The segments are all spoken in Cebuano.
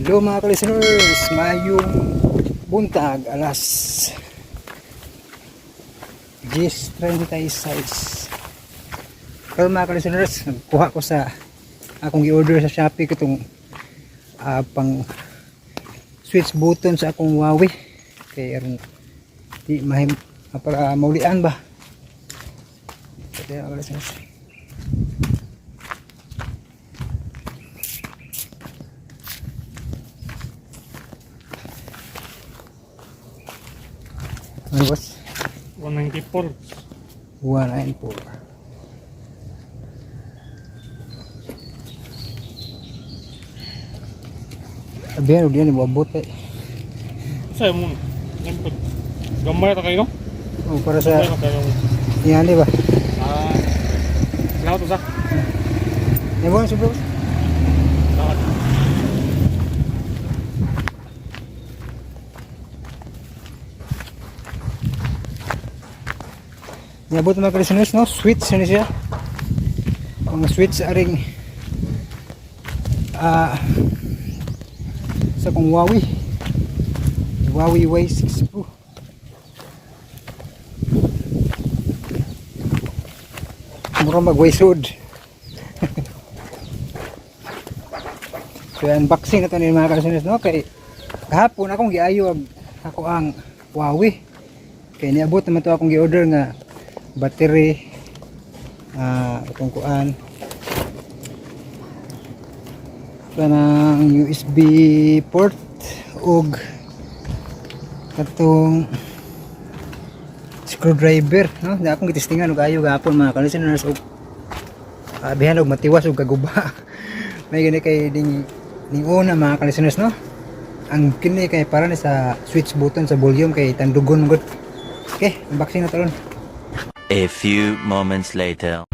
Hello, mga ka-listeners, mayong buntag, alas 10:36. Pero, mga ka-listeners, nagkuha ko sa akong gi-order sa Shopee katong pang switch button sa akong Huawei. Kay aron di mahim para maulian ba. Kaya, mga ka-listeners. Ano, boss? 194. 194. Abihan, huwag yan, ibuabot eh. Sa'yo mo. Siyempre. Gamay ra kayo, no? Oh, para sa Gamay ra kayo. yan, di ba? Ah. Salamat sa. Yan ba, sobra, boss? Salamat. Niabot, mga ka-listeners, no? Switch ano siya? Mga switch aring sa kong Huawei. Huawei Y6 Pro. Mura mag-waysod. So unboxing na to ni, mga ka-listeners, no? Kay kahapon akong giayo ako ang Huawei. Kay niabot naman to akong gi-order nga battery, itong kuan, kanang USB port ug katong screwdriver, no? Di akong gitistingan og ayo gahapon, mga ka-listeners, ug abihan og matiwas ug kaguba. May gani kay ding ning una, mga ka-listeners, no? Ang kini kay para ni sa switch button sa volume kay tandugon gud. Okay, unboxing na talon. A few moments later.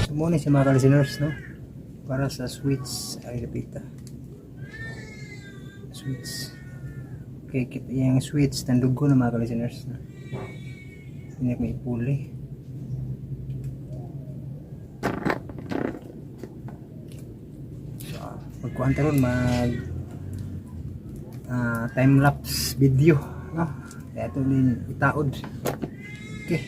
So mo ni siya, mga ka-listeners, no? Para sa switch ay lapita. Switch. Okay, kit yung switch tandugo na, mga ka-listeners, no? Hindi may puli. So, magkuhan ta ron, mag time lapse video, no? Kaya ito din itaod. Okay.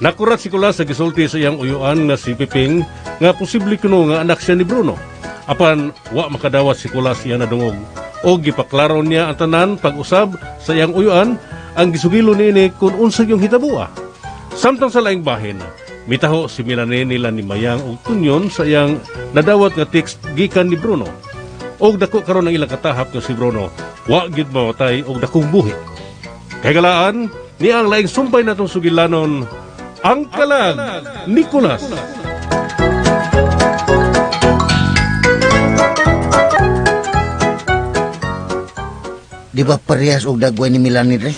Nakurat si Kulas sa gisulti sa iyang uyuan nga si Piping nga posible kuno nga anak siya ni Bruno. Apan wa makadawat si Kulas iya nadungog. O gipaklaro niya ang tanan pag-usab sa iyang uyuan ang gisugilo niini kung unsa yung hitabua. Samtang sa laing bahin, mitaho si Melanie nila ni Mayang og Tunyon sa iyang nadawat nga text gikan ni Bruno. Og dako karon ang ilang katahap nga si Bruno, wa gyud mamatay og dakong buhi. Kay galaan, niya ang laing sumpay natong sugilanon, ang kalag, Nicolas. Di ba parehas og dagway ni Melanie re?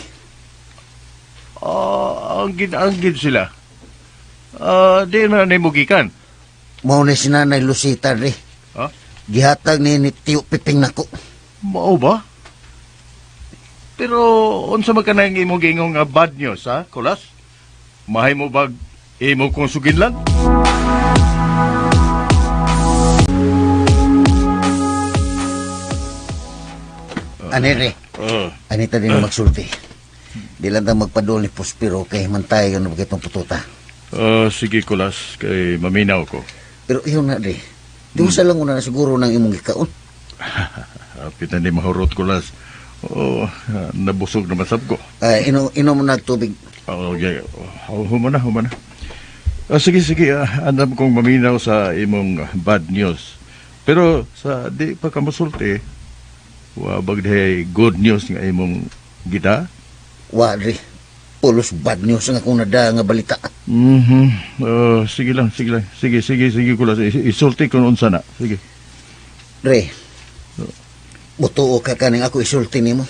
Ah, anggid-anggid sila. Ah, di na ni mugikan. Mao ni si Nanay Lucita re. Ha? Gihatag ni Tiyo Piping nako. Mao ba? Pero unsa man kanang imong giingon nga bad news ha, Kulas? Mahimo bag imo kong suginlan? Ani re? Anita din magsulti. Di lang ta magpadol ni Prospero kay mantay yun na itong pututa. Ah, sige Kulas, kay maminaw ko. Pero iyon na re. Di mo sa lang una na siguro ng imong gikaon. Hapit na ni mahurot Kulas. Oh, nabusog naman sab ko. Ay, inom, inom na tubig. Okay. Oh, humana, humana. Ah, sige, sige. Andam kong maminaw sa imong bad news. Pero sa di pa ka mosulti, wa bagday good news nga imong gita. Wa re. Pulos bad news nga akong nada nga balita. Oh, sige lang, sige lang. Sige, sige, sige kulas. Isulti kung unsa na. Sige. Re. Mutuo ka kaning ako isulti nimo.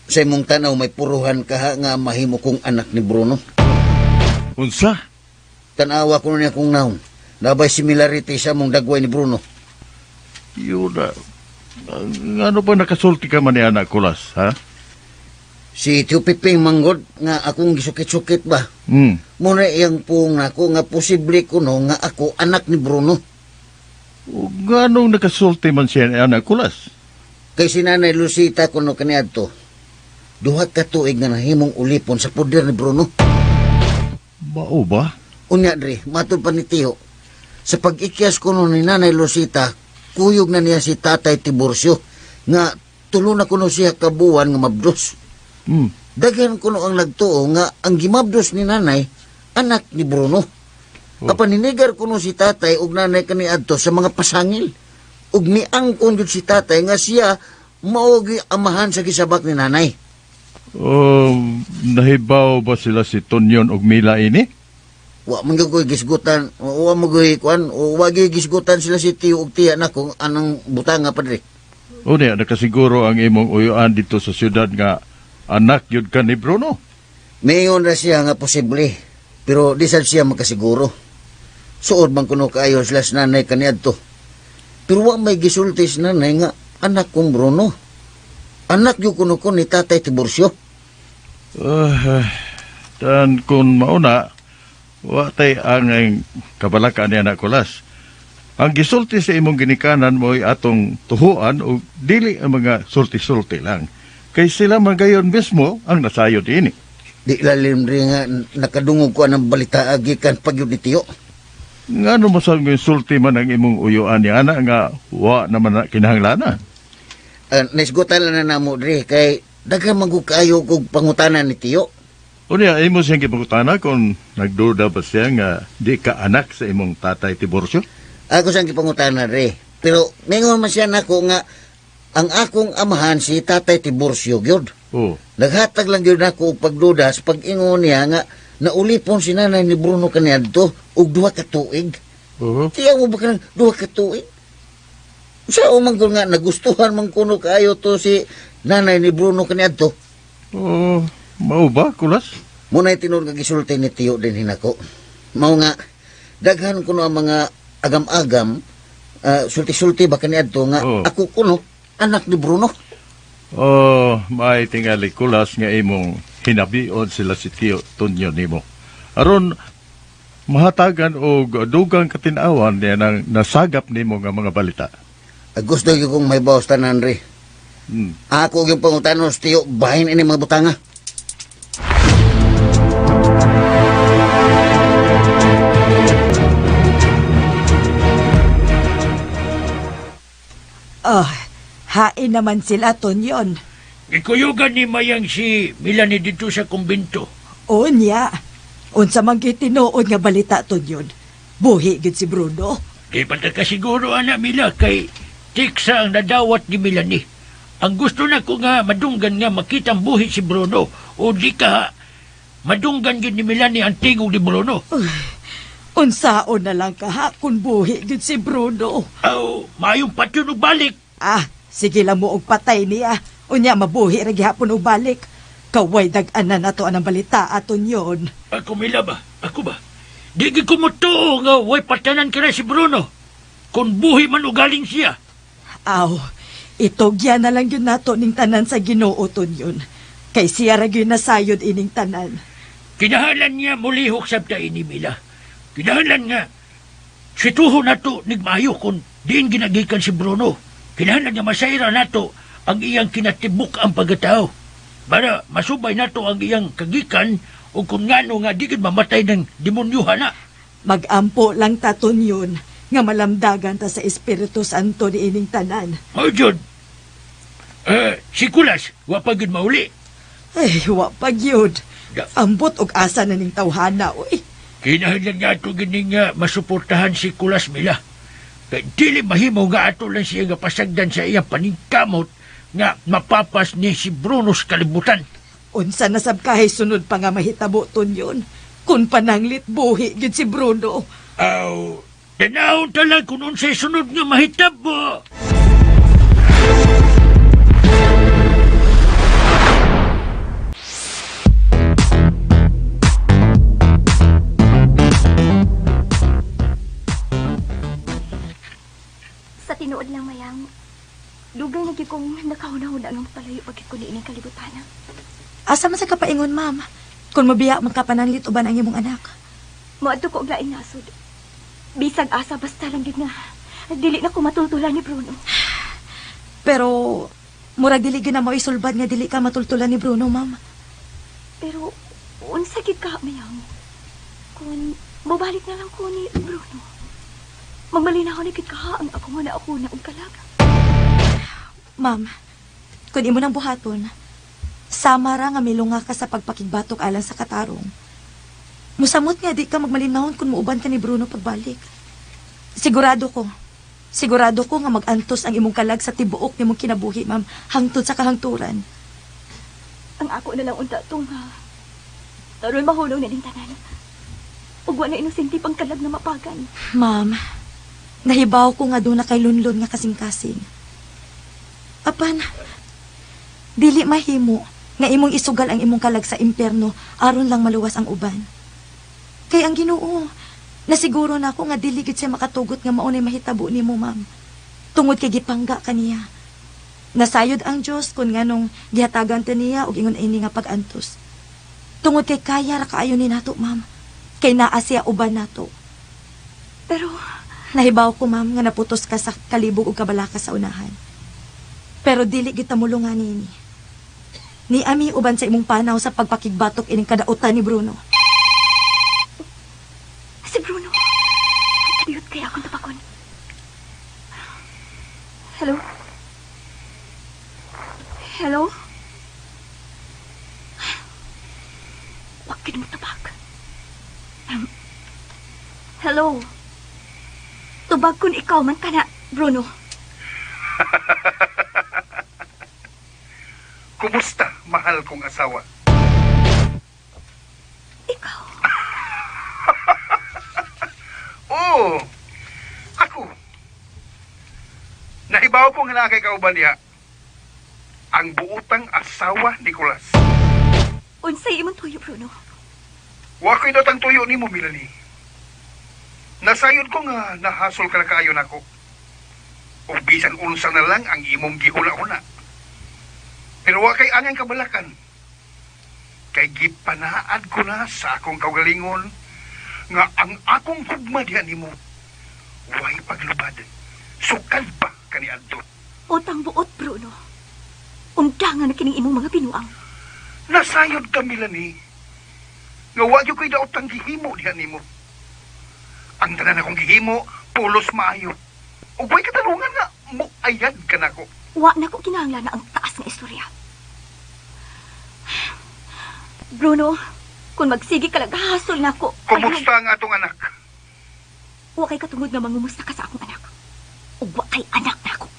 Sa imong tanaw may puruhan ka ha nga mahimo kong anak ni Bruno. Unsa? Tanawa ko niya kong naong. Nabay similarity sa mong dagway ni Bruno. Yun na. Ano ba nakasulti ka man ni anak kulas, ha? Si Tio Piping manggod nga akong gisukit-sukit ba. Muna iyang puong nako nga posible kuno nga ako anak ni Bruno. O Nganong nakasulti man siya ni anak kulas? Kay si Nanay Lucita kuno kaniadto. Duha ka tuig nga nahimong ulipon sa poder ni Bruno. Mao ba? Unya dre, matod pa ni Tio. Sa pag-ikyas kuno ni Nanay Lucita, kuyog na niya si Tatay Tiburcio nga tulo na kuno siya kabuwan nga mabdos. Daghan kuno ang nagtuo nga ang gimabdos ni nanay anak ni Bruno. Oh. Apan ninigar kuno si tatay ug nanay kaniadto sa mga pasangil. Ug niangkon gyud si tatay nga siya mao gyud amahan sa gisabak ni nanay. Oh, nahibaw ba sila si Tonyon og Mila ini? Wa man gyud ko'y gisgutan, wa man gyud kuan, wa gyud gisgutan sila si tiyo ug tiya na kung anong butanga padre. O niya, nakasiguro ang imong uyuan dito sa syudad nga anak yun ka ni Bruno. Mayon ra siya nga posible, pero di sad siya makasiguro. Suod man kuno kaayo sila sa nanay kaniadto. Pero wa may gisulti sa nanay nga anak kong Bruno. Anak gyud kuno ko ni Tatay Tiburcio. Ah, tan kung mauna, wa tay ang kabalaka ni anak kulas. Ang gisulti sa imong ginikanan mo'y atong tuhuan o dili ang mga sulti-sulti lang. Kay sila man gayon mismo ang nasayod ini. Di lalim rin nga nakadungog ko anang balita gikan pagyud ni Tiyo. Ngano mo sa mga sulti man ang imong uyuan ni anak nga wa naman na kinahanglanan. Naisgutan lang na namo diri kay daghan man gud kaayo kog pangutana ni Tiyo. Unya, imo siyang gipangutana kung nagduda ba siya nga di ka anak sa imong tatay Tiburcio? Ako siyang gipangutana diri. Pero ningon man siya nako nga ang akong amahan si Tatay Tiburcio gyud. Oh. Naghatag lang gyud nako og pagduda sa pag-ingon niya nga naulipon si nanay ni Bruno kaniadto og duha ka tuig. Oo. Tiyaw mo ba kanang duha ka tuig? Sa man gud nga nagustuhan man kuno kaayo to si nanay ni Bruno kaniadto. Oh, mao ba, kulas? Muna'y tinuod nga gisulti ni Tiyo din hinako. Mao nga daghan kuno ang mga agam-agam, sulti-sulti ba kaniadto nga Oo. ako kuno anak ni Bruno. Oh, may tingali kulas nga imong hinabion sila si Tio Tonyo nimo. Aron mahatagan og dugang katinawan niya nang nasagap nimo nga mga balita. Gusto gyud kong may bawas tanan re. Ako yung pangutanon sa Tiyo, bahin ini mga butanga. Oh, hain naman sila, Tonyon. Gikuyugan ni Mayang si Melanie dito sa kumbinto. Unya. Unsa man gyud tinuod nga balita, Tonyon. Buhi gyud si Bruno. Di pa ta kasiguro, ana Mila, kay tiksa ang nadawat ni Melanie. Ang gusto na ko nga madunggan nga makitang buhi si Bruno o di ka madunggan gyud ni Melanie ang tingog ni Bruno. Unsaon na lang ka ha kung buhi gyud si Bruno. Aw, maayong patyon og balik. Ah, sige lang mo og patay niya. Unya mabuhi ra gihapon og balik. Kaway dag-anan nato anang balita aton yon. Ako Mila ba? Ako ba? Di gyud ko motuo nga way patanan kira si Bruno. Kung buhi man o galing siya. Aw, itugya na lang yun nato ning tanan sa Ginoo yun. Kay siya ra gyud nasayod ining tanan. Kinahalan niya mulihok sabta ini Mila. Kinahalan nga situho nato nigmayo kung diin ginagikan si Bruno. Kinahalan nga masayra nato ang iyang kinatibuk ang pagkatao. Para masubay nato ang iyang kagikan o kung ngano nga di gid mamatay ng demonyo na. Magampo lang taton yun nga malamdagan ta sa Espiritu Santo ni ining tanan. Mao jud. Eh, si Kulas, wa pa gid mauli. Ay, wa pa gyud. Da. Ambot og asa na ning tawhana, uy. Kinahanglan nga ato gini nga masuportahan si Kulas Mila. Kay dili mahimo nga ato lang siya nga pasagdan sa iyang paningkamot nga mapapas ni si Bruno sa kalibutan. Unsa na sab kahay sunod pa nga mahitabo ton yun. Kun pananglit buhi gyud si Bruno. Aw, tanawon ta lang kung unsay sunod nga mahitabo. Sa tinuod lang, Mayang, dugay na gyud kong nakahuna-huna nga mapalayo pagkit ko niining kalibutan. Asa man sa kapaingon, ma'am? Kung mabiya, magkapananlit uban ang imong anak. Moadto ko og laing nasod. Bisag asa basta lang gyud nga dili na ko matultulan ni Bruno. Pero, murag dili gyud na moisulbad nga dili ka matultulan ni Bruno, ma'am. Pero unsa gyud ka, Mayang? Kung mobalik na lang ko ni Bruno. Magmalinaw na gyud ka ang akong na ako na og kalag. Ma'am, kung imo nang buhaton, sama ra nga milunga ka sa pagpakigbatok alang sa katarong. Musamot nga di ka magmalinahon kung muuban ka ni Bruno pagbalik. Sigurado ko, sigurado ko nga magantos ang imong kalag sa tibuok nimong kinabuhi, ma'am, hangtod sa kahangturan. Ang ako na lang unta tong ha. Taron mahulong na ning tanan. Ug wa na inosente pang kalag na mapagan. Ma'am, nahibaw ko nga doon na kay lunlun nga kasing-kasing. Apan, dili mahimo nga imong isugal ang imong kalag sa impyerno aron lang maluwas ang uban. Kay ang Ginoo, nasiguro na ako nga dili gid siya makatugot nga maunay mahitabo nimo, ma'am. Tungod kay gipangga kaniya. Nasayod ang Dios kun nganong gihatagan ta niya og ingon ini nga pag-antos. Tungod kay kaya ra kaayo ni nato, ma'am. Kay naa siya uban nato. Pero Nahibaw ko, ma'am, nga naputos ka sa kalibog ug kabalaka sa unahan. Pero dili gyud ta mulungan niini. Ni ami uban sa imong panaw sa pagpakigbatok ining kadautan ni Bruno. Si Bruno. Kadiyot kaya akong tapakon. Hello? Hello? Wag ka mo tabak. Hello? Tubag kun ikaw man kana, Bruno. Kumusta, mahal kong asawa? Ikaw. Oo, ako. Nahibaw ko nga naa kay kauban niya. Ang buutang asawa, Nicolas. Unsay imong tuyo, Bruno? Wa ko'y datang tuyo nimo, Melanie. Nasayod ko nga nahasol ka na kaayo nako. O bisan unsa na lang ang imong gihuna-huna. Pero wa kay angang kabalakan. Kay gipanaad ko na sa akong kaugalingon nga ang akong hugma diha nimo way paglubad. Sukad pa kaniadto. Utang buot, Bruno. Undangan na kining imong mga binuang. Nasayod ka, Melanie. Nga wa gyud ko'y daot ang gihimo diha nimo. Ang tanan akong gihimo, pulos maayo. Ug way katarungan nga Muayad ka nako. Wa na ko kinahanglan na ang taas nga istorya. Bruno, kung magsige ka lang, hasol na ko. Kumusta ang atong anak? Wa kay katungod nga mangumusta ka sa akong anak. Ug wa kay anak nako.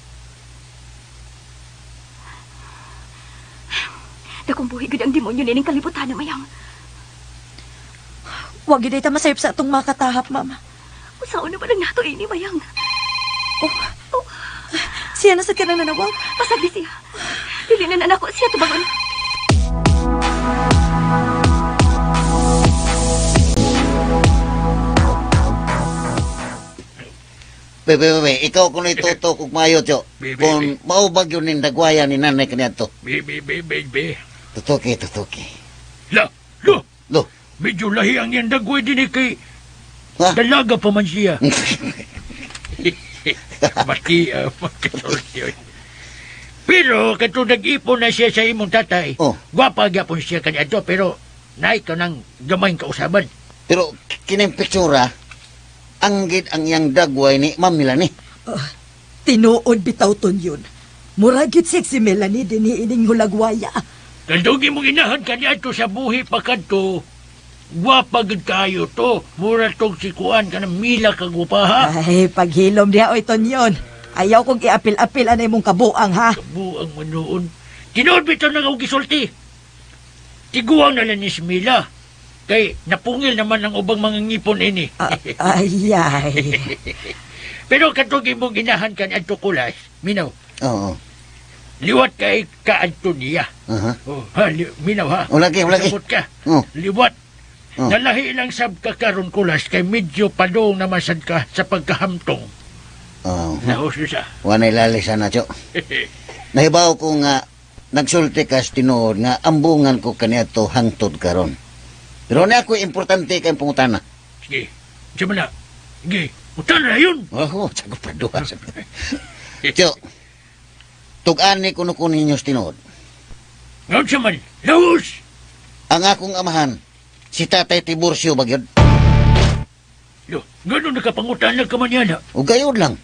Dakong buhi gud ang demonyo nining kalibutan na mayang. Wa gyud ta masayop sa atong makatahap, mama. Usaon na ba lang nato ini mayang? Oh. Siya na sa kanang nanawag. Pasagdi siya. Dili na nako siya tubangon. Be, be, be, ikaw kung itutok og mayo, Tiyo. Be, be, Kung maubag yun ning dagwaya ni nanay kaniadto. Be, be, be, be, be. Tutuki, tutuki. La, lo. Lo. Medyo lahi ang iyang dagway din eh kay Ha? dalaga pa man siya. Mati, mati, oy. Pero katong nag-ipon na siya sa imong tatay, Oh. gwapa gyapon siya kaniadto pero naay ka nang gamay kausaban. Pero kining pictura, anggid ang iyang dagway ni Ma'am Melanie. Tinuod bitaw ton yun. Mura gyud siya si Melanie dinhi ining hulagwaya. Kandong imong inahan kaniadto sa buhi pa kadto, gwapa gid kaayo to. Mura tong si kuan kanang mila ka gwapa ha. Ay, paghilom diha oy Tonyon. Ayaw kong iapil-apil anay mong kabuang ha. Kabuang manuon. Tinuod bitaw na nga og gisulti. Tiguang na lang ni si Mila. Kay napungil naman ang ubang mga ngipon ini. Ay, ay. Pero katong imong ginahan kan adto kulas, minaw. Oo. Liwat kay ka adto niya. Aha. Oh, ha, minaw ha. O, lagi, o, lagi. Sabot ka. Oh. Liwat. Oh. Nalahi lang sab ka karon kulas kay medyo padong naman sad ka sa pagkahamtong. Oo. Nahos siya. Wanay lali sana, Tiyo. Nahibaw ko nga nagsulti ka sa tinuod nga ambungan ko kaniadto hangtod karon. Pero na ako importante kay pangutana. Sige. Siya man na. Sige. Utan na yun. Oh, sagot pa duha. Tiyo, tug-ani kuno ko ninyo sa tinuod. Ngayon siya man. Lahos! Ang akong amahan, si Tatay Tiburcio ba gyud? Lo, ganun nakapangutan na ka man yan ha. O gayud lang.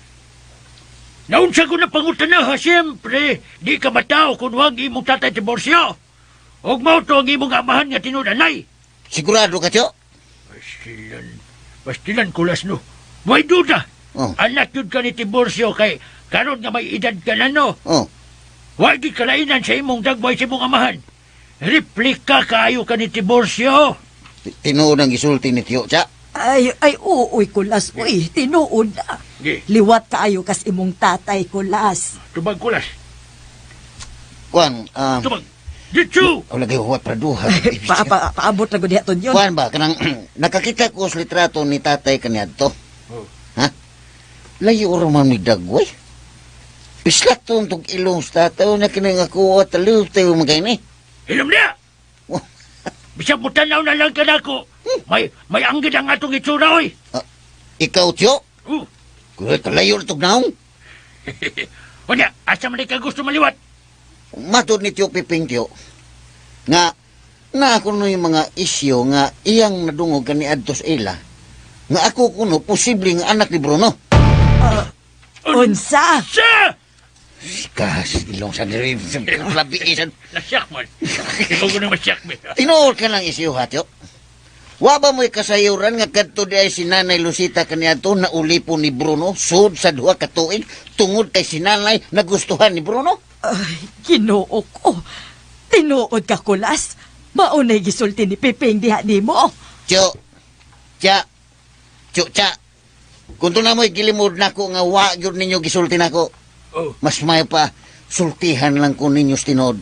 Naunsa ko na pangutan na ha, siyempre, di ka matao kung huwag imong tatay Tiburcio. Og mao to ang imong amahan nga tinud-anay. Sigurado ka, Tiyo? Pastilan, pastilan kulas no. Way duda. Oh. Anak yun ka ni Tiburcio kay karon nga may edad ka na no. Oh. Wa gi kalainan sa imong dagway sa imong amahan. Replika kaayo ka ni Tiburcio. Tinuod ang gisulti ni Tiyo, Cha. Ay, ay, uoy, kulas, uy, tinuod na. Gi. Liwat kaayo kas imong tatay, kulas. Tubag kulas. Kuan, Tubag. Ditsu! O lagi huwat pra duha. Paabot na gud diha ton yun. Kuan ba kanang nakakita ko sa litrato ni tatay kaniadto. Oh. Ha? Layo ra man ni dagway. Pislak to tug ilong sa tatay na kini nga kuha taliw tayo magay ni. Hilom niya! Oh. Bisag mo tanaw na lang ka nako. May anggid ang atong itsura, oy. Ikaw, Tiyo? Oh. Kuya, kalayo na tug naong. Unya, asa man ka gusto maliwat? Matod ni Tiyo Piping, Tiyo, nga na ako no yung mga isyo nga iyang nadungog kaniadto sa ila, nga ako kuno posible nga anak ni Bruno. Unsa? Sa! Kas, ilong sa diri, labi isan. Nasyak man. Ikaw ko na masyak man. Tinuod ka lang isyo, ha, Tiyo? Wa ba mo'y kasayuran nga kadto di ay si Nanay Lucita kaniadto na ulipo ni Bruno sud sa duha ka tuig tungod kay si Nanay nagustuhan ni Bruno? Ay, Ginoo ko. Tinuod ka, kulas. Maunay gisulti ni Piping diha nimo. Tiyo, tiya, tiyo, tiya. Kung na mo'y gilimod nako nga wa gyud ninyo gisulti nako. Oh. Mas may pa sultihan lang ko ninyo sa tinuod.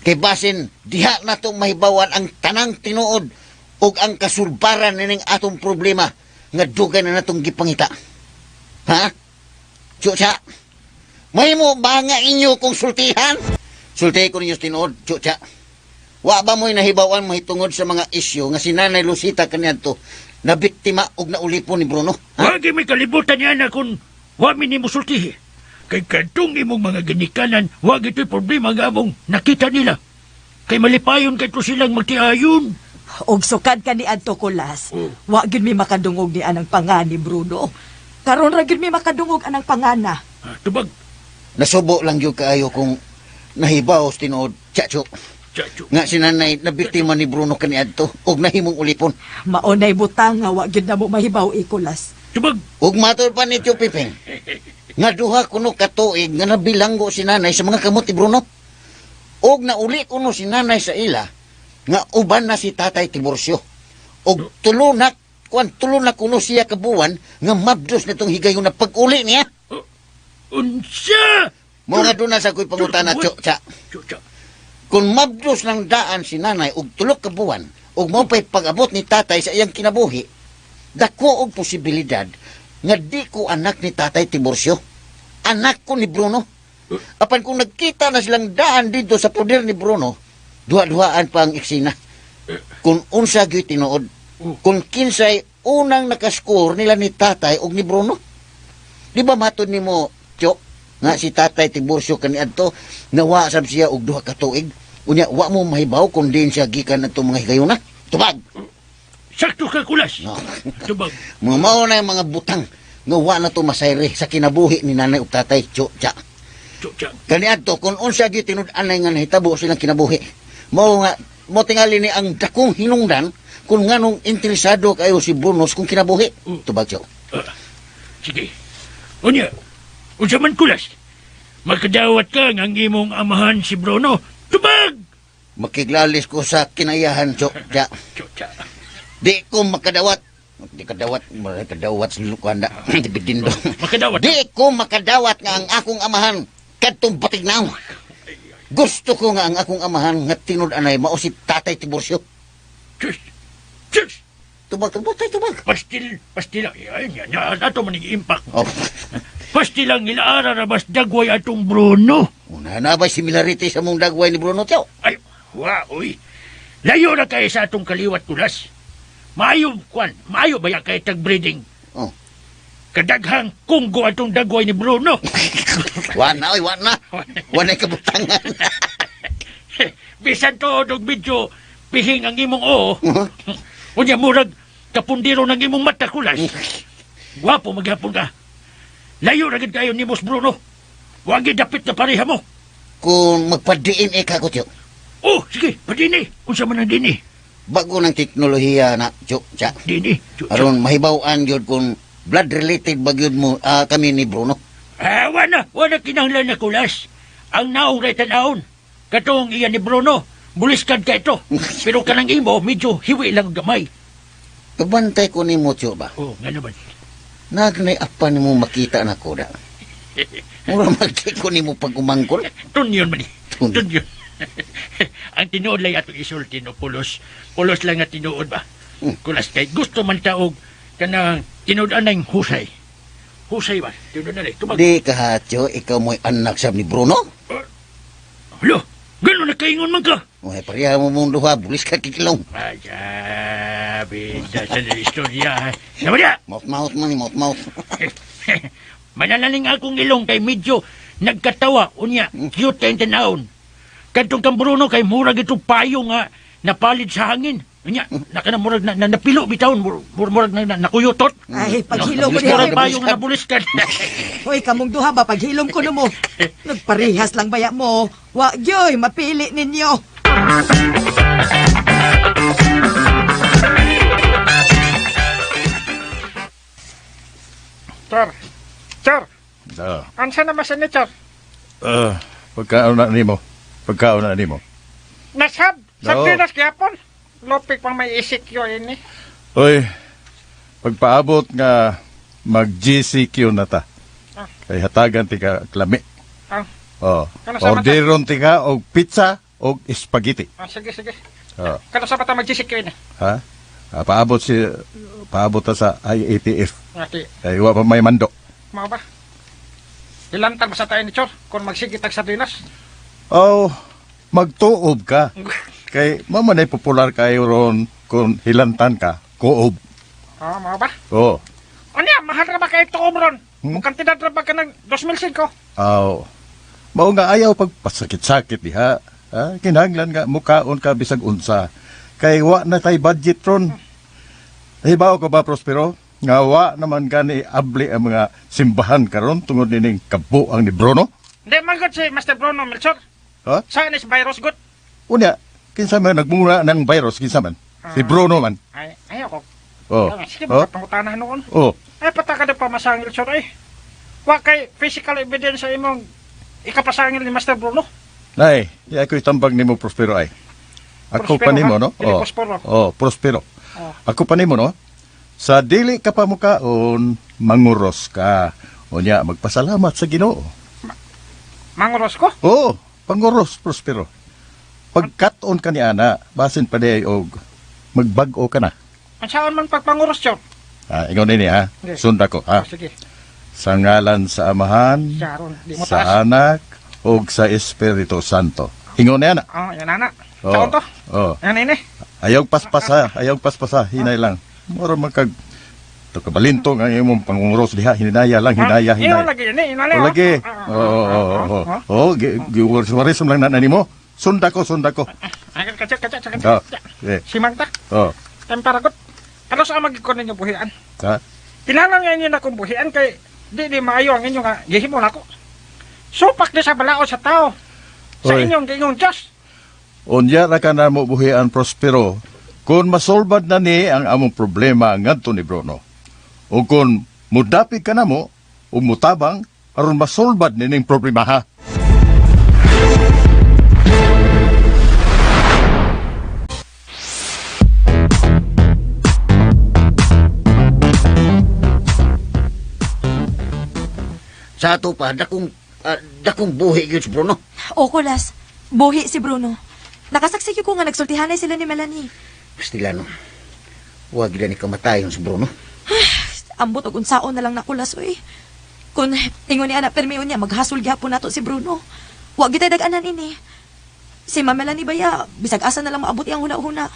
Kay basin diha na to mahibawan ang tanang tinuod ug ang kasulbaran nining atong problema nga dugay na natong gipangita. Ha? Tiyo, tiya. Mahimo ba nga inyo kong sultihan? Sultihan ko ninyo sa tinuod, tiyo, tiya. Wa ba mo'y nahibawan mahitungod sa mga isyu nga si Nanay Lucita kaniadto na biktima og naulipon ni Bruno? Ha? Wagi may kalibutan niya na kung wa mi nimo sultihi. Kay kadtong imong mga ginikanan, wag ito'y problema nga among nakita nila. Kay malipayon kay to silang magtiayon. Og sukad ka ni adto kulas. Oh. Wa gyud mi makadungog ni anang panga ni Bruno. Karon ra gyud mi makadungog anang pangana. Ah, tubag. Nasubo lang gyud kaayo kung nahibaw sa tinuod, Chacho. Chacho. Nga si nanay na biktima ni Bruno kaniadto og nahimong ulipon. Maunay butang nga wa gyud namo mahibaw ikulas. Tubag. Ug matod pa ni Tio Piping, nga duha kuno ka tuig nga nabilanggo si nanay sa mga kamot ni Bruno. Og nauli kuno si nanay sa ila nga uban na si Tatay Tiburcio. Og tulo na kuan tulo na kuno siya ka buwan nga mabdos nitong higayon na pag-uli niya. Unsa? Mo nga doon na sa ko'y pangutana, Tio, cha. Chacho. Kung mabdos ng daan si nanay og tulo ka buwan ug mao pa'y pag-abot ni tatay sa iyang kinabuhi, dako og posibilidad nga di ko anak ni Tatay Tiburcio. Anak ko ni Bruno. Apan kung nagkita na silang daan dito sa poder ni Bruno, duha-duhaan pa ang eksena. Kung unsa gyud tinuod, kung kinsay unang nakascore nila ni tatay og ni Bruno. Di ba matod nimo, Tio, nga si Tatay Tiburcio kaniadto nawa sab siya og duha ka tuig. Unya wa mo mahibaw kung diin siya gikan adto mga higayuna. Tubag. Sakto ka kulas. No. Tubag. Mga mao na yung mga butang nga wa na to masayre sa kinabuhi ni nanay ug tatay, Tio, cha. Chacho. Kaniadto kung unsa gyud tinud-anay nga nahitabo silang kinabuhi. Mao nga mo tingali ni ang dakong hinungdan kung nganong interesado kayo si Bruno sa kung kinabuhi. Tubag, Tio. Ah, sige. Unya, unsa man kulas? Makadawat ka nga ang imong amahan si Bruno. Tubag! Makiglalis ko sa kinayahan, Tio. Cha. Chacho. Di ko makadawat. Di kadawat, maray kadawat sa lukanda. Di bidindo. Makadawat. Di ko makadawat nga ang akong amahan kadtong batignaw. Gusto ko nga ang akong amahan nga tinud-anay mao si Tatay Tiburcio. Diyos! Diyos! Tubag, tubag, tay, tubag. Pastil, pastil. Ay, ay, yan, yan, ato man ang impact. Oh. Pastil ang ilaara rabas dagway atong Bruno. Una na ba similarity sa mong dagway ni Bruno Tio? Ay, wa, uy. Layo na kayo sa atong kaliwat kulas. Maayo, kwan, maayo ba yan kay tag-breeding? Oh. Kadaghang kunggo atong dagway ni Bruno. Wa na, oy, wa na. Wa na kabutangan. Bisan to, og medyo pihing ang imong oo. Unya, murag, kapundiro ng imong mata kulas. Gwapo maghapon ka. Layo na gid kayo ni Boss Bruno. Wagi dapit na pareha mo. Kung magpa-DNA ka ko, Tio, Oh, sige, padini. Unsa man ang dini? Bago ng teknolohiya na, Tio, cha. Dini. Tio, tio. Aron mahibaw-an gyud kung blood related ba gyud mo kami ni Bruno. Ah, wala, wala kinahanglan na kulas. Ang naong ray tan-aon. Katong iya ni Bruno, buliskad ka ito. Pero kanang imo, medyo hiwi lang gamay. Kabantay ko ni mo, Tio, ba? Oh, nga naman. Nagnay apan nimo makita na ko da. Mura magdi ko nimo pag-umangkol. Tunyon man eh. Tunyon. Tunyon. Ang tinuod lang atong isulti no, pulos. Pulos lang nga tinuod ba? Kulas kay gusto man taog kanang tinuod anang husay. Husay ba? Tinuod anay. Tumag. Di ka ha, Tio, ikaw mo'y anak sab ni Bruno. Alo, ganun na kaingon man ka. Uy, pareha mo mong duha, bulis ka kikilong. Ay, sabi sa istorya. Sama niya! Mouth-mouth man, mouth-mouth. Mananaling akong ilong kay medyo nagkatawa. Unya, cute kay tanawon. Kadtong kang Bruno kay murag itong payo nga napalid sa hangin. Unya, naka na murag na, na napilo bitawon, murag na, na, nakuyutot. Ay, paghilom ko Murag niya. payo nga nabuliskan. Hoy, kamong duha ba paghilom ko no mo? Nagparehas lang baya mo. Wa gyoy, mapili ninyo. Chor. Chor. Ah. Ansa na masan ni Chor? Ah, pagkaon na nimo. Pagkaon na nimo. Nasab. Sab Oo. dinas gyapon. Lopik pang may isik yo ini. Oy, pagpaabot nga mag GCQ na ta. Ah. Kay hatagan ti ka klami. Ah. Oh. Kano sa mata? Orderon ti ka og pizza og spaghetti. Ah, sige, sige. Oh. Kano sa bata mag-GCQ ini? Ha? Ah, paabot si paabot ta sa IATF. Ati, Kay wa pa may mando. mao ba? Ilantan ba sa tayo ni Chor kung magsige tag sardinas? Oh, magtuob ka. Kay mao man ay popular kayo ron kung hilantan ka, kuob. Ah, mao ba? Oh. Unya, mahal ra ba kay tuob ron? Mukantidad ra ba ka ng 2005? Aw. Mao nga ayaw pagpasakit-sakit diha. Ha? Kinahanglan nga mukaon ka bisag unsa. Kay wa na tay budget ron. Hibaw ka ba Prospero? Nga wa naman gani abli ang mga simbahan karon tungod nining kabuang ni Bruno. Hindi man gud si Master Bruno Melchor. Ha? Saan is virus good? Unya, kinsa man nagmuna ng virus, kinsa man? Si Bruno man. Ay, ayaw ko. Oh. Sige, Oh. pangutanahan noon. Oh. Ay, pataka na pa masangil, sir. Ay, wa kay physical evidence sa imong ikapasangil ni Master Bruno. Nay, di ako itambag nimo Prospero ay. Ako Prospero, pa nimo ha? no? Dili Prospero. Oh, Prospero. Oh. Ako pa nimo no? Sa dili ka pa mukaon, manguros ka. Unya, magpasalamat sa Ginoo. Manguros ko? Oo, panguros, Prospero. Pagkat-on ka ni ana, basin pa di og magbag-o ka na. Ang saan man pagpanguros, sir? Ah, ingon nini ha. Okay. Sunda ko ha. Oh, sige. Sa ngalan sa Amahan, Sharon, di mo sa taas. Anak, ug sa Espiritu Santo. Ingon ni ana. Oh, yan ana. Oo. Saan to? Oo. Yan ini. Ayaw paspasa, ayaw paspasa, hinay lang. Mura man kag to kabalintong ang imong pangunguros diha, hinaya lang, hinaya, Ah, hinaya. Iyo lagi ini, inali. O lagi. Oo, oo, oo. Oo, giwaris lang na nimo. Sunda ko, sunda ko. Ay, kacha, kacha, kacha. Oh, eh. Simang ta. Oh, Temparagot. Pero sa amag ko ninyo buhian. ha? Kinahanglan nga inyo na kong buhian kay di di maayo ang inyo nga gihimo nako. Supak di sa balao sa tao. Sa Oy. inyong giingong Diyos. Unya ra ka na mo buhian Prospero kung masolbad na ni ang among problema ngadto ni Bruno. O kung mudapig ka na mo ug mutabang aron masolbad nining problema ha. Sa ato pa, dakong, dakong buhi gyud si Bruno. O, Kulas, buhi si Bruno. Nakasaksi ko nga nagsultihanay sila ni Melanie. Bastila no. Huwag gyud ni kamatayon si Bruno. Ambot og unsaon na lang na Kulas, oy. Kung ingon ni ana permiyo niya, maghasol gyapon nato si Bruno. Wa gitay dag-anan ini. Si Ma'am Melanie baya, bisag asa na lang maabot iyang huna-huna.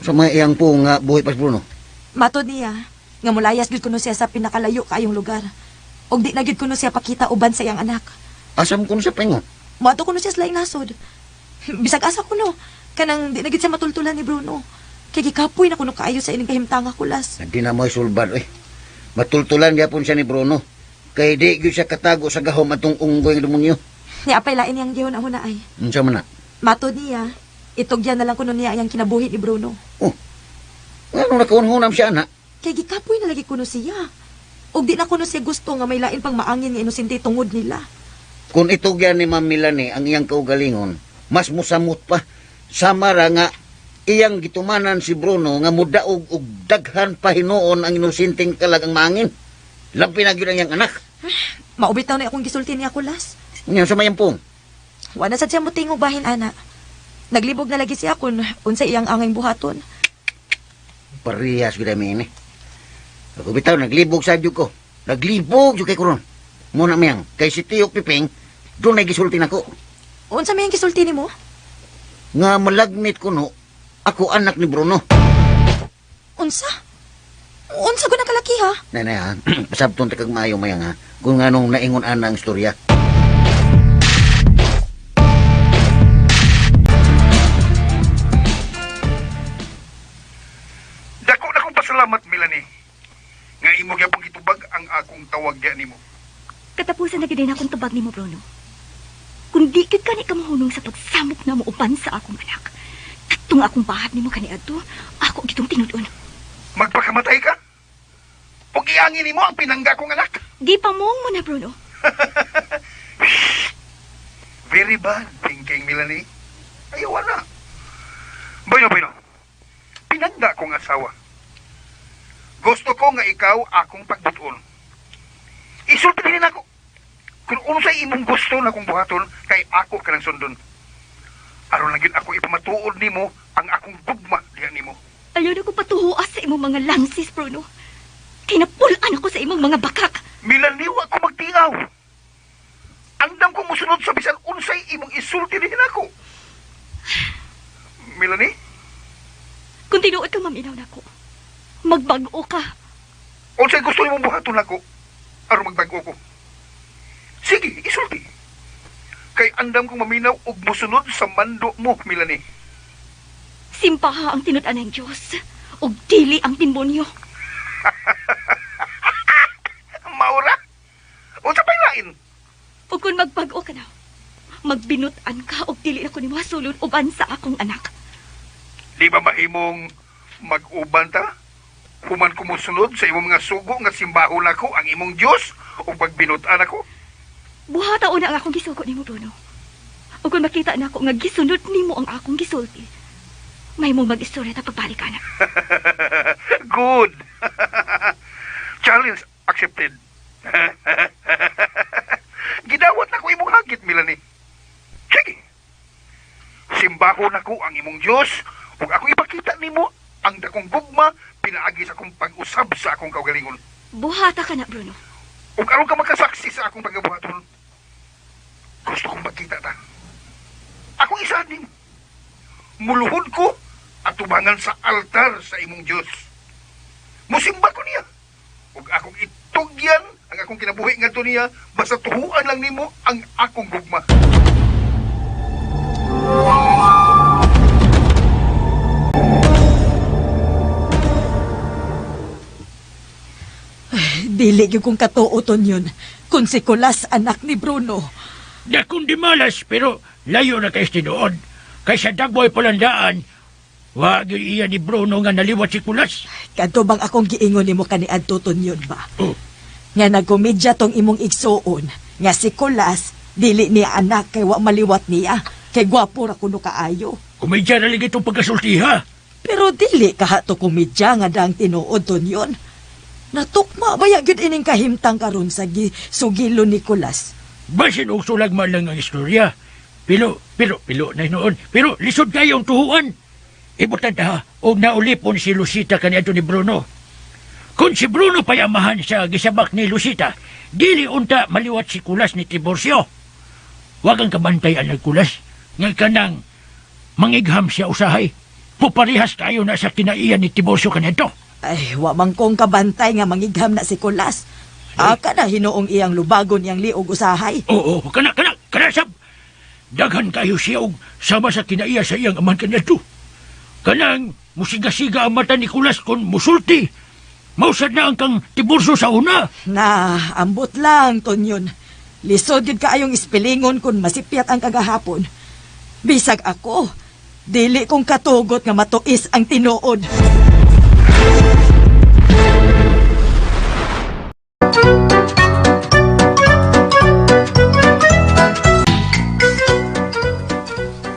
Sa mga iyang po nga buhi pa si Bruno. Matod niya, nga mulayas gyud kuno siya sa pinakalayo kaayong lugar. Og di na gyud kuno siya pakita uban sa iyang anak. Asam kuno siya paingon. Moadto kuno siya sa laing nasod. Bisag asa kuno, kanang di na gyud siya matultulan ni Bruno. Kay gikapoy na kuno kaayo sa ining kahimtanga Kulas. Di na mo'y sulbad oy. Matultulan gyapon siya ni Bruno. Kay di gyud siya katago sa gahom atong unggoy ng demonyo. Ni apay lain niyang gihuna-huna ay. Unsa man na? Matod niya, itugyan na lang kuno niya ang kinabuhi ni Bruno. Ngano nakaunhunam siya ana? Kay gikapoy na lagi kuno siya. Og di na kuno siya gusto nga may lain pang maangin nga inosente tungod nila. Kung itugyan ni Ma'am Melanie ang iyang kaugalingon, mas musamot pa. Sama ra nga iyang gitumanan si Bruno nga mudaog og daghan pa hinuon ang inosenteng kalag ang maangin. Lampi na gyud ang iyang anak. Maubitaw na akong gisulti niya Kulas. Nya sa mayampong. Wa na sad siya motingog bahin ana. Naglibog na lagi siya kung unsa iyang angay buhaton. Parehas gyud ami ini. Ako bitaw naglibog sa jud ko. Naglibog jud kay kuron. Muna miyang kay si Tio Piping doon ay gisulti nako Unsa may ang gisulti nimo? nga malagmit kuno ako anak ni Bruno. Unsa? Unsa ko nakalaki ha? Nanay ha, pasabton ta kag maayo mayang ha kung anong naingon ana ang istorya. Dako na kong pasalamat, Melanie. Nga imo gyapon gitubag ang akong tawag diya nimo. Katapusan na gid akong tubag nimo, Bruno. Kung di gid kani ka mahunong sa pagsamok na mo uban sa akong anak, katong akong bahat nimo kaniadto, ako gitong tinud-on. Magpakamatay ka? Ug iangin nimo ang pinangga kong anak. Di pa mong mo na, Bruno. Very bad thinking, Melanie. Ayaw na. Bueno, bueno. Pinangga kong asawa. Gusto ko nga ikaw akong pagbuton. Isulti din ako. Kung unsay imong gusto na kong buhaton, kay ako ka nang sundon. Aron lang yun ako ipamatuod nimo ang akong gugma diha nimo. Ayaw na ko patuhuas sa imong mga langsis, Bruno. Kinapulaan ako sa imong mga bakak. Melanie, wa ko magtiaw. Andam ko musunod sa bisan unsay imong isulti din ako. Melanie, Kung tinuod ka maminaw nako, magbag-o ka. unsay gusto nimong buhaton nako aron magbago ko. Sige, isulti. Kay andam kong maminaw og musunod sa mando mo, Melanie. Simpaha ang tinud-an ng Diyos, ug dili ang demonyo. Maura. Unsa pa'y lain? Ug kung magbag-o ka na, magbinut-an ka og dili na ko nimo hasulon uban sa akong anak. Di ba mahimong mag-uban ta? Human ko mosunod sa imong mga sugo nga simbahon ako ang imong Dios ug magbinutan ako. Buhata una ang akong gisugo nimo, Bruno. Ug kung makita nako nga gisunod nimo ang akong gisulti, mahimong mag-istorya ta pagbalik ana. Good. Challenge accepted. Gidawat na ko imong hagit, Melanie. Sige. Simbahon ako ang imong Dios ug ako ipakita nimo ang dakong gugma pinaagi sa akong pag-usab sa akong kaugalingon. Buhata ka na, Bruno. Ug aron ka makasaksi sa akong pagabuhaton, gusto kong magkita ta. Akong isaad nimo. Muluhod ko at tubangan sa altar sa imong Dios. Musimba ko niya. Ug akong itugyan ang akong kinabuhi ngadto niya basta tuhuan lang nimo ang akong gugma. Dili gyud kong katuo yun. Kung si Kulas anak ni Bruno. Dakong di malas, pero layo na kay tinuod. Kaysa dagboy palandaan, wa gyud iya ni Bruno nga naliwat si Kulas. Kadto bang akong giingon nimo kaniadto yun ba? Oh. Nga nagkomedya tong imong igsuon nga si Kulas dili niya anak kay wa maliwat niya kay gwapo ra kuno kaayo. Kumedya na lagi itong pagkasulti, ha? Pero dili kahato komedya nga dang tinuod ton yun. Natukma ba ya gyud ining kahimtang karon sa sugilo ni Kulas? Basin og sulag man lang ang istorya. Pilo, pilo, pilo na noon. Pero lisod kayo ang tuhuan. Ibutan ta, og naulipon si Lucita kaniadto ni Bruno. Kung si Bruno pa'y amahan sa gisabak ni Lucita, dili unta maliwat si Kulas ni Tiburcio. Wag ang kabantay ang nagkulas. Nga kanang mangigham siya usahay. Puparihas kayo na sa kinaiyan ni Tiburcio kaniadto. Ay, wa man kong kabantay nga mangigham na si Kulas. Aka na hinuong iyang lubagon iyang liog usahay. Oo, kana, kana, kana sab. Daghan kayo siya og sama sa kinaiya sa iyang amahan kaniadto. Kanang musiga-siga ang mata ni Kulas kung musulti. Mausad na ang kang Tiburcio sa una. Na, ambot lang, Tonyon. Lisod yun kaayong ispilingon kung masipyat ang kagahapon. Bisag ako, dili kong katugot nga matuis ang tinuod.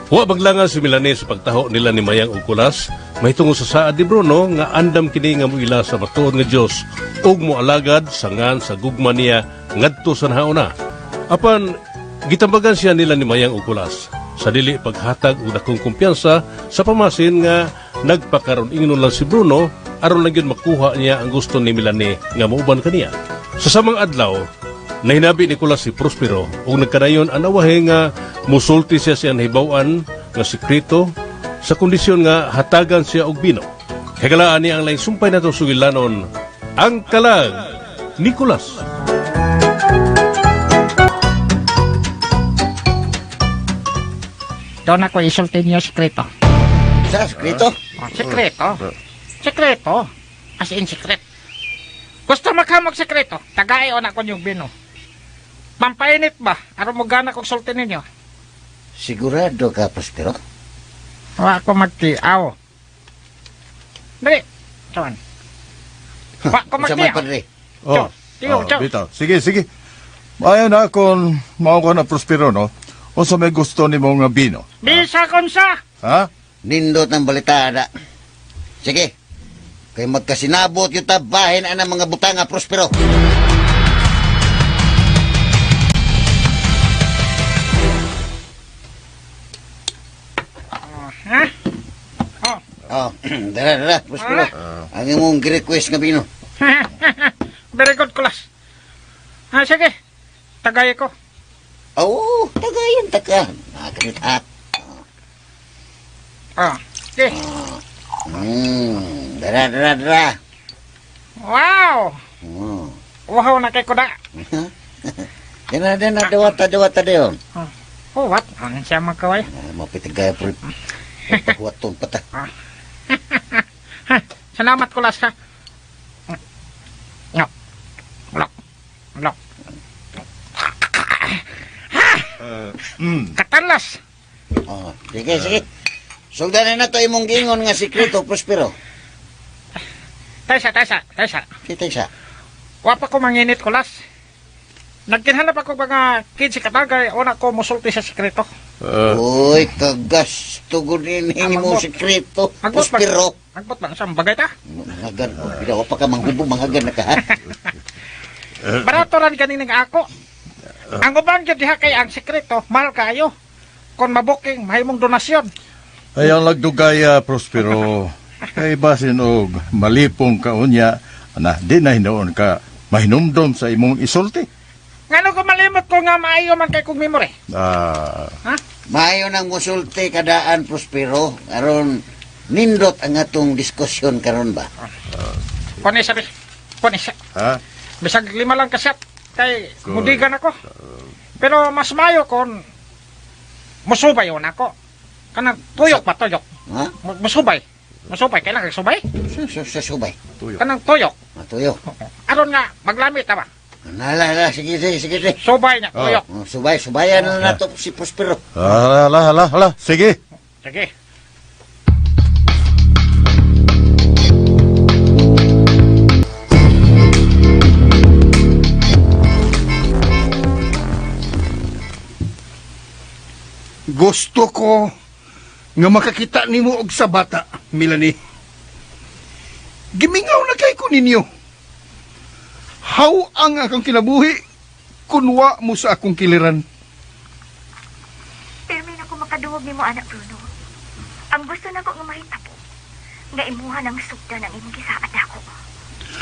Wa baglangan si Melanie sa pagtaho nila ni Mayang ug Kulas, mahitungod sa saad ni Bruno nga andam kini nga moila sa matuod nga Dios ug moalagad sa ngan sa gugma niya ngadto sa nahauna. Apan gitambagan siya nila ni Mayang ug Kulas sa dili paghatag og dakong kumpiyansa sa pamasin nga nagpakaron ingnon lang si Bruno aron lang gyud makuha niya ang gusto ni Melanie nga mouban kaniya. Sa samang adlaw, nahinabi ni Kulas si Prospero ug nagkanayon ang awahe nga musulti siya sa nahibaw-an nga sekreto sa kondisyon nga hatagan siya og bino. Kagalaan niya ang laing sumpay natong sugilanon, ang kalag Nicolas. Doon ako isulti niyo sekreto. Sa sekreto? Oh, sekreto. Sekreto. As in secret. Gusto makamog sekreto, tagay na ko yung bino. Pampainit ba? Aron mo gana kong sulti ninyo. Sigurado ka, Prospero? Wa ako magtiaw. Dali. Tuan. Wa ko Unsa man, magtiaw. Padre? Oh, Tiyo, oh, tiyo. bitaw. Sige, sige. Ayan na kung mao ko na Prospero, no? Unsa may gusto nimo nga bino? Bisa konsa. Ha? Nindot ang balita, ada. Sige. Kay magkasinabot yung tabahin ang mga butanga, Prospero. Ha? Oh. Oh, dara, dara, Prospero. Ang imong gi-request nga bino. Very good, Kulas. Ah, sige. Tagay ko. Oo, tagayan ta ka. Nakalit, ha? Ah, sige. Dara, dara, dara. Wow! Wow na kay kuda. Dara, dara, dawata, dawata dayon. Oh, what? Ang siya magkaway. Ah, mapit gaya pero pahuwaton pa ta. Ha, salamat, Kulas, ha. No. Lok. Lok. Katanlas. Oh, sige, sige. Sugdan na nato imong gingon nga sikreto, Prospero. Taysa, taysa, taysa. Kita siya. Wa pa ko manginit kulas. Nagkinhanap ako mga 15 katagay, una ko musulti sa sikreto. Uy, kagas. Tugod ini mo Magbot. sikreto, Magbot ba? Prospero. Magbot ba? Sa bagay ta? Manghagan. Bila pa ka manghubog, manghagan na ka, ha? Barato ran ganing ako. Ang uban gyud diha kay ang sikreto, mahal kaayo. Kon mabuking mahimong donasyon. Ayaw lagdugay, Prospero. Kay basin og malipong kaunya, na di na hinuon ka mahinumdom sa imong isulti. Ngano ko malimot ko nga maayo man kay kong memory. Ah, Maayo nang musulti kadaan, Prospero. Aron, nindot ang atong diskusyon karon ba? Kone sabi. Kone sa. Ha? Bisag lima lang kasyat kay Good. mudigan ako. Pero mas maayo kon musubay on ako. Kanang tuyok ba tuyok? Ha? Musubay. Musubay kailangan subay? Sa subay. Tuyok. Kanang tuyok. Matuyo. Aron nga maglamit ta ba? Nala, nala, sige, sige, sige, sige. Subay na tuyok. Oh, subay, subayan na nato si Prospero. Hala, hala, hala, hala. Sige. Sige. Gusto ko nga makakita nimo og sa bata, Melanie. Gimingaw na kay ko ninyo. How ang akong kinabuhi kunwa mo sa akong kiliran. Pirmi na ko makadungog nimo anak Bruno. Ang gusto nako nga mahitabo, nga imuha ng sugdan ang imong gisaad nako.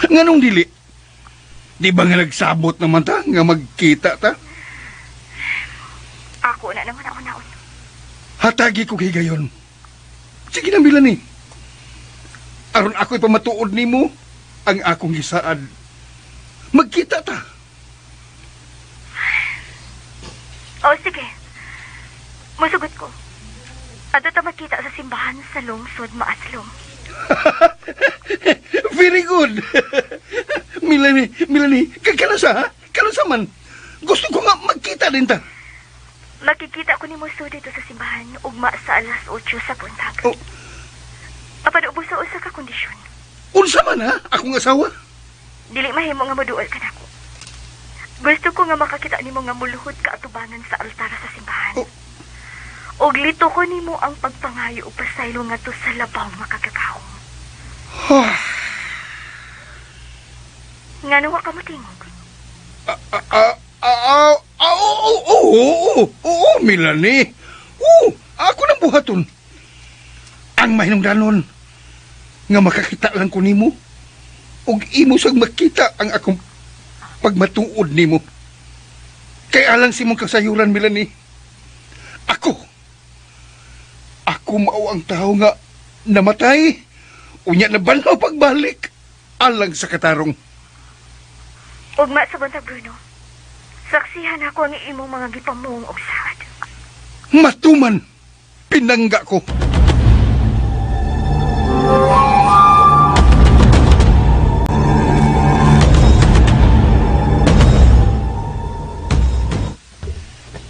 Nganong dili? Di ba nga nagsabot naman ta nga magkita ta? Ako na naman ako naon. Hatagi ko higayon. Sige na, Melanie. Aron ako'y pamatuod nimo ang akong gisaad. Magkita ta. O sige. Musugot ko. Ato ta makita sa simbahan sa lungsod Maaslong. Very good. Melanie, Melanie, kanasa ha? Kanasa man. Gusto ko nga magkita din ta. Makikita ko nimo so dito sa simbahan ugma sa alas 8 sa buntag. Oh. Apan ubos sa usa ka kondisyon. Unsa man ha? Akong asawa? Dili mahimo nga moduol ka nako. Gusto ko nga makakita nimo nga muluhod ka atubangan sa altara sa simbahan. Oh. Og lito ko nimo ang pagpangayo og pasaylo ngadto sa labaw makagagahom. Ngano wa ka motingog? Ah, ah, ah, ah, oo, oo, oo, oo, Melanie. Oo, ako nang buhaton. Ang mahinungdanon nga makakita lang ko nimo ug imo sang makita ang akong pagmatuod nimo. Kay alang si mong kasayuran, Melanie. Ako, ako mao ang tao nga namatay, unya na banhaw pagbalik alang sa katarong. Ugma sa buntag, Bruno. Saksihan ako ang imong mga gipamuong og saad. Matuman, pinangga ko.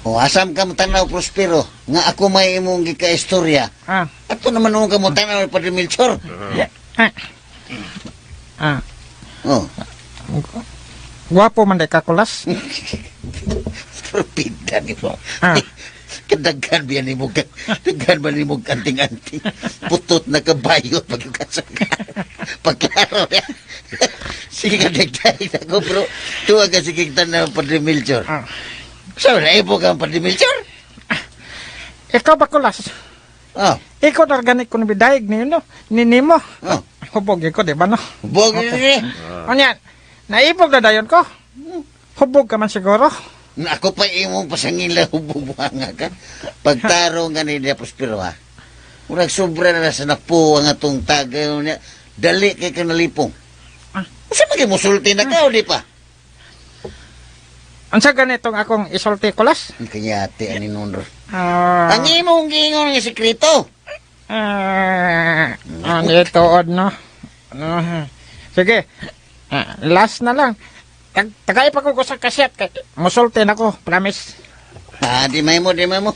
O, asam ka mo tanaw, Prospero, nga ako may imong gikaistorya. Ah. Ato naman nung ka mo tanaw, Padre Melchor. Ah. Ah. Oh, Gwapo man day ka kulas. Propida ni mo. Ah. Kadaghan ba ni mo daghan ba ni mo anting-anting putot na kabayo pagkasaka. Pagklaro niya. Sige ka dagdag ako bro. Tuwa ka sige tanaw, Padre Melchor. Ah. So, naibo ka ang Padre Melchor? Ikaw ba kulas? Oh, Ikaw na organic ko bidayeg ni no. Ni nimo. oh. Hubog ko di ba no? Bog ni. Unya, naibog na dayon ko. Hubog ka man siguro. Ako pa imong pasangila hubog-buhanga ka. Pagtarong ka ni Dia Prospero ha. Murag sobra na sa napo ang atong tagay niya. Dali kay ka nalipong. Usa man kay musulti na ka o di pa? Unsa ganitong akong isulti kulas? Ang kanyate ani nun. Ah. Ang imong giingon nga sekreto. Ah, ano tuod no? Ano? Sige. Ah, last na lang. Tagay pa ko sa kasyat kay musulti nako, promise. Ah, di may mo, di may mo.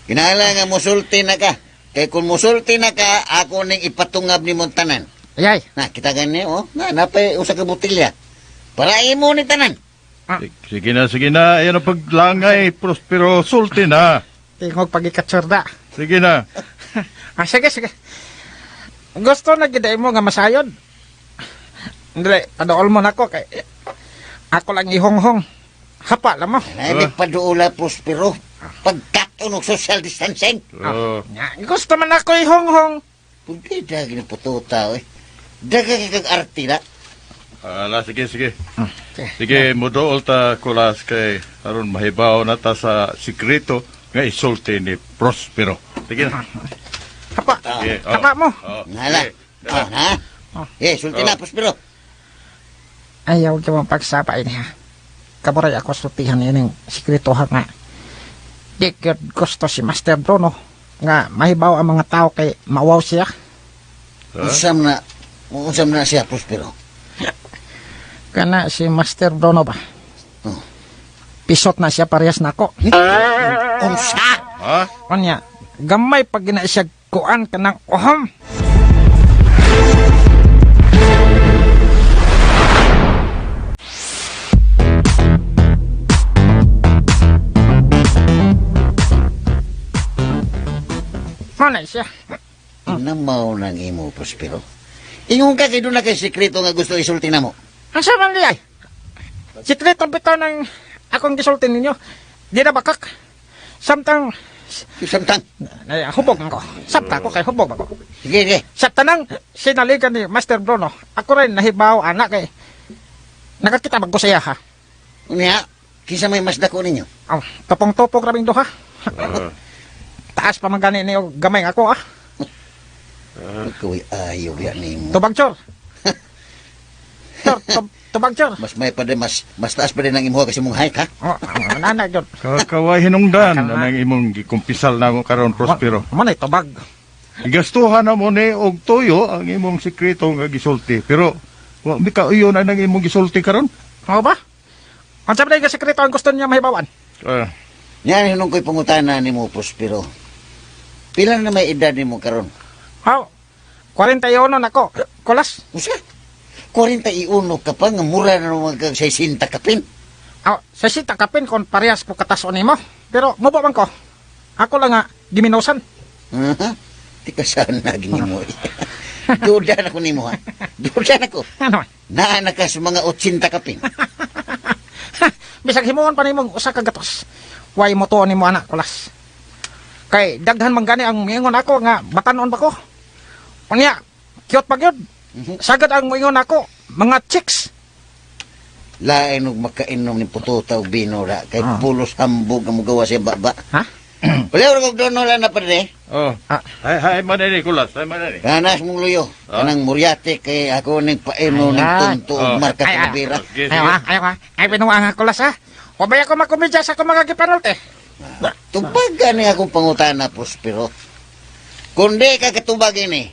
Kinahanglan nga musulti na ka. Kay kung musulti na ka, ako ning ipatungab ni mong tanan. Ayay. Na, kita gani, oh. Na, napay usa ka botelya. Para imo ni tanan. Sige na, sige na. Ayan ang paglangay, Prospero. Sulti na. Tingog pagikatsurda. Sige na. Ah, sige, sige. Gusto na gid mo nga masayod. Dili, padool mo nako kay ako lang ihonghong. Hapa lang mo. Ay, paduula, Prospero. Pagkaton og social distancing. Oh. Nya, gusto man ako ihonghong. Pwede dagin ang pututa, eh. Daga kag arte na. Ala, sige, sige. Sige, mudool ta kulas kay aron mahibaw na ta sa sikreto nga isulti ni Prospero. Sige na. Hapa. Sige, oh. Hapa mo. Oh, Nala. sige. Oh, ha? Eh, sulti na, Prospero. Ayaw ka mong pagsapay niya. Kaburay ako sultihan ining sikreto ha nga. Di gyud gusto si Master Bruno nga mahibaw ang mga tao kay mawaw siya. Usam na siya, Prospero. Kana si Master Bruno ba? Oh. Pisot na siya parehas nako. Unsa? Ha? Unya, gamay pag gina siya kuan kanang uhom. Mao na siya. Inamaw ng imo, Prospero. Ingon ka kay doon na kay sikreto nga gusto isulti na mo. Ang sama niya ay. Sikreto bitaw ng akong gisulti ninyo. Di na bakak. Samtang Samtang. ay, hubog ako. Sabta ko kay hubog ako. Sige, sige. Sa tanang sinaligan ni Master Bruno, ako rin nahibaw anak kay nakakita man ko sa iya ha. Unya, kinsa may mas dako ninyo? Aw, tupong-tupong rabing duha. Ah. Taas pa man gani niyo gamay ako ah. Ikaw ay ayaw yan nimo. Tubag chor. Chor, tubag chor. Mas may pa din, mas taas pa din ang imuha kasi mong height, ha? Oh, nana gyud. Kakaway hinungdan anang imong gikumpisal namo karon Prospero. Mo na tubag. Gigastuhan na mo ni og tuyo ang imong sikreto nga gisulti. Pero wa mi kauyon anang imong gisulti karon. Mao ba? Unsa ba ka sekreto ang gusto niya mahibawan? Ah, Yan, hinong ko'y pangutana nimo, Prospero. Pila na may edad nimo karon? Haw. 41 nako. Kulas. Usa? 41 ka pa, nga mura na naman kag 60 kapin. Aw, sa sita kapin kon parehas ko katason nimo. Pero mubo man ko. Ako lang nga giminusan. Ha? Di ka sana ginimo. Duda na ko nimo, ha? Duda na ko. Ano? Naa na ka sa mga 80 kapin. Bisag himuon pa nimong usa ka gatos. Way mo tuon nimo anak kulas. Kay daghan man gani ang miingon ako nga batanon ba ko. Unya, cute pa gyud. Sagad ang miingon ako, mga chicks. Lain og makainom ni pututa og bino ra kay pulos hambog ang mugawa siya baba. Ha? Wala ra kog dono lang na padre. oh. Ah. Hay hay man ni Kulas, hay man ni. Kanas mong luyo. Ah. Kanang muryate kay ako ning paino ning Ayan. tunto og Oh. marka Ay, sa ay. bira. Sige, Ayaw sige. ha, ayaw ha. Ay binuang ako kulas ha. Wabay ako makomedya sa akong mga gipanolte. Tubagan ni akong pangutana, Prospero. Kung di ka katubag ini,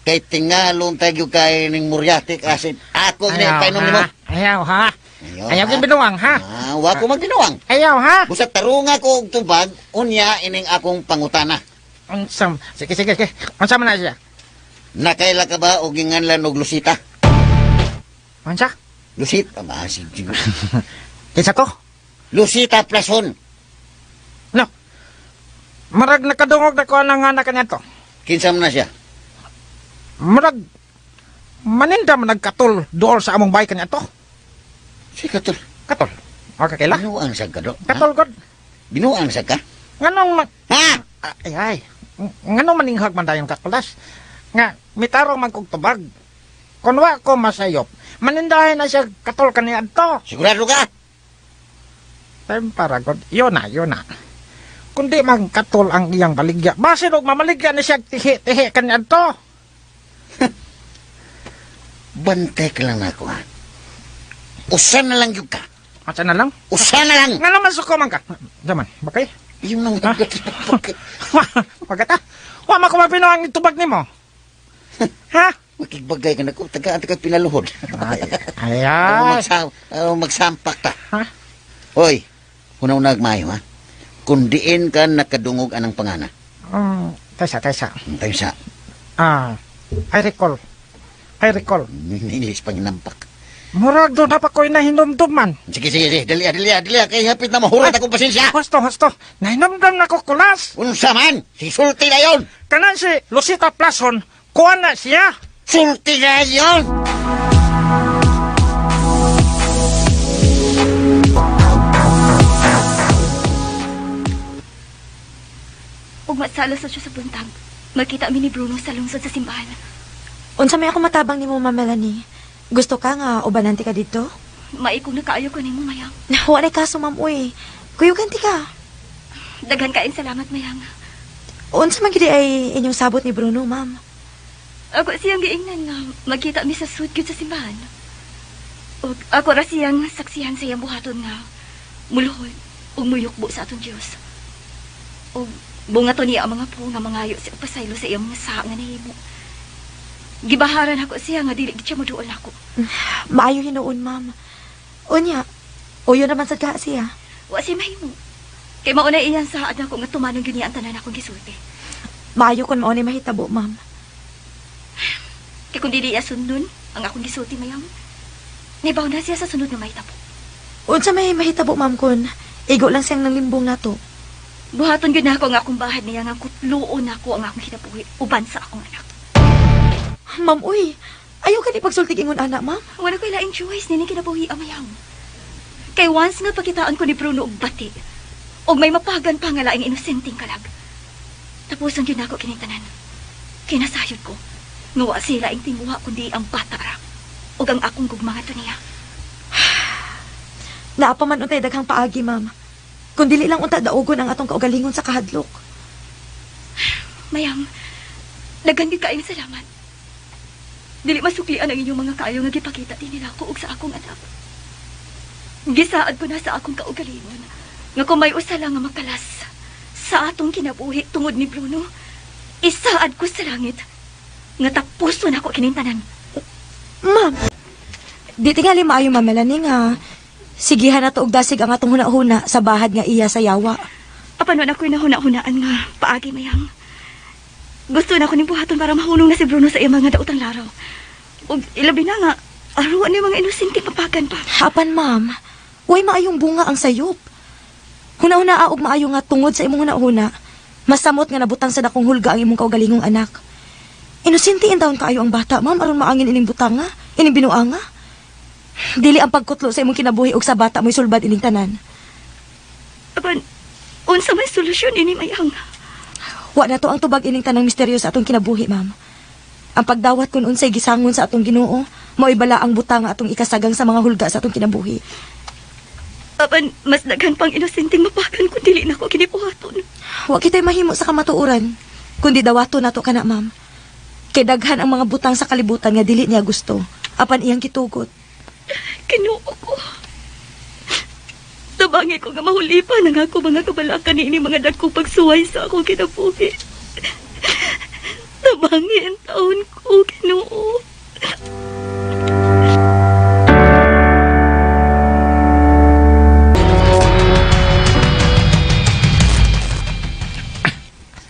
kay tingalon tayo kay ning muriatic acid. Ako ni painom nimo. Ayaw ha. Ayaw, Ayaw ha? gyud binuang ha. Ah, wa ko magbinuang. Ayaw ha. Busa tarunga ko og tubag, unya ining akong pangutana. Unsam. Sige sige sige. Unsa man na siya? Nakaila ka ba og ginganlan og Lucita? Unsa? Lucita ba si Kinsa to? Lucita Plason. No. Marag nakadungog na ko ang anak niya to. Kinsa man na siya? Murag maninda man nagkatol dool sa among bay kanya to. Si Katol. Katol. Okay kaila? Binuang sa ka do? Ha? Katol god. Binuang sa ka? Nganong man Ha? ay ay. Nganong maninghag man dayon kakulas? Nga mitarong man kog tubag. Kun wa ko masayop, manindahin na siya katol kaniya to. Sigurado ka? Time para god. Yun na, yun na. Kundi man katol ang iyang baligya. Basin og mamaligya ni siya tihi-tihi kaniya to. Bantay ka lang nako ha. Usa na lang yun ka. Asa na lang? Usa na lang. Nga naman suko man ka. Daman, bakay? Yung nang Ha? Pagkata? Wa man ko mapino ang tubag nimo. Ha? Makigbagay ka na ko, tagaan ta kag pinaluhod. Ay, Aron ay. Magsampak ta. Ha? Hoy, hunaw maayo ha. Kung diin ka nakadungog anang pangana. Taysa, taysa. Tayo sa Ah, I recall. I recall. English pang hinampak. Murag doon na pa ko'y nahinumduman. Sige, sige, sige. Dali, dali, dali. Kay hapit na mahurat akong pasensya. Husto, husto. Nahinumdum na ko, Kulas. Unsa man? Si sulti na yon. Kanan si Lucita Plason, kuha na siya. Sulti na yon. Ug matsala sa siya sa buntag. Magkita mi ni Bruno sa lungsod sa simbahan. Unsa may ako matabang nimo, Ma'am Melanie? Gusto ka nga ubanante ka dito? Maikong na kaayo ko nimo, Mayang. Wa na kaso, ma'am, uy. Kuyugan ti ka. Daghan kaayong salamat, Mayang. Unsa man gid ay inyong sabot ni Bruno, ma'am? Ako siyang giingnan nga magkita mi sa suit gyud sa simbahan. Ug ako ra siyang saksihan sa iyang buhaton nga muluhod ug muyukbo sa atong Dios. Ug bunga to niya ang mga po nga mangayo sa pasaylo sa iyang mga saa nga nahimo. Gibaharan ako siya nga dili gid siya moduol nako. Maayo hinuon, ma'am. Unya, uyo naman sad ka siya. Wa siya mahimo. Kay mao na iyang saad nako nga tumanon gyud niya ang tanan akong gisulti. Maayo kon mao ni mahitabo, ma'am. Kay kung dili iya sundon ang akong gisulti, Mayang, nibaw na siya sa sunod nga mahitabo. Unsa may mahitabo, ma'am, kun igo lang siyang nanglimbong nato. Buhaton gyud nako ang akong bahad niya nga kutluon nako ang akong kinabuhi uban sa akong anak. Ma'am, uy, ayaw ka ni pagsulti ingon ana, ma'am. Wala ko'y laing choice nini kinabuhi amayang. Kay once nga pakitaan ko ni Bruno og bati, og may mapagan pa nga laing inosenteng kalag. Tapuson gyud nako kining tanan. Kinasayod ko nga wa siya laing tinguha kundi ang bata ra ug ang akong gugma ngadto niya. Naa pa man untay daghang paagi, ma'am. Kun dili lang unta daugon ang atong kaugalingon sa kahadlok. Mayang, daghan gyud kaayong salamat. Dili masuklian ang inyong mga kaayo nga gipakita din nila ako ug sa akong anak. Gisaad ko na sa akong kaugalingon nga kung may usa lang nga makalas sa atong kinabuhi tungod ni Bruno, isaad ko sa langit nga tapuson ako kining tanan. Ma'am, di tingali maayo, Ma'am Melanie, nga sigihan na to og dasig ang atong huna-huna sa bahad nga iya sa yawa. Apan wala ko'y nahuna-hunaan nga paagi, Mayang. Gusto na ko ning buhaton para mahunong na si Bruno sa iyang mga daotang laraw. Ug ilabi na nga, aruan ni mga inosente papagan pa. Apan, ma'am, way maayong bunga ang sayop. Huna-huna og maayo nga tungod sa imong huna-huna, masamot nga nabutang sa dakong hulga ang imong kaugalingong anak. Inosente intawon kaayo ang bata, ma'am, aron maangin ining butanga, ining binuanga. Dili ang pagkutlo sa imong kinabuhi og sa bata mo'y sulbad ining tanan. Apan, unsa may solusyon ini, Mayang? Wa na to ang tubag ining tanang misteryo sa atong kinabuhi, ma'am. Ang pagdawat kun unsay gisangon sa atong Ginoo, mao'y bala ang butang nga atong ikasagang sa mga hulga sa atong kinabuhi. Apan, mas daghan pang inosenteng mapakan kung dili na ko kinibuhaton. Wa kita'y mahimo sa kamatuoran, kundi dawaton nato kana, ma'am. Kay daghan ang mga butang sa kalibutan nga dili niya gusto, apan iyang gitugot. Kinuo ko. Tabangi ko nga mahulipan ang ako mga kabalakan niini mga dagkong pagsuway sa akong kinabuhi. Tabangi ang taon ko, Ginoo.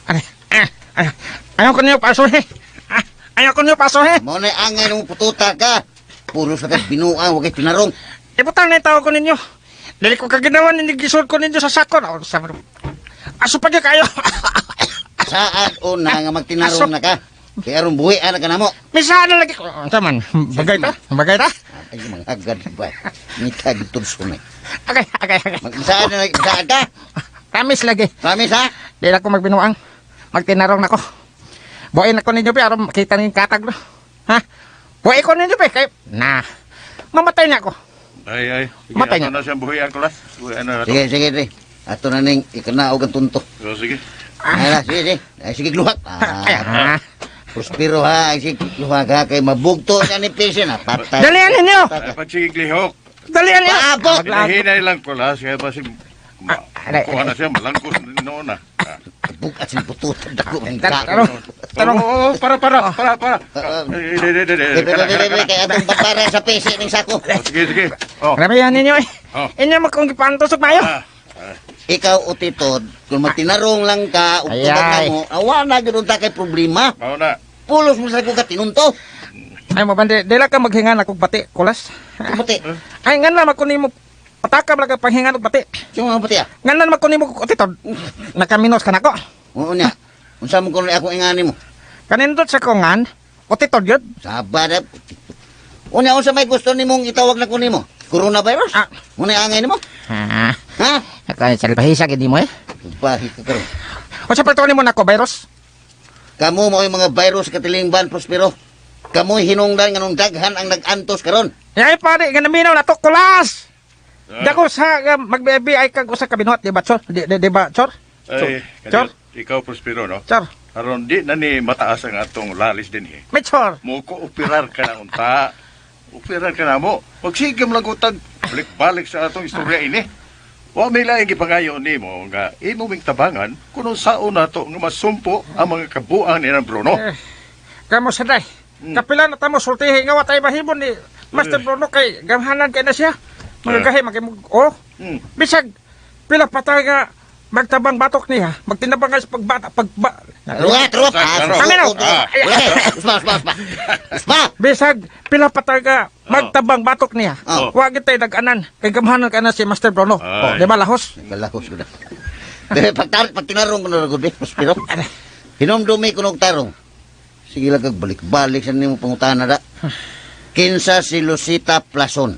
Ay, ay, ay, ayaw ko niyo pasohe. Ah, ayaw ko niyo pasohe. Mo na angay ng pututa ka. Puro sa kag binuang, wag kay tinarong. Ibutang na yung tawag ko ninyo. Dili ko kaginawa ninyo, gisod ko ninyo sa sako. Aso pa niyo kayo. Saan o na nga magtinarong na ka? Kaya aron buhi ana ka namo. Misaan na lagi ko. Unsa man? Bagay ta? Bagay ta? Ay, mga agad ba? Ngita gitulson eh. Okay, okay, okay. Magsaan na lagi, saan ka? Promise lagi. Promise ha? Dili ako magbinuang. Magtinarong na ko. Buhayin ako ninyo, pe, aron makita ninyo katag, no? Ha? Buhayin ko ninyo, pe, kay... Na. Mamatay na ako. Ay, ay. Sige, Matay ato nga. na siyang buhian, Kulas. Buhian na nato. Sige, sige, sige. Ato na ning ikanaog ang tunto. Oh, sige. Ay, na, sige, sige. Ay, sige, luhak. Ay, Ah, ah. Prospero ha, ay, sige, luhak ha. Kay mabugto na ni Pisen ha. Patay. Dalian ninyo! Ay, pagsigig lihok. Dalian ninyo! Paabot! Hinahinay lang, Kulas. Kaya basig, aray, kuha na siya, malangkos noon na. Bugat sa bututan dako ang Tarong, tarong. Oo, para, para, para, para. Eh, di, di, di, di. Bebe, bebe, bebe, kay atong babara sa pesi ning sako. Oh, sige, sige. Oh. Grabe yan ninyo eh. Oh. Inyo mo kung gipantos og mayo. Ah. Ikaw utitod, kung magtinarong lang ka, ug Ay, tubag na ay. mo, awa na gyud unta kay problema. Mao na. Pulos mo sa ko ka tinunto. Ay mo bandi, dila ka maghingan akong bati, kulas. Kumuti. Ay ngan na magkunin mo pataka ba ka panghingan og bati. Sino mga pati ah? Ngan na magkunin mo utitod. Nakaminos ka nako. Oo niya. Unsa mo kuno ako ingani mo? Kanindot sa kongan, utitod yun. Saba na. Unya unsa may gusto nimong itawag na kuno mo? Coronavirus? Ah. Unay angay nimo? Ha. Ha? Ako salpahisa gid mo eh. Bahi ka karon. Unsa pa nimo nako virus? Kamo mao yung mga virus katilingban Prospero. Kamo'y hinungdan nganong daghan ang nag-antos karon. Ay pare nga naminaw na to kulas. Dako sa magbebi ay kag usa ka binuhat di ba chor? Di ba chor? Ay, Chor? kanil, ikaw Prospero, no? Chor. Aron di na ni mataas ang atong lalis din eh. May chor. Mo ko operar ka na unta. Operar ka na mo. Magsigam lang utag. Balik-balik sa atong istorya ini. Wa may laing gipangayo nimo nga imo ming tabangan kuno saon nato nga masumpo ang mga kabuang ni Bruno. Eh, kamo sa day. Kapila na tamo sultihi nga wa tay mahimo ni Master Bruno kay gamhanan kay na siya. Mga Eh. gahi magimog oh. Mm. Bisag pila pa tayo nga magtabang batok niya, magtinabang sa pagbata pagba. Ruwa, ruwa. Taro. Kami na. Ah. Usma, usma, usma. Usma. Bisag pila pa tayo nga magtabang batok niya. Oh. Wa gid tay nag-anan kay gamhanan kay na si Master Bruno. Oh, Ay. di ba lahos? Galahos ko na. Pero pag, pag tinarong ko na gud eh, Prospero. Hinumdumi ko nog tarong. Sige lang kag balik-balik sa nimo pangutana da. Kinsa si Lucita Plason.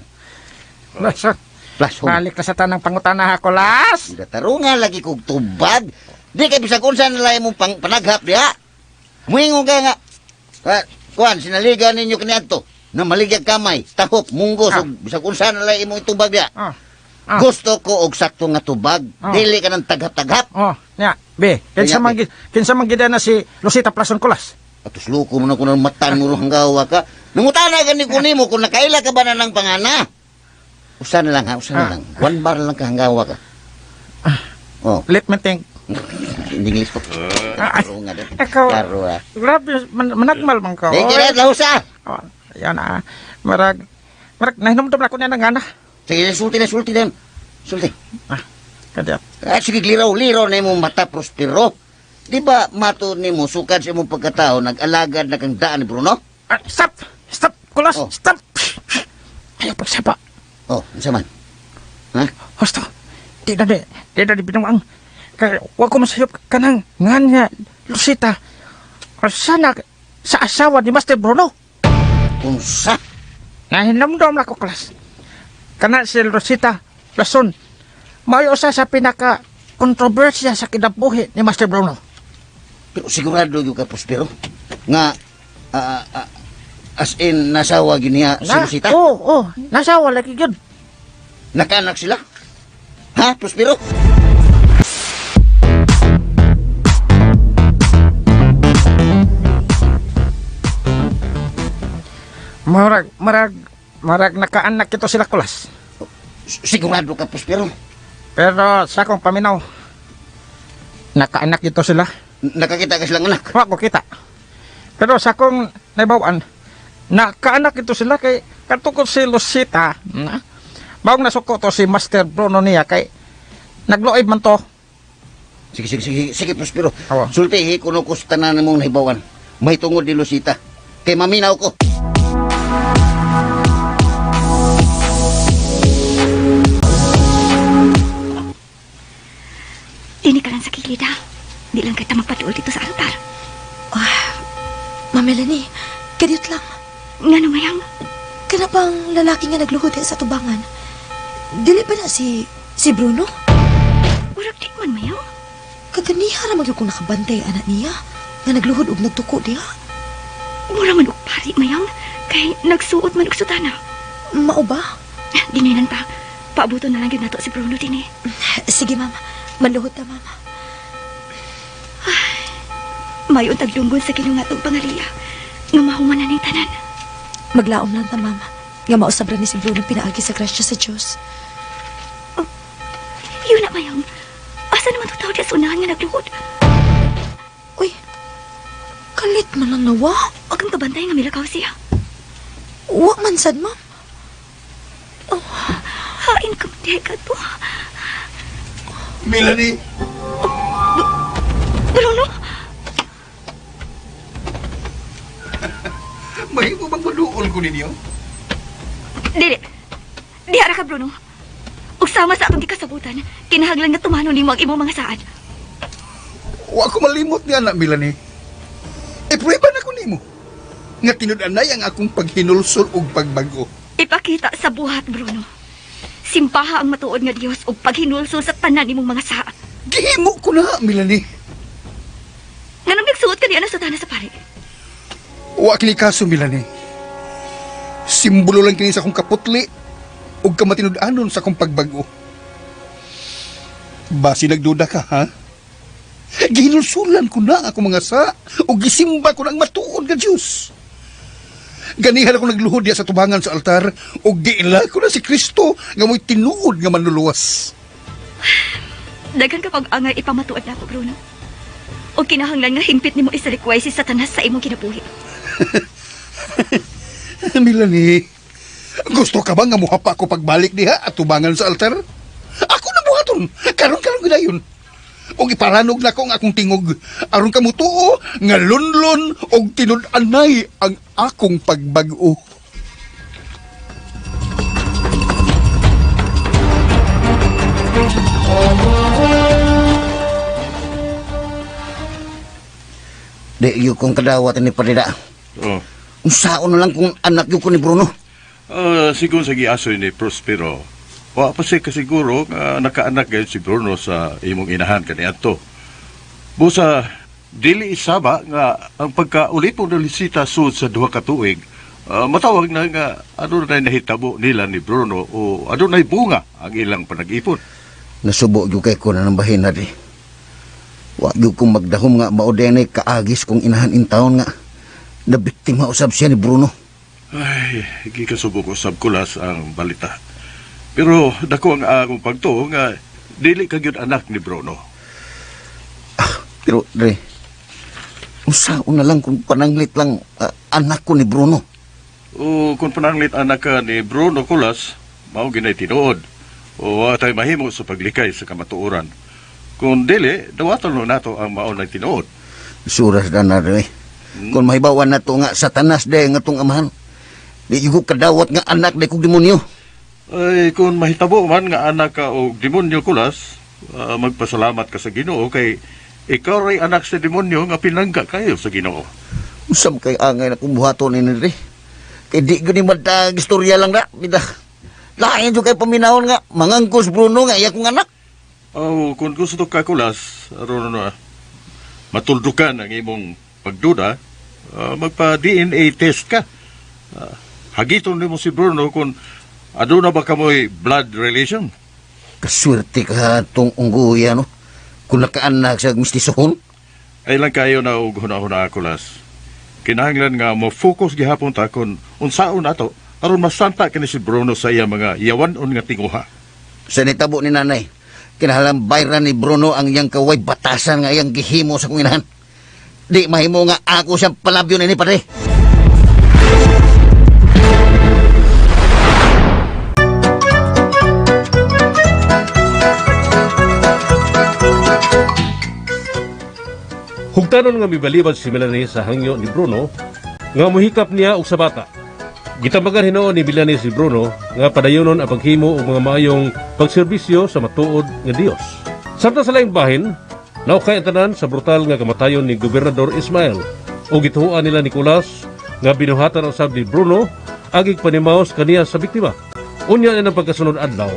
Basta, Plason. Balik na sa tanang pangutana ha, kulas. Tarunga lagi kog tubag. Di kay bisag unsa na lang imong panaghap diha. Muingon ka nga. Ah, kuan sinaliga ninyo kaniadto na maligyag kamay, tahop, munggos ug bisag unsa na lang imong itubag diha. Ah. Ah. Gusto ko og sakto nga tubag. Ah. Dili ka ng taghap-taghap. Oh, nya, be, kinsa Kanya, man kinsa man gid na si Lucita Plason Kulas. Atos loko mo na kung ang matan mo ro hanggawa ka. Nangutana gani ko nimo kung nakaila ka ba na ng pangana. Usa na lang ha, usa na Ah. lang. One bar lang ka hanggawa ka. Oh, Let me think. in English po. Ah, Karo nga din. Ikaw, Karo ah. grabe, managmal man ka. Di kaya lahusa. Oh, yan ah. Marag, marag, nahinumdum na ko niya ng gana. Sige, sulti na, sulti na. Sulti. Ah, kadya. Ah, sige, liraw, liraw na imong mata, Prospero. Di ba mato nimo sukad sa imong pagkatao, nag-alagad na kang daan ni Bruno? Ah, stop! Stop! Kulas! Oh. Stop! Ayaw pagsaba. Oh, unsa man? Ha? Hosto, di na di binuang. Kaya, wag ko masayop kanang ngan nga, Lucita. Sana sa asawa ni Master Bruno. Unsa? Nahinumdum na ko, klas. Kana si Rosita Lason. Mayo usa sa pinaka kontrobersya sa kinabuhi ni Master Bruno. Pero sigurado yung ka, Prospero, nga, ah, ah, as in, nasawa gyud niya si Lucita? Oo, oh, nasawa lagi yun. Nakaanak sila? Ha, Prospero? Marag, marag, marag nakaanak ito sila kulas. Sigurado ka, Prospero? Pero sa akong paminaw, nakaanak ito sila. Nakakita ka silang anak? Wa ko kita. Pero sa akong naibawan, nakaanak ito sila kay katukod si Lucita. Na, maong nasuko to si Master Bruno niya kay nagluoy man to. Sige, sige, sige, sige, Prospero. Awa. Sultihi kuno ko sa tanan mong nahibawan. May tungod ni Lucita. Kay maminaw ko. Dini ka lang sa kilid ha. Di lang kita magpatuol dito sa altar. Ma Melanie, kadiyot lang. Ngano mayang? Kana bang lalaki nga nagluhod diha sa tubangan? Dili ba na si Bruno? Murag di man mayang. Kaganiha ra magyud kung nakabantay anak niya nga nagluhod og nagtuko diha. Mura man og pari mayang. Kay nagsuot man og sutana. Mao ba? Dinay lang ta. Paabuto na lang yun nato si Bruno din eh. Sige, ma'am. Manluhod ta, ma'am. Mayon tagdunggon sa Ginoo nga atong pangaliya. Nga mahuman na ning tanan. Maglaom lang ta, ma'am. Nga mausab ra ni si Bruno pinaagi sa grasya sa Dios. Oh, yun na mayang. Asa naman to tao diya sa unahan nga nagluhod? Uy, kalit man lang nawa. Wa kang kabantay nga milakaw siya. Wa man sad, ma'am. Oh, hain ka ka to. Melanie! Bruno? Mahimo bang maduol ko ninyo? Dili. Diha ra ka, Bruno. Ug sama sa atong gikasabutan, kinahanglan nga tumanon nimo ang imong mga saad. Wa ko malimot niya na, Melanie. Iprueba na ko nimo. Nga tinud-anay ang akong paghinulsol ug pagbag-o. Ipakita sa buhat, Bruno. Simpaha ang matuod nga Dios ug paghinulsol sa tanan nimong mga saa. Gihimo ko na, Melanie. Nganong nagsuot ka niya na sutana sa pare? Wa kini kaso, Melanie. Simbolo lang kini sa akong kaputli ug kamatinud-anon sa akong pagbag-o. Basi nagduda ka, ha? Gihinulsulan ko na akong mga sa ug gisimba ko na ang matuod nga Dios. Ganihan ako nagluhod diya sa tubangan sa altar ug giila ko na si Kristo nga mo'y tinuod nga manluluwas. Daghan ka pag-angay ipamatuod nako, Bruno. O kinahanglan nga hingpit nimo isalikway si Satanas sa imong kinabuhi. Melanie, gusto ka ba nga muhapa ko pagbalik diha at tubangan sa altar? Ako na buhaton, karon-karon gidayon. Og iparanog na ko ang akong tingog aron ka mutuo nga lunlon og tinud-anay ang akong pagbag-o. Di yun kong kadawat ni Parida. Oh. Unsaon na lang kung anak yun ko ni Bruno. Sigon sa giasoy ni Prospero, wa pa siya kasiguro nga nakaanak gayud si Bruno sa imong inahan kaniadto. Busa dili isaba nga ang pagkaulipon ng Lisita sud sa duha ka tuig, matawag na nga adunay nahitabo nila ni Bruno o adunay bunga ang ilang panag-ipon. Nasubo yun kay ko na ng bahina di. Wa yun kong magdahom nga maodenay kaagis kong inahan in taon nga nabiktima usab siya ni Bruno. Ay, gikasubo ko sab kulas ang balita. Pero dako ang akong pagtuo nga dili ka gyud anak ni Bruno. Pero, Dre, unsaon na lang kung pananglit lang anak ko ni Bruno. O kung pananglit anak ka ni Bruno Kulas, mao ginay tinuod. O wa tay mahimo sa paglikay sa kamatuoran. Kung dili, dawaton no nato ang mao na tinuod. Suras na na, Dre. Kung mahibawan na to nga Satanas de nga tong amahan. Di ko kadawat nga anak di kong demonyo. Ay, kung mahitabo man nga anak ka og demonyo Kulas, magpasalamat ka sa Ginoo kay ikaw ray anak sa demonyo nga pinangga kayo sa Ginoo. Usam kay angay na kung buhaton ni Dre. Kay di ko ni matag istorya lang na. Bida. Lain jud kay paminahon nga mangangkos Bruno nga iya kong anak. Oh, kung gusto ka Kulas, aron na matuldukan ang imong pagduda, magpa-DNA test ka. Hagiton nimo si Bruno kung aduna ba kamoy blood relation. Kaswerte ka tong unggoya no. Kung nakaanak sa mistisohon. Ay lang kayo na og huna-huna Kulas. Kinahanglan nga mo focus gihapon ta kung unsaon nato aron masanta kini si Bruno sa iya mga yawan-on nga tinguha. Sa nitabo ni nanay, kinahanglan bayran ni Bruno ang iyang kaway batasan nga iyang gihimo sa kong inahan. Di mahimo nga ako siyang palabyo nini padre. Hugtanon nga mibalibad si Melanie sa hangyo ni Bruno nga muhikap niya og sa bata. Gitambagan hinuon ni Melanie si Bruno nga padayonon ang paghimo og mga maayong pagserbisyo sa matuod nga Dios. Samtang sa laing bahin, naukay ang tanan sa brutal nga kamatayon ni Gobernador Ismael o gituhuan nila Nicolas nga binuhatan usab ni Bruno agig panimaos kaniya sa biktima. Unya na ng pagkasunod adlaw,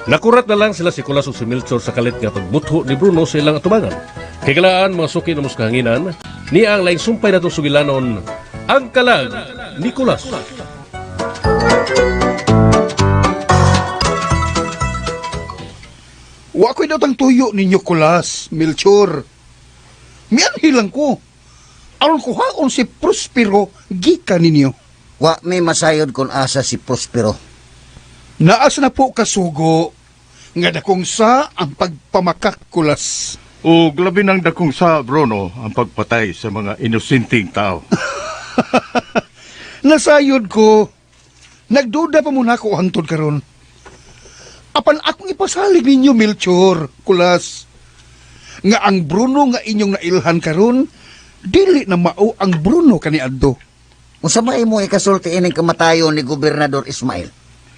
nakurat na lang sila si Nicolas ug si Melchor sa kalit nga pagbutho ni Bruno sa ilang atubangan. Kay mga suki na muskahanginan, niya ang laing sumpay natong sugilanon, ang kalag Nicolas. Wa ko'y datang tuyo ninyo, Kulas, Melchor. Mianhi lang ko. Aron kuhaon si Prospero gikan ninyo. Wa may masayod kung asa si Prospero. Naas na po kasugo. Nga dakong sa ang pagpamakakulas. O labi ng dakong sa, Bruno, ang pagpatay sa mga inosenteng tao. Nasayod ko. Nagduda pa muna ako hangtod karon. Apan akong ipasalig ninyo, Melchor, Kulas. Nga ang Bruno nga inyong nailhan karon, dili na mao ang Bruno kaniadto. Unsa may imo ikasulti ining kamatayon ni Gobernador Ismael?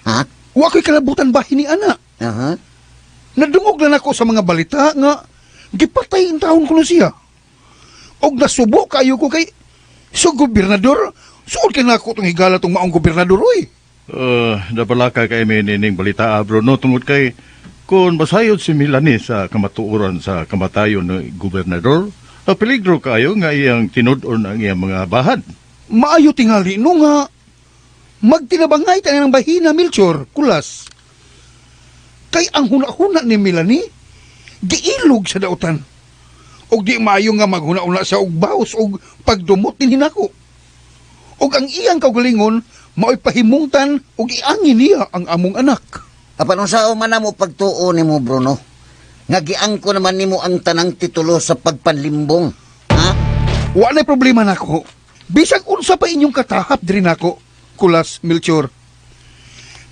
Ha? Wa ko'y kalabutan bahin ni ana. Aha. Nadungog lang ako sa mga balita nga gipatay ang taon ko na siya. Og nasubo kayo ko kay so gobernador, suod kay nako tong higala tong maong gobernador oy. Nabalaka kay mi nining balita, Bruno, tungod kay kung masayod si Melanie sa kamatuoran sa kamatayon ni Gobernador, peligro kayo nga iyang tinud-on ang iyang mga bahad. Maayo tingali no nga magtinabangay tayo ng bahina Melchor, Kulas. Kay ang huna-huna ni Melanie giilog sa dautan. Og di maayo nga maghuna-huna sa og baos og pagdumot din hinako. Og ang iyang kaugalingon mao'y pahimungtan og iangin niya ang among anak. Apan unsa man mo pagtuo nimo, Bruno? Nga giangko naman nimo ang tanang titulo sa pagpanlimbong. Ha? Wa na problema nako. Bisag unsa pa inyong katahap diri nako, Kulas, Melchor.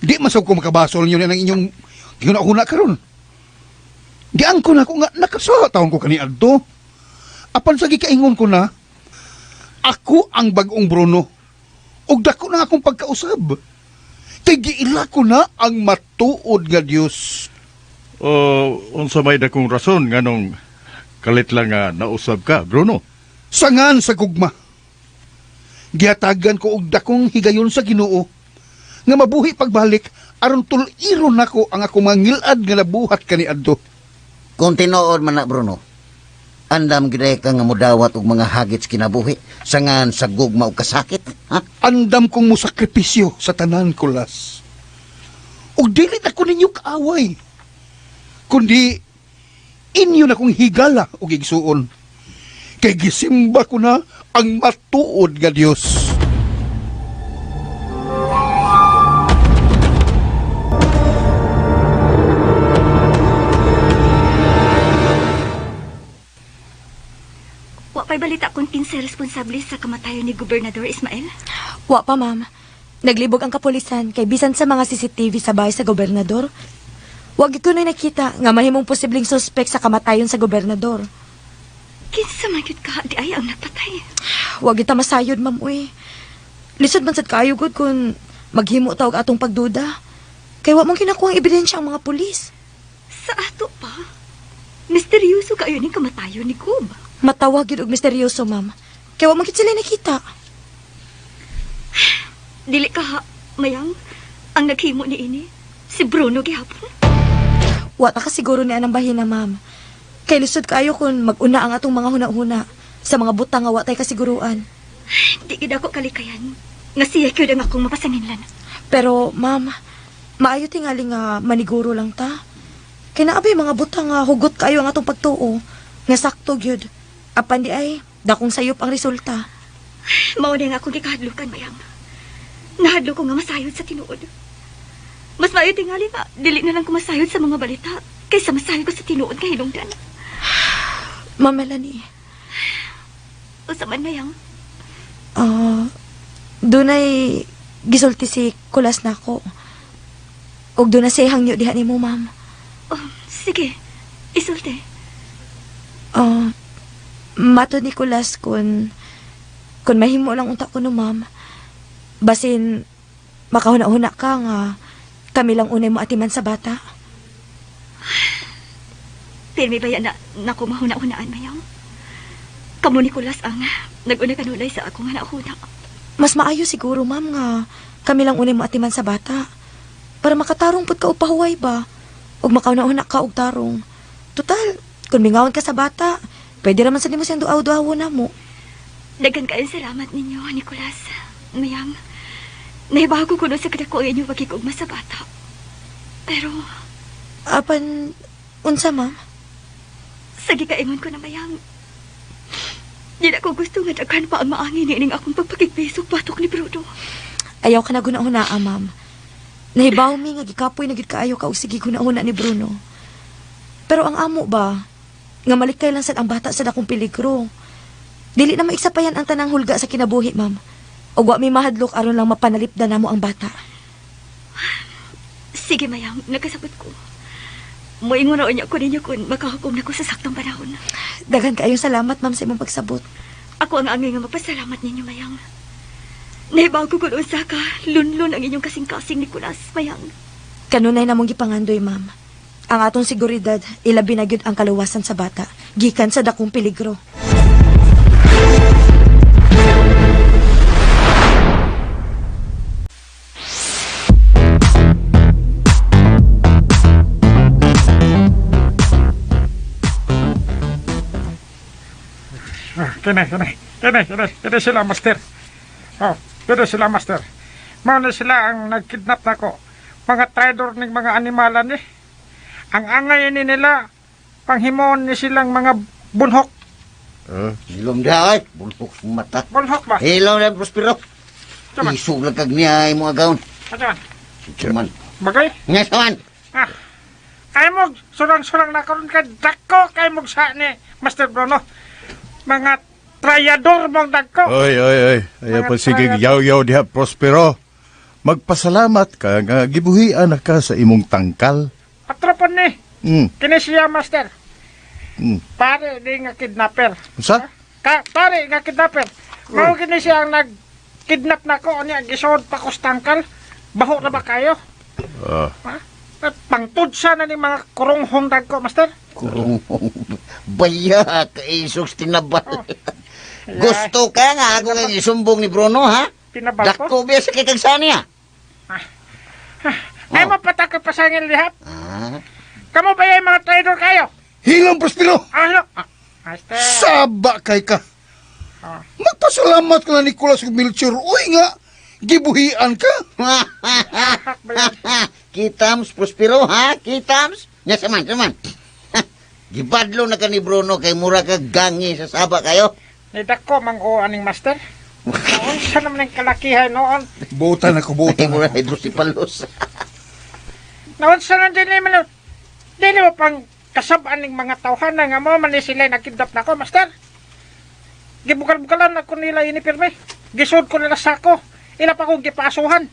Di masaw ko makabasol niyo ng inyong gihuna-huna karon. Giangko nako nga nakasaha taon ko kaniadto. Apan sa gikaingon ko na, ako ang bag-ong Bruno. Ug dako na akong pagkausab. Kay giila ko na ang matuod nga Dios. O unsa may dakong rason nganong kalit lang nga nausab ka, Bruno? Sangan sa gugma. Gihatagan ko og dakong higayon sa Ginoo nga mabuhi pagbalik aron tul-iron nako ang akong mga ngilad nga nabuhat kaniadto. Kung tinuod man na, Bruno, andam gid ka nga modawat og mga hagit sa kinabuhi sangan sa gugma ug kasakit, ha? Andam kong mosakripisyo sa tanan, Kulas. Ug dili na ko ninyo kaaway, kundi inyo na kong higala ug igsuon. Kay gisimba ko na ang matuod nga Dios. Wa pa'y balita kung kinsay responsable sa kamatayon ni Gobernador Ismael? Wa pa, ma'am. Naglibog ang kapulisan kay bisan sa mga CCTV sa bahay sa gobernador. Wag ko na nakita nga mahimong posibleng suspek sa kamatayon sa gobernador. Kinsa man gyud ka di ay ang nagpatay. Wag ita masayod, ma'am, uy. Lisod man sad kaayo gud kung maghimo ta og atong pagduda. Kay wa mong kinakuha ang ebidensya ang mga pulis. Sa ato pa? Misteryoso kaayo ning kamatayon ni Gob. Matawag gyud og misteryoso, ma'am. Kay wa man gyud sila nakita. Dili ka ha, mayang ang naghimo ni ini si Bruno gihapon. Wa ta ka siguro ni anang bahina, ma'am. Kay lisod kaayo kung mag-una ang atong mga huna-huna sa mga butang nga wa tay kasiguruan. Di gid ako kalikayan nga siya gyud ang akong mapasanginlan. Pero, ma'am, maayo tingali nga maniguro lang ta. Kay naa bay mga butang nga hugot kaayo ang atong pagtuo, nga sakto gyud. Apan di ay dakong sayop ang resulta. Mao na nga akong gikahadlukan, mayang. Nahadlok ko nga masayod sa tinuod. Mas maayo tingali nga dili na lang ko masayod sa mga balita kaysa masayod ko sa tinuod nga hinungdan. Ma'am Melanie, Unsa man, mayang? Dunay gisulti si Kulas nako. Og doon na siya hangyo diha nimo, ma'am. Oh, sige. Isulti. Mato ni Kulas kung mahimo lang unta ko no, ma'am. Basin makahuna-huna ka nga kami lang unay mo atiman sa bata. Pirmi ba yan na nako mahuna-hunaan, mayang? Kamo ni Kulas ang nag-una kanunay sa akong huna-huna. Mas maayo siguro, ma'am, nga kami lang unay mo atiman sa bata. Para makatarong pud ka og pahuway ba? Og makauna-una ka og tarong. Total, kung mingawan ka sa bata, pwede raman sa nimo siyang duaw-duaw na mo. Daghan kayong salamat ninyo, Nicolas. Mayang, nahibago ko no sa kadako ang inyong pagkikugma sa bata. Pero, Apan, unsa, ma'am? Sa gikaingon ko na, mayang, di na ko gusto nga daghan pa ang maangin niining akong pagpakigbeso batok ni Bruno. Ayaw ka na guna-hunaa, ma'am. Nahibaw mi nga gikapoy na gyud kaayo ka og sige hunahuna ni Bruno. Pero ang amo ba, nga malikay lang sad ang bata sa dakong peligro. Dili na maigsapayan ang tanang hulga sa kinabuhi, ma'am. Ug wa mi mahadlok aron lang mapanalipdan namo ang bata. Sige, Mayang, nakasabot ko. Moingon ra unya ko ninyo kung makahukom na ko sa saktong panahon. Daghan kaayong salamat, ma'am, sa imong pagsabot. Ako ang angay nga magpasalamat ninyo, Mayang. Nahibaw ko kung unsa ka, lunlun ang inyong kasing-kasing, Nicolas, Mayang. Kanunay namong gipangandoy, ma'am. Ang atong seguridad, ilabi na gyud ang kaluwasan sa bata, gikan sa dakong peligro. Ah, kini, kini. Kini, kini. Kini sila, master. Oh, kini sila, master. Mao na sila ang nagkidnap nako. Mga traidor ning mga animalan ni. Ang angay ni nila, panghimon ni silang mga bunhok. Hilom da ay, bulok sa mata. Bunhok ba? Hilom na Prospero. Tama. Isog lang kag niya imong agawon. Ano? Saman. Bagay? Nga saman. Ah. Ay mo, surang-surang na karon kay dako kay mog sa ni Master Bruno. Mga trayador mong dako. Oy, oy, oy. Ayaw Mga pa sige, triad. yaw-yaw diha, Prospero. Magpasalamat ka nga gibuhian na ka sa imong tangkal. Patropon ni. Kini siya, Master. Pare ni nga kidnapper. Unsa? Ka, pare nga kidnapper. Mao kini siya ang nag-kidnap nako unya gisuod pa ko sa tangkal. Baho na ba kayo? Ah. Ha? At pangtud siya na ni mga kurunghong dagko, Master. Kurong baya kaisog sa tinabal. Gusto ka nga ako nga isumbong ni Bruno ha? Tinabal ko? Dako biya sa kay kag saniya. Ay mapataka pa sa ngil lihat. Ah. Kamo ba yung mga traidor kayo? Hilom, Prospero! Ano? Ah, Master. Saba kay ka. Ah. Magpasalamat ka na Nicolas ug Melchor. Uy nga, gibuhian ka. Kitams, Prospero, ha? Kitams? Nya saman, saman. Gibadlo na ka ni Bruno kay mura ka gangi sa saba kayo. Ni dako mang o aning master. Noon siya naman ang kalakihan noon. Butan ako, butan. Mura hydrocephalus. Noon siya nang dili man. Dili mo pang kasabaan ng mga tawhana nga mo man ni sila nagkidnap na ako, master. Gibugal-bugalan ako nila inipirme. Gisud ko nila sako. Ila pa akong gipasuhan.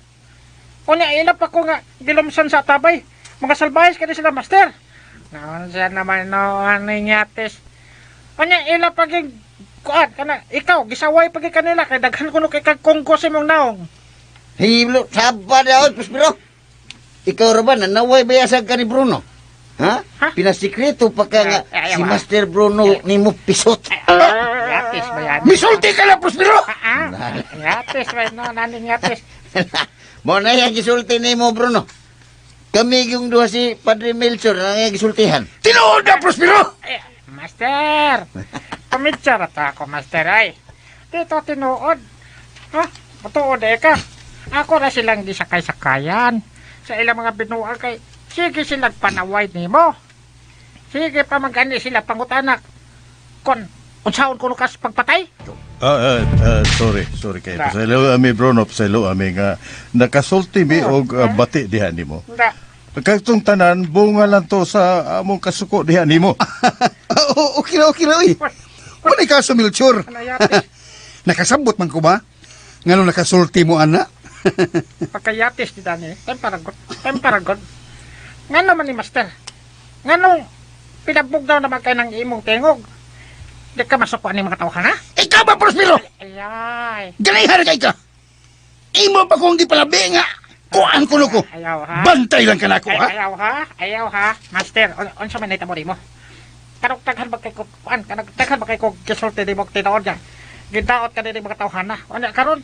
Unya, ila pa ko nga gilumsan sa tabay. Mga salbahis kani sila, master. Noon siya naman noon ninyatis. Unya, ila pa ging kuan kana ikaw gisaway pa gid kanila kay daghan kuno kay kag kongko sa imong naong. Hilo, saba daw, Prospero. Ikaw ra ba, nanaway bayasag ka ni Bruno? Ha? Pinasikreto pa ka nga Ay, ayaw, si ah. Master Bruno ni mo pisot. Yatis ba yan? Misulti ka na, Prospero! Ah, yatis ba no, naning yatis. Mo na yung gisulti ni mo, Bruno. Kami yung duha si Padre Melchor ang iyang gisultihan. Tinuod na, Prospero! Ay, master. Pamilyar ta ako, master ay. Dito tinuod. Ha? Matuod eh ka. Ako na silang gisakay-sakayan. Sa ilang mga binuang kay sige silang panaway nimo. Sige pa magani sila pangutanak. Kon unsaon kuno kas pagpatay? Sorry, sorry kay. Na. Pasaylo ami Bruno, pasaylo ami nga nakasulti mi og bati diha nimo. Nda. Katong tanan bunga lang to sa among kasuko diha nimo. Oh, okay ra, okay ra, uy. Wala kaso, Melchor. Ano yatis? Nakasabot man ko ba? Ngano nakasulti mo, ana? Pagkayatis ni Dani. Temparagot. Temparagot. Nga naman ni Master. Nga nung pinabugdaw naman kayo ng imong tingog. Di ka masukuan ni mga tawhan, ha? Ikaw ba, Prospero? Ayay. Ganihan kay ka! Imo pa kong gipalabi nga! Kuan ko ko! Ayaw, ha? Bantay lang ka na ako, Ay, ha? ayaw, ha? Ayaw, ha? Master, unsa man nahitabo nimo? Kanang daghan ba kay ko kuan? Kanang daghan ba kay ko gisulti nimo tinuod niya? Gidaot ka nini mga tawhana. Unya karon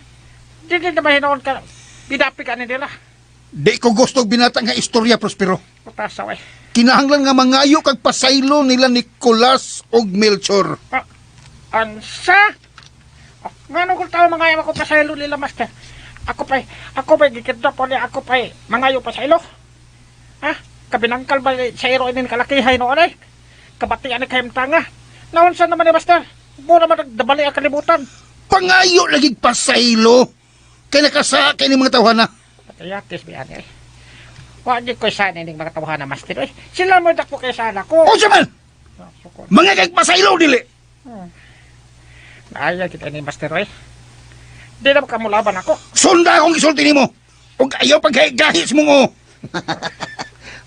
dili na ba hinuon ka gidapi ka ni nila. Di ko gusto og binata nga istorya, Prospero. Putasaw ay. Kinahanglan nga mangayo kag pasaylo nila Nicolas og Melchor. Ansa? Oh, ngano kung tao mangayo ako pasaylo nila, master? Ako pa'y gikidnap ulit, ako pa'y mangayo pasaylo. Ha? Kabinangkal ba sa iro inin kalakihay noon ay? Kabatian ni kayong tanga. Naunsa naman ni master? Mura man nagdabali ang kalibutan. Pangayo lagi pasaylo. Kay nakasa kay ni mga tawhana. Patayatis ba yan eh? Wa gid ko sa ining mga tawhana, master. Oy, sila mo dako kay sana ko. Unsa man? Mga kag pasaylo dili. Naaya gid ini, master, oy. Di na ka mulaban ako. Sunda akong gisulti nimo. Ug ayaw paggahi sa mong o.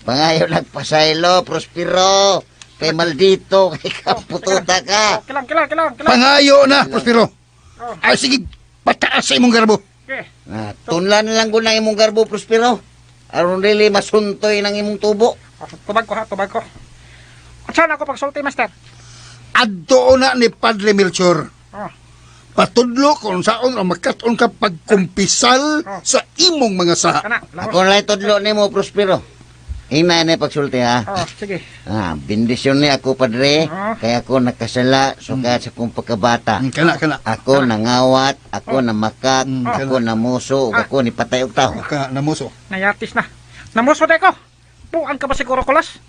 Pangayo nagpasaylo, Prospero. Kay maldito, kay kapututa ka. Kilang, kilang, kilang, kilang. Pangayo na, Prospero. Ay sige, pataas sa imong garbo. Okay. Ah, tunlan na lang ko na imong garbo, Prospero. Aron dili masuntoy ng imong tubo. Oh, tubag ko ha, tubag ko. Unsa na ako pagsulti, master? Adto na ni Padre Melchor. Oh. Patudlo kung saon ang makat-on ka pagkumpisal sa imong mga saha. Kana, Ako na lang tudlo nimo, Prospero. Hina na pagsulti ha. Oh, sige. Ah, bendisyon ni ako, padre. Ah. Kaya ako nakasala sukad sa akong pagkabata. Kana, kana. Ako nangawat, ako namakak, ako namuso, ug ako nipatay og tawo. Ka namuso. Nayatis na. Namuso na ko. Buang ka ba siguro, Kulas?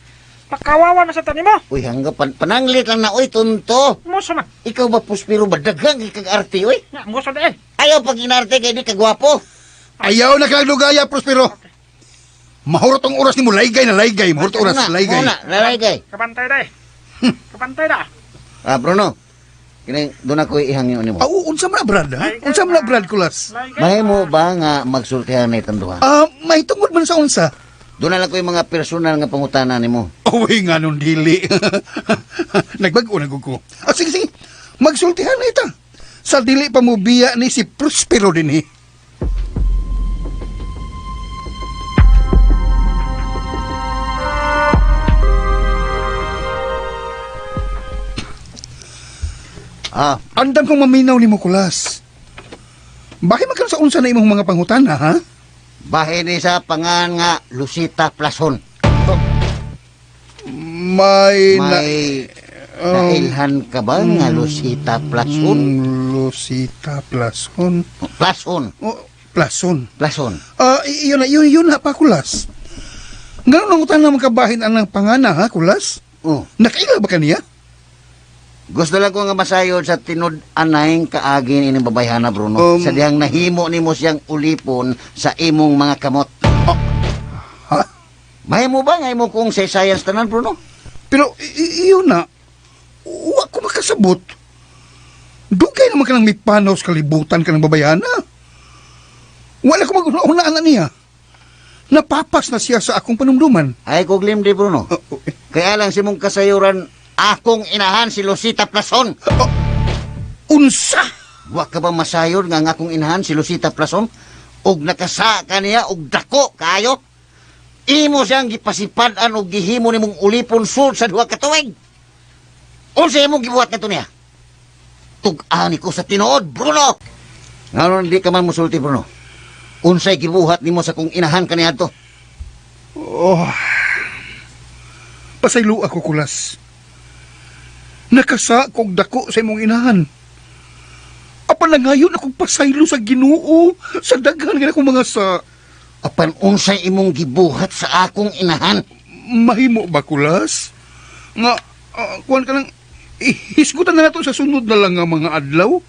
Pakawawa na sa tanim mo. Uy, hangga pananglit lang na, uy, tunto. Muso man. Ikaw ba, Prospero, ba daghang kag arte, uy? Nga, muso na eh. Ayaw pag inarte kay di ka gwapo. Ayaw na kag lugaya, Prospero. Mahurot ang oras nimo, laygay na laygay. Mahurot oras, Una, laygay. Una, laygay. Kabantay na eh. Kabantay na. Ah, Bruno. Kini doon ako ihangin nimo. Aw, unsa man na, Brad, ha? Unsa man na, Brad, Kulas? Mahimo ba nga magsultihan na itong duha? Ah, may tungod man sa unsa. Doon na lang ko yung mga personal nga pangutana nimo. Uy, nga nun dili. Nagbag-o na gud ko. Ah, sige, sige. Magsultihan na ita. Sa dili pa mo biya ni si Prospero din eh. Ah, Andam kong maminaw ni Kulas. Bakit man sa unsa na imong mga pangutana, ha? Bahin ni sa pangan nga Lucita Plason. May... May nailhan ka ba nga Lucita Plason? Lucita Plason. Plason. Oh, Plason. Plason. Ah, iyon na, yun, yun na pa, Kulas. Ngano nang utang na magkabahin ang pangana, ha, Kulas? Oh. Nakaila ba kaniya? Gusto lang ko nga masayod sa tinud-anay kaagin ining babayhana, Bruno. Sa dihang nahimo nimo siyang ulipon sa imong mga kamot. Oh. Ha? Mahimo ba nga imo kong science tanan, Bruno? Pero iyon na, wa ko makasabot. Dugay naman ka ng mipanaw sa kalibutan ka ng babayhana. Wala ko mag-unaan na niya. Napapas na siya sa akong panumduman. Ay, kog limdi, Bruno. Oh, eh. Kaya lang si mong kasayuran, akong inahan si Lucita Plason. Oh, unsa? Wa ka ba masayod nga ang akong inahan si Lucita Plason? Og nakasa kaniya og dako kaayo? Imo siyang gipasipad-an og gihimo nimong ulipon sul sa duha ka tuig. Unsa imong gibuhat ngadto niya? Tug-ani ko sa tinuod, Bruno. Ngano di ka man musulti, Bruno? Unsay gibuhat nimo sa kong inahan kaniadto? Oh. Pasaylo ako, Kulas. Nakasa kog dako sa imong inahan. Apan nangayon akong pasaylo sa Ginoo sa daghan nga akong mga sa. Apan unsay imong gibuhat sa akong inahan? Mahimo ba, Kulas? Nga kuan ka lang hisgutan na nato sa sunod na lang nga mga adlaw.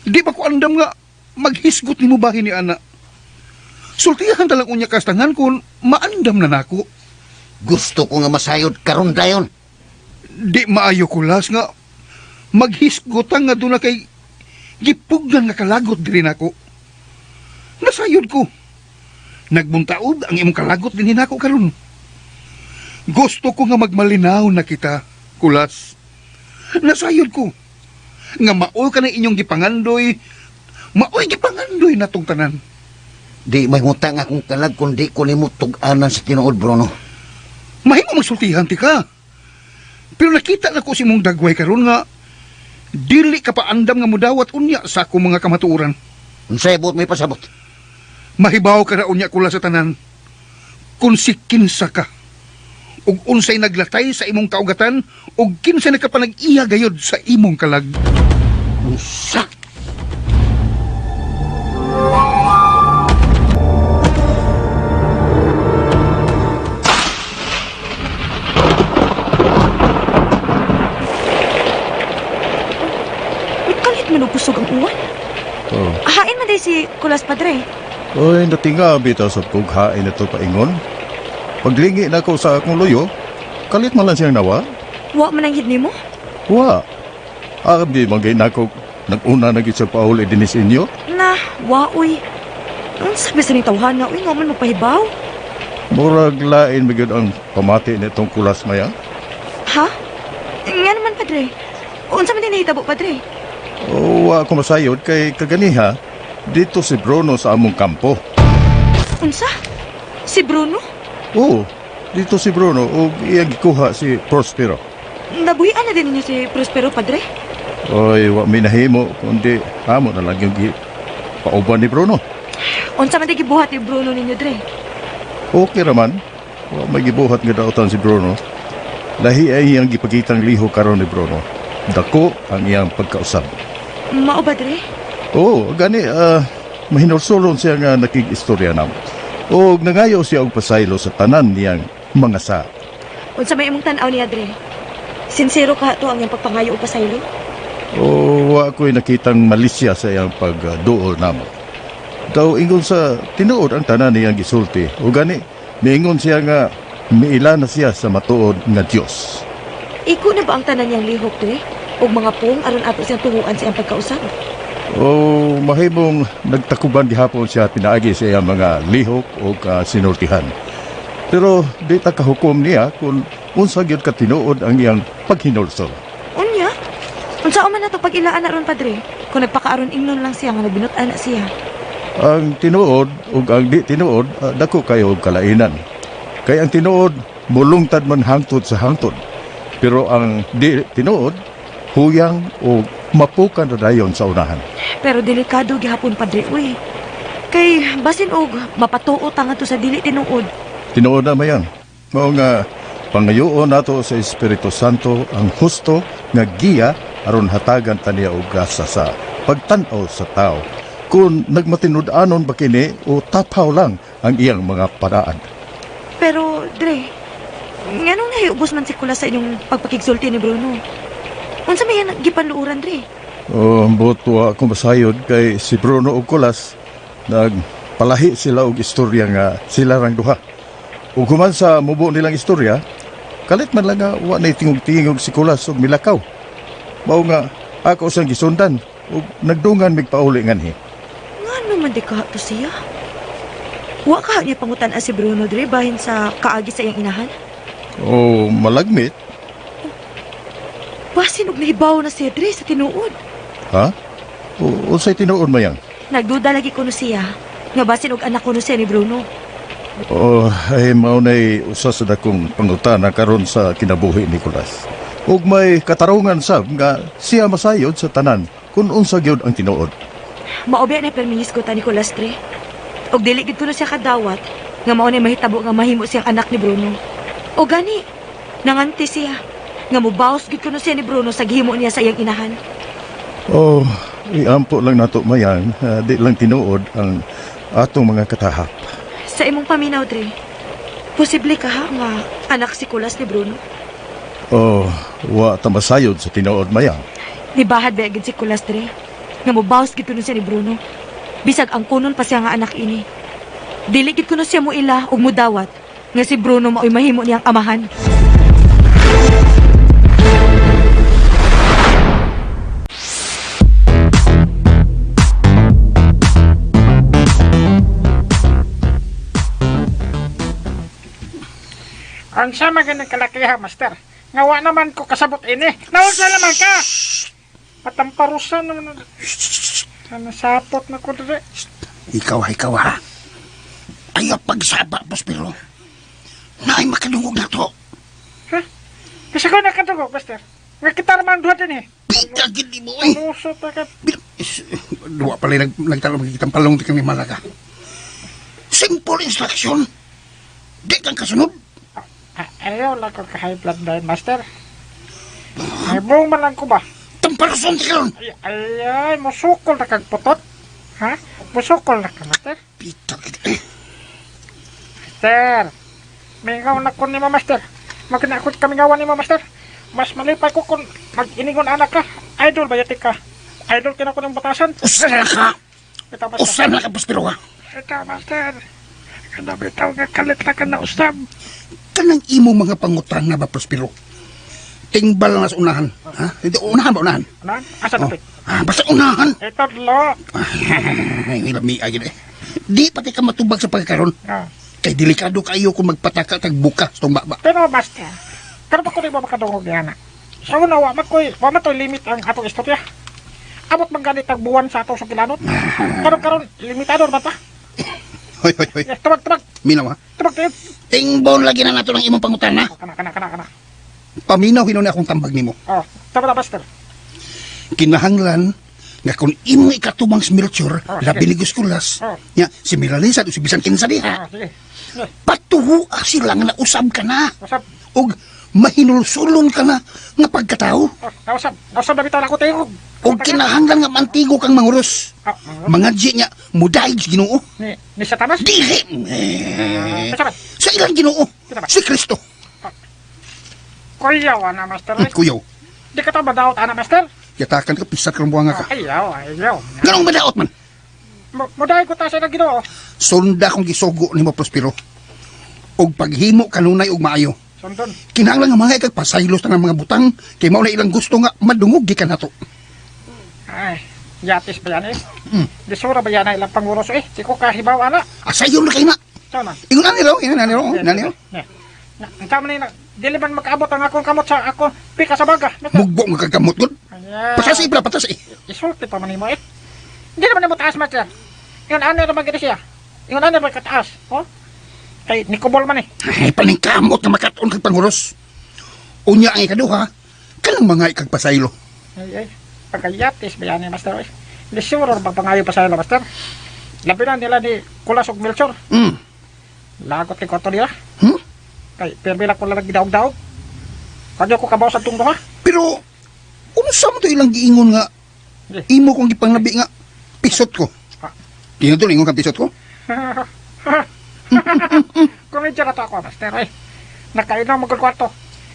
Di ba ko andam nga maghisgot nimo bahin ni ana? Sultihan talang unya kastangan kun maandam na nako. Gusto ko nga masayod karon dayon. Di maayo, Kulas, nga maghisgotan nga doon na kay gipugnan nga kalagot diri nako. Nasayod ko. Nagbuntaod ang imong kalagot dinhi nako karon. Gusto ko nga magmalinaw na kita, Kulas. Nasayod ko nga maoy ka na inyong gipangandoy, maoy gipangandoy natong tanan. Di mahimutang akong kalag kung di ko nimo tug-anan sa tinuod, Bruno. Mahimo magsultihan ti ka. Pero nakita na ko si mong dagway karon nga dili ka paandam nga mudawat unya sa akong mga kamatuoran. Unsay buot may pasabot? Mahibaw ka ra unya kula sa tanan. Kung si kinsa ka ug unsay naglatay sa imong kaugatan ug kinsa nakapanag-iya gayod sa imong kalag. Unsa? Kalit man og kusog ang uwan. Oh. Hain man day si Kulas Padre. Oy, natinga bitaw sa kughain ito paingon. Paglingi na ko sa akong luyo, kalit man lang siyang nawa. Wa man ang hid nimo? Wa. Abi man gay nako nag-una na gid sa pauli dinis inyo. Na, wa uy. Unsa ba sa ning tawhana uy nga man magpahibaw? Murag lain magyud ang pamati nitong Kulas, Maya. Ha? Nga naman, padre. Unsa man din nahitabo, padre? O, wa ko masayod kay kaganiha dito si Bruno sa among kampo. Unsa? Si Bruno? Oo, dito si Bruno ug iyang gikuha si Prospero. Nabuhian na din ninyo si Prospero, padre? Oy, wa mi nahimo kundi amo na lang yung pauban ni Bruno. Unsa man din gibuhat ni Bruno ninyo, dre? Okay raman. Wa may gibuhat nga dautan si Bruno. Lahi ay iyang gipakitang liho karon ni Bruno. Dako ang iyang pagkausab. Mao ba, dre? Oo, gani mahinulsulon siya nga nakig-istorya namo. Og nangayo siya og pasaylo sa tanan niyang mga sa. Unsa may imong tan-aw niya, dre? Sinsero ka to ang iyang pagpangayo og pasaylo? O wa ko'y nakitang malisya sa iyang pagduol namo. Daw ingon sa tinuod ang tanan niyang gisulti. O gani, miingon siya nga miila na siya sa matuod nga Dios. Iko na ba ang tanan niyang lihok, dre? Og mga pong aron ato siyang tuhuan sa iyang pagkausab? O mahimong nagtakuban gihapon siya pinaagi sa iyang mga lihok o kasinultihan. Pero di ta kahukom niya kung unsa gyud katinuod ang iyang paghinulsol. Unya? Unsa man nato pag-ilaan na ron, padre? Kung nagpakaaron ingnon lang siya nga nagbinutan na siya. Ang tinuod ug ang di tinuod dako kayo og kalainan. Kay ang tinuod mulungtad man hangtod sa hangtod. Pero ang di tinuod huyang o mapukan ra dayon sa unahan. Pero delikado gihapon, padre, uy. Kay basin og mapatuo ta ngadto sa dili tinuod. Tinuod na mayan. Mao nga pangayoon nato sa Espiritu Santo ang husto nga giya aron hatagan ta niya og grasa sa pagtan-aw sa tao. Kung nagmatinud-anon ba kini o tapaw lang ang iyang mga paraan. Pero, Dre, nganong nahiubos man si Kulas sa inyong pagpakigsulti ni Bruno? Unsa may yan gipanluuran, Dre? Oh, ambot wa ako masayod kay si Bruno ug Kulas nagpalahi sila og istorya nga sila rang duha. Ug human sa mubo nilang istorya, kalit man lang nga wa nay tingog-tingog si Kulas ug milakaw. Mao nga ako siyang gisundan ug nagdungan mig pauli nganhi. Ngano man di ka to siya? Wa ka niya pangutan-a si Bruno, Dre, bahin sa kaagi sa iyang inahan? Oh, malagmit, Basin og nahibaw na siya, Dre, sa tinuod. ha? O, unsay tinuod mayang? Nagduda lagi kuno siya, nga basin og anak kuno siya ni Bruno. Oh, ay mao nay usa sa dakong pangutana karon sa kinabuhi ni Kulas. Ug may katarungan sab nga siya masayod sa tanan kung unsa gyud ang tinuod. Mao biya na perminis ko ta Nicolas, Dre. Og dili gid kuno siya kadawat nga mao na mahitabo nga mahimo siyang anak ni Bruno. O gani, nanganti siya nga mubaos gid kuno siya ni Bruno sa gihimo niya sa iyang inahan. Oh, iampo lang nato mayang, di lang tinuod ang atong mga katahap. Sa imong paminaw, Dre, posible ka ha nga anak si Kulas ni Bruno? Oh, wa ta masayod sa tinuod mayang. Nibahad ba gid si Kulas, Dre? Nga mubaos gid kuno siya ni Bruno. Bisag ang kunon pa siya nga anak ini. Dili gid kuno siya muila ug mudawat nga si Bruno mao'y mahimo niyang amahan. Unsa man gani kalakiha, master? Nga wa naman ko kasabot ini. Naunsa naman ka? Patamparusan naman. Ano sapot na ko dire. Ikaw ha, ikaw ha. Ayaw pagsaba, Prospero. Naay makadungog na to. Ha? Kasi ko nakadungog, master. Nga kita naman duha din eh. Pita gid mo eh. Lusot na ka. Duwa pala nagtanong magkikitang palong di kami Malaga. Simple instruction. Di kang kasunod. Ah, ayaw lang ko ka-high blood dahil, master. May buong man lang ko ba? Tamparuson ti karon. Ay, ay, ay, musukol na kag putot. Ha? Musukol na ka, master. Pita gid eh. Master, mingaw na ko ni mo, master. Maginakot kami ngawan ni mo, master. Mas malipay ko kung mag-iningon anak ka. Idol ba yati ka? Idol kina ko ng batasan. Usa na ka. Ito, master. Usa na ka, Prospero ha. Ito, master. Kana bitaw nga kalit na ka na usab. Kanang imo mga pangutana ba, Prospero? Tingbal na sa unahan. Ha? Hindi, unahan ba, unahan? Unahan? Asa Oh. tapit? Ah, basta unahan. Itadlo. Ay, lami ay gid eh. Di pati ka matubag sa pagkakaron. Ah. Kay delikado kayo kung magpataka kag buka sa tong baba. Pero basta, karon pa ko rin ba makadungog niya na. Sa una, wa man ko'y, wa man to'y limit ang atong istorya. Abot man ganit ang buwan sa atong sugilanon. Karon karon limitado ba ta? Hoy, hoy, hoy. Yes, tubag, tubag. Minaw ha. Tubag tayo. Tingbon lagi na nato ng imong pangutana. Kana, kana, kana, kana. Paminaw hinuon akong tambag nimo. Oh, tama na, Master. Kinahanglan nga kung imong ikatubang si Melchor, Oh, sige. labi ni Guskulas, Oh. nya si Miralisa o si bisan kinsa diha. Oh, sige. Patuhua sila nga nausab ka na. Usab. Og mahinulsulon ka na nga pagkatao. Oh, nausab. Nausab na bitaw na ako tayo. Og kinahanglan nga mantigo kang manguros. Ah, Mga di niya, mudaig sa Ginoo. Ni Satanas? Dili. Eh, Sa sa ilang Ginoo? Si Kristo. Kuyaw, ana, Master. Kuyaw. Di ka ta madaot, ana, Master. Yatakan ka, pisat kang buwanga ka. Ayaw, ayaw. Ganong madaot man. Mudaig ko ta sa ilang Ginoo. Sunda kong gisugo nimo Prospero. Og paghimo kanunay og maayo. Sundon. Kinahanglan nga mga ikagpasaylos na ng mga butang kay mao na ilang gusto nga madungog gikan nato. Ay, yatis ba yan eh? Lisura ba yan na ilang panguros eh? Di ko kahibaw, ana. Asayon ra kay na. Sao na? Ingon ani raw, ingon ani raw, ingon ani raw. Ang tama na yun, dili man makaabot ang akong kamot sa akong pika sa baga. Mugbo nga kagamot gud. Ayan. Patas eh, patas eh. Isulti pa man nimo eh. Hindi naman nimo taas, Master. Ingon ani ra man gid siya. Ingon ani ra kataas, oh. Kay nikubol man eh. Ay, paningkamot nga makat-on kag panguros. Unya ang ikaduha, kanang mga ikagpasaylo. Ay, ay. Pagkayatis ba yan eh, Master? Eh. Lisura ra ba pangayo pa sa ila, Master? Labi na nila ni Kulas ug Melchor. Lagot kay koto nila. Kay pirmi lang ko lang gidaog-daog. Kadyo ko kabaw sa tungdo ha. Pero unsa man to ilang giingon nga imo kong gipanglabi nga pisot ko. Tinutul ingon kang pisot ko? Komedya na to ako, Master. Eh. Nakainom mo kwarto.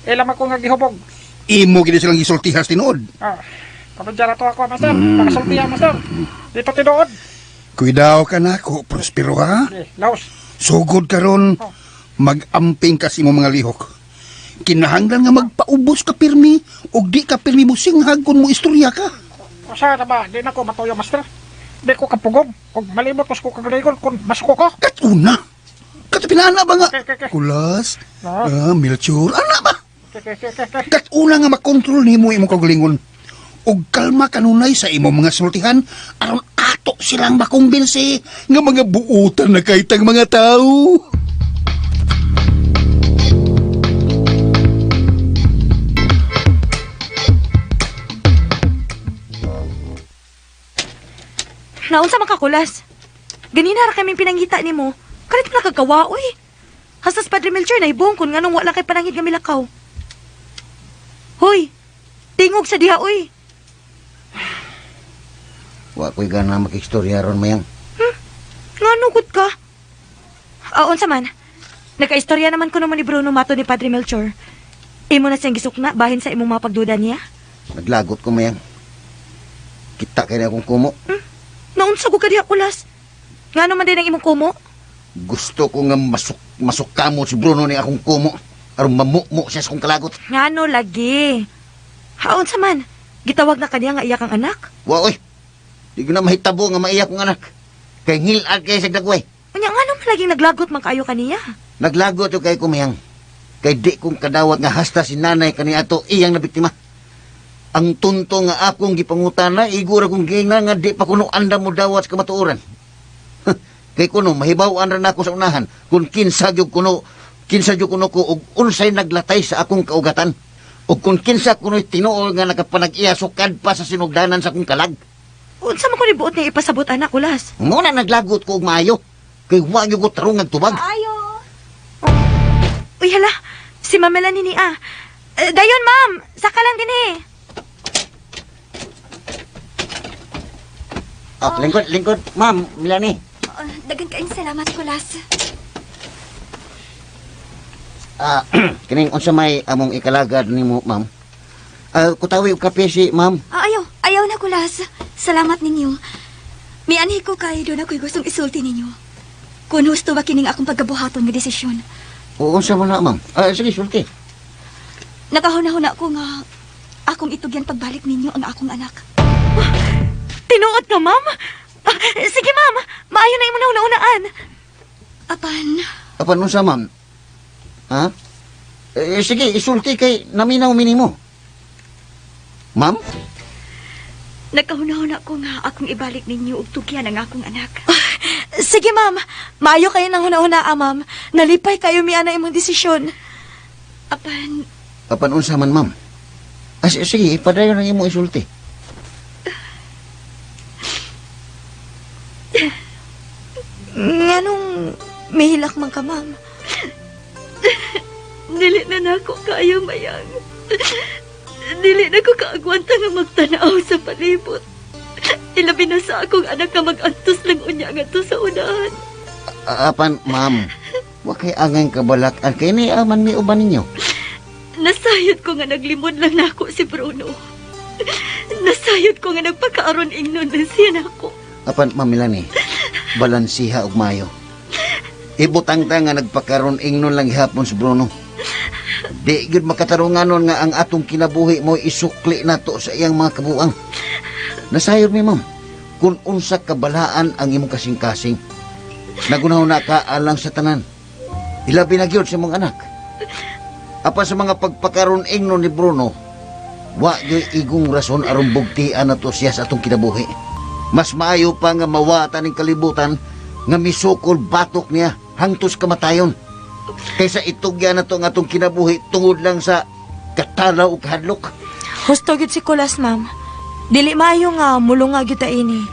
Ilam ako nga gihubog. Imo gid silang gisultihas tinuod. Ah, komedya na to ako, Master. Nakasulti ya, Master. Dito tinuod. Kuidaw ka na ko, Prospero ha. Eh, laos. Sugod karon, mag-amping ka sa imong mga lihok. Kinahanglan nga magpaubos ka pirmi ug di ka pirmi mo singhag kung mo istorya ka. Usa na ba, di na ko matuyo, Master. Di ko kapugong. Kung malimot ko sa kagalingon, kung masuko ko. Katuna. Katupinana ba nga? Okay, okay, okay. Kulas, No. ah, Melchor, ana ba? Okay, okay, okay, okay. Katuna nga makontrol nimo imong kaugalingon. Ug kalma kanunay sa imong mga sultihan aron ato silang makumbinsi nga mga buutan na kahitang mga tao. Naunsa man ka, Kulas? Ganina ra kaming pinangita nimo. Kalit pa nakagawa, uy. Hasas Padre Melchor na ibong kun nganong wala kay panangit nga milakaw. Hoy, tingog sa diha, uy. Wa ko'y gana makistorya ron mayang. Ngano gud ka? Ah, unsa man? Nagkaistorya naman ko naman ni Bruno Mato ni Padre Melchor. Imo na siyang gisukna bahin sa imong mga pagduda niya. Naglagot ko mayang. Kita kay na akong kumo. Naunsa ko ka diha, Kulas? Ngano man din ang imong kumo? Gusto ko nga masukamo si Bruno ni akong kumo. Aron mamukmo siya sa akong kalagot. Ngano lagi? Haon sa man? Gitawag na kaniya nga iya kang anak? Wa oy. Di ko na mahitabo nga maiyak kong anak. Kay ngilad kay sa dagway. Unya ngano man laging naglagot man kaayo kaniya? Naglagot ko kay kumayang. Kay di kong kadawat nga hasta si nanay kaniadto iyang nabiktima. Ang tunto nga akong gipangutana, igura kong giingnan nga di pa kuno andam mo dawat sa kamatuoran. Kay kuno mahibaw-an ra nako sa unahan kung kinsa gyud kuno, kinsa gyud kuno ko og unsay naglatay sa akong kaugatan. Og kung kinsa kuno'y tinuol nga nakapanag-iya sukad pa sa sinugdanan sa akong kalag. Unsa man ko ni buot niya ipasabot anak, Kulas? Mo na naglagot ko og maayo. Kay wa gyud ko tarong tubag. Maayo. Uy hala, si Ma'am Melanie ni ah. Dayon ma'am, saka lang din eh. Oh, lingkod, lingkod, ma'am, Melanie. Oh, daghan kaayong salamat, Kulas. Kining unsa may among ikalagad nimo, ma'am? Kutawi og kape si ma'am. Ah, ayaw, ayaw na, Kulas. Salamat ninyo. Mianhi ko kay doon ako'y gustong isulti ninyo. Kung husto ba kining akong pagkabuhaton nga desisyon. O unsa man na, ma'am? Ah, sige, sulti. Nakahuna-huna ko nga akong itugyan pagbalik ninyo ang akong anak. Tinuod ka, ma'am? Ah, sige, ma'am. Maayo na imo na una-unaan. Apan, Apan unsa, ma'am? Ha? Eh, sige, isulti kay naminaw minimo. Ma'am? Nagkahuna-huna ko nga akong ibalik ninyo og tugyan ang akong anak. Sige, ma'am. Maayo kayo ng huna-hunaa, ma'am. Nalipay kayo mi ana imong desisyon. Apan, Apan unsa man, ma'am? Ah, sige, padayon ang imong isulti. Nganong mihilak man ka, ma'am? Dili na nako kaya, mayang. Dili na ko kaagwanta nga magtanaw sa palibot. Ilabi na sa akong anak nga mag-antos lang unya ngadto sa unahan. Apan, ma'am, wa kay angay kabalak-an kay ni aman mi uban ninyo. Nasayod ko nga naglimod lang nako si Bruno. Nasayod ko nga nagpakaaron ingnon lang siya nako. Apan, ma'am Melanie, balansiha og mayo. Ibutang ta nga nagpakaron ingnon lang gihapon si Bruno. Di gyud makatarunganon nga ang atong kinabuhi mo isukli nato sa iyang mga kabuang. Nasayod mi, ma'am, kung unsa kabalaan ang imong kasing-kasing. Nagunaw na ka alang sa tanan. Ilabi na gyud sa imong anak. Apan sa mga pagpakaron ingnon ni Bruno, wa gyud igong rason aron bugtian nato siya sa atong kinabuhi. Mas maayo pa nga mawata ning kalibutan nga misukol batok niya hangtos kamatayon. Kaysa itugyan na to ang atong kinabuhi tungod lang sa katalaw ug kahadlok. Husto gyud si Kulas, ma'am. Dili maayo nga mulunga gyud ta ini.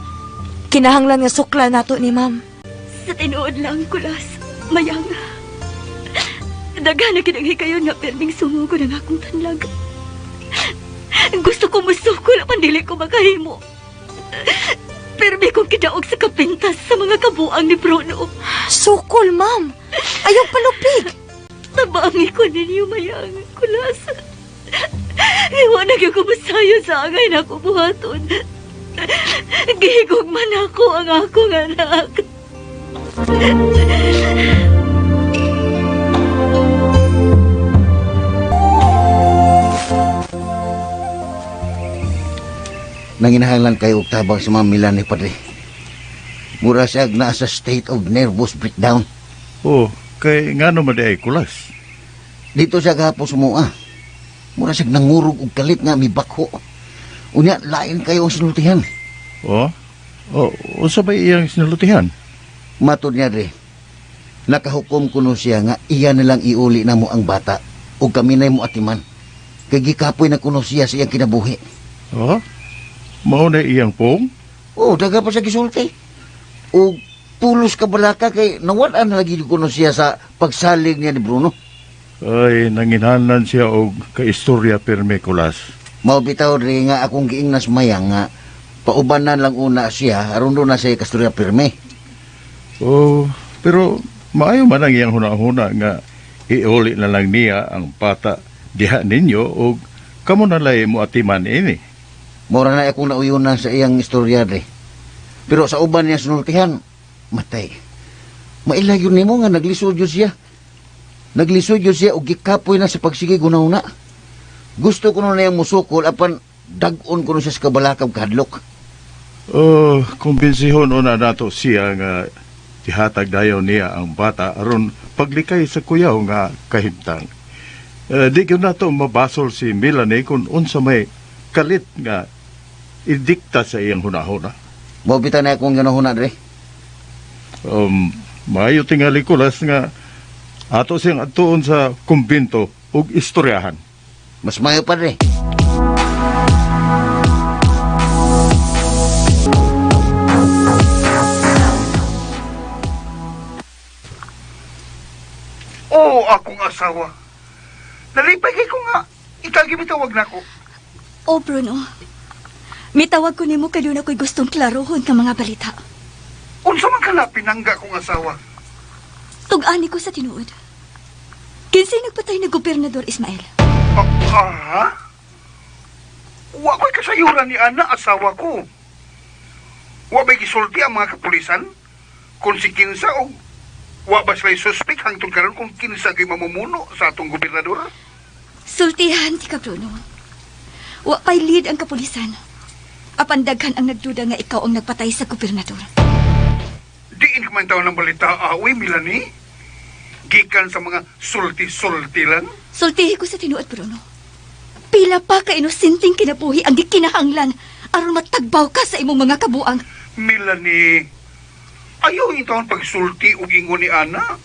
Kinahanglan nga sukla nato ni ma'am. Sa tinuod lang, Kulas, mayang. Daghan na gid ang hikayon nga perming sumugo ng akong tanlag. Gusto ko musukol apan dili ko makahimo. Permi kong kidaog sa kapintas sa mga kabuang ni Bruno. Sukol, ma'am. Ayaw palupig. Tabangi ko ninyo, mayang, Kulas. Iwan na gyud ko masayo sa angay na ako buhaton. Gihigog man ako ang akong anak. Nanginahanglan kayo og tabang sa mga Melanie, padre. Mura siya naa sa state of nervous breakdown. Oh, kay ngano man di ay Kulas? Dito siya gahapon sumua. Mura siya nangurog og kalit nga mibakho. Unya, lain kayo ang sinultihan. Oh? Oh, unsa ba iyang sinultihan? Matod niya, dre. Nakahukom kuno siya nga iya na lang iuli na mo ang bata ug kami na mo atiman. Kay gikapoy na kuno siya sa iyang kinabuhi. Oh? Mao na iyang pong? Oh, daga pa siya gisulti. O pulos ka balaka kay nawad-an na lagi kuno siya sa pagsalig niya ni Bruno. Ay, nanginhanan siya og kaistorya pirmi, Kulas. Mao bitaw dre nga akong giingnas mayang nga paubanan lang una siya aron do na siya kastorya pirmi. Oh, pero maayo man ang iyang huna-huna nga iuli na lang niya ang bata diha ninyo og kamo na lay mo atiman ini. Mora na akong nauyunan sa iyang istorya dre. Pero sa uban niya sinultihan, matay. Maila yun nimo nga naglisod yun siya. Naglisod yun siya og gikapoy na sa pagsige gunaw na. Gusto ko na niyang musukol apan dag-on ko na siya sa kabalakab kahadlok. Oh, kumbensihon una nato siya nga ihatag dayon niya ang bata aron paglikay sa kuyaw nga kahimtang. Di gyud nato mabasol si Melanie kung unsa may kalit nga idikta sa iyang hunahuna. Mao bitaw na akong ginahuna dre. Maayo tingali, Kulas, nga ato siyang adtuon sa kumbinto ug istoryahan. Mas maayo pa dre. Oo, akong asawa. Nalipay kay ko nga, ikaw gibitawag na ko. Oh, Bruno. Mitawag ko nimo kay doon ako'y gustong klarohon nga mga balita. Unsa man ka na pinangga kong asawa? Tug-ani ko sa tinuod. Kinsay nagpatay ni Gobernador Ismael? Ah? Wa ko'y kasayuran ni Ana, asawa ko. Wa ba'y gisulti ang mga kapulisan? Kung si kinsa o Wa ba sila'y suspek hangtod karon kung kinsa kay mamumuno sa atong gobernador? Sultihan ti ka, Bruno. Wa pa'y lead ang kapulisan. Apan daghan ang nagduda nga ikaw ang nagpatay sa gobernador. Diin ka man taon ng balita, awi, Melanie. Gikan sa mga sulti-sulti lang. Sultihi ko sa tinuod, Bruno. Pila pa ka inosenteng kinabuhi ang gikinahanglan aron matagbaw ka sa imong mga kabuang. Melanie, ayaw yung taon pagsulti ug ingon ni Ana.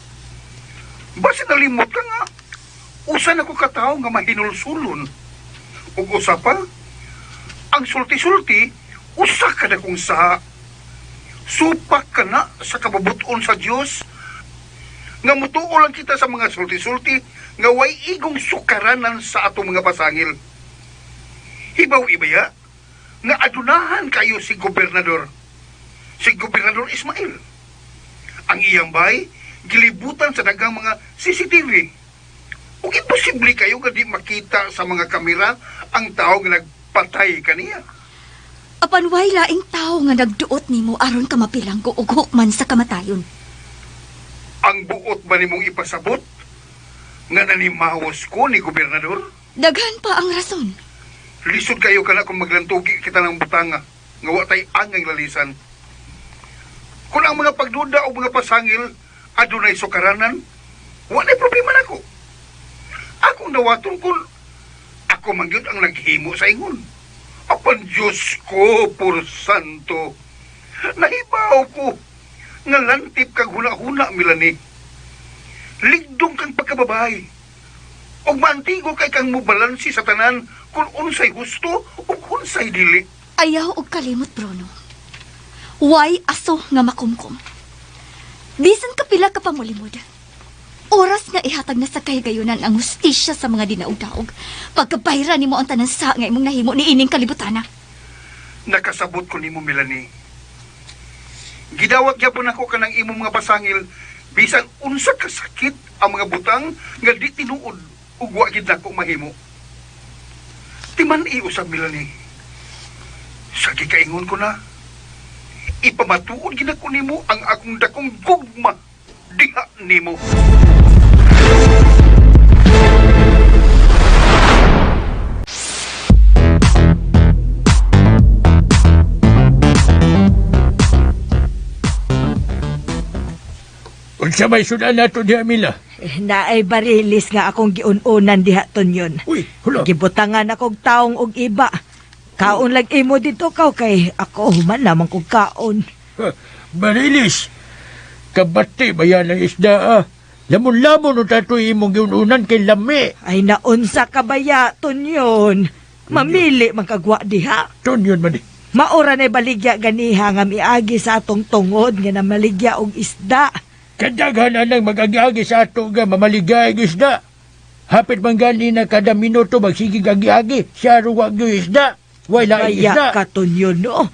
Basta nalimot ka nga. Usa na ko katawo nga mahinulsulon. Ug usa pa, ang sulti-sulti, usa ka na kung sa supak ka na sa kababuton sa Dios. Nga mutuo lang kita sa mga sulti-sulti nga way igong sukaranan sa atong mga pasangil. Hibaw ibaya nga adunahan kayo si gobernador. Si Gobernador Ismail. Ang iyang bay, gilibutan sa daghang mga CCTV. Ug imposible kayo nga di makita sa mga kamera ang tao nga nagpatay kaniya. Apan way laing tao nga nagduot nimo aron ka mapilanggo og hukman sa kamatayon. Ang buot ba nimong ipasabot nga nanimawos ko ni Gobernador? Daghan pa ang rason. Lisod kayo kana kung maglantugi kita ng butanga nga wa tay angay lalisan. Kung ang mga pagduda o mga pasangil adunay sukaranan, wa nay problema nako. Akong dawaton kung ako man gyud ang naghimo sa ingon. Apan Diyos ko, por santo, nahibaw ko nga lantip kag huna-huna, Melanie. Ligdong kang pagkababay. Og maantigo kay kang mubalansi sa tanan kung unsay husto ug unsay dili. Ayaw og kalimot, Bruno. Way aso nga makumkum. Bisan kapila ka pa molimod. Oras nga ihatag na sa kahigayunan ang hustisya sa mga dinaog-daog. Pagkabayra nimo ang tanan sa nga imong nahimo ni ining kalibutana. Nakasabot ko nimo, Melanie. Gidawat gyapon ako kanang imong mga pasangil bisan unsa ka sakit ang mga butang nga di tinuod ug wa gid nako mahimo. Timan iusab, Melanie. Sa gikaingon ko na, ipamatuod gid nako nimo ang akong dakong gugma diha nimo. Unsa may sudan nato diha, Mila? Eh, naay barilis nga akong giun-unan diha Tonyon. Uy, hala. Gibutangan akong taong og iba. Kaon lang imo dito kaw kay ako human lamang kog kaon. Ha, barilis. Kabati ba yan ang isda ah? Lamon-lamon o tatoy imong giun-unan kay lami. Ay naunsa ka baya Tonyon. Mamili man kagwa diha. Tonyon man eh. Maura na baligya ganiha nga miagi sa atong tungod nga namaligya og isda. Kadaghan na nang mag-agi-agi sa ato nga mamaligay ang isda. Hapit man gani na kada minuto magsigig agi-agi. Siya ruwag yung isda. Way laing isda. Baya ka Tonyon no.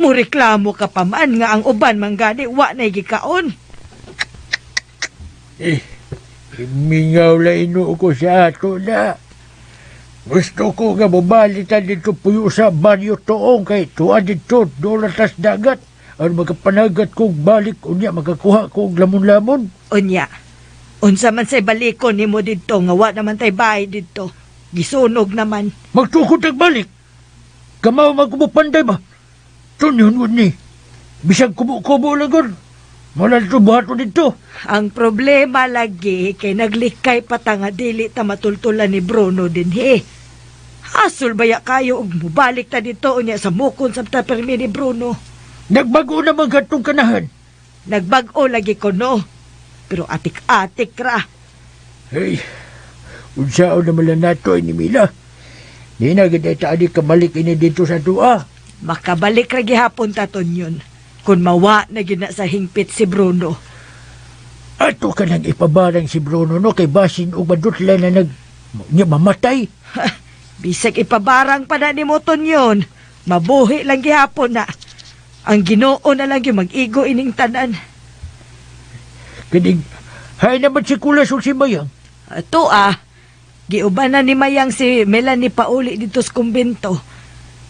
Mureklamo ka pa man nga ang uban man gani wa na gikaon. Eh, mingaw la ino ko sa ato na. Gusto ko nga mabalitan dito puyo sa baryo toong kay tuwa dito doon tas dagat. Aron magkapanagat kong balik unya makakuha kong lamon-lamon. Unya. Unsa man say balikon nimo didto nga wa naman tay bahay didto. Gisunog naman. Magtukod ang balik. Kamaw magkumupanday ba? Tunyon ko ni. Bisag kubo-kubo lang gud. Wala dito buhaton dito. Ang problema lagi kay naglikay pa ta nga dili ta matultulan ni Bruno dinhi. Hasol baya kayo og mubalik ta dito unya sa mukon sa ta permi ni Bruno. Nagbago naman katong kanahan. Nagbag-o lagi ko no. Pero atik-atik ra. Hey, unsaon naman lang nato ni Mila. Di na gid ta ani kabalik ini dito sa tuwa. Makabalik ra gihapon ta Tonyon. Kun mawa na gid na sa hingpit si Bruno. Ato ka nang ipabarang si Bruno no kay basin og madutla na nag nya mamatay. Bisag ipabarang pa na ni mo Tonyon. Mabuhi lang gihapon na. Ang Ginoo na lang yung mag-igo ining tanan. Kining hay naman si Kulas ug si Mayang. Ato ah, giuban na ni Mayang si Melanie pauli dito sa kumbento.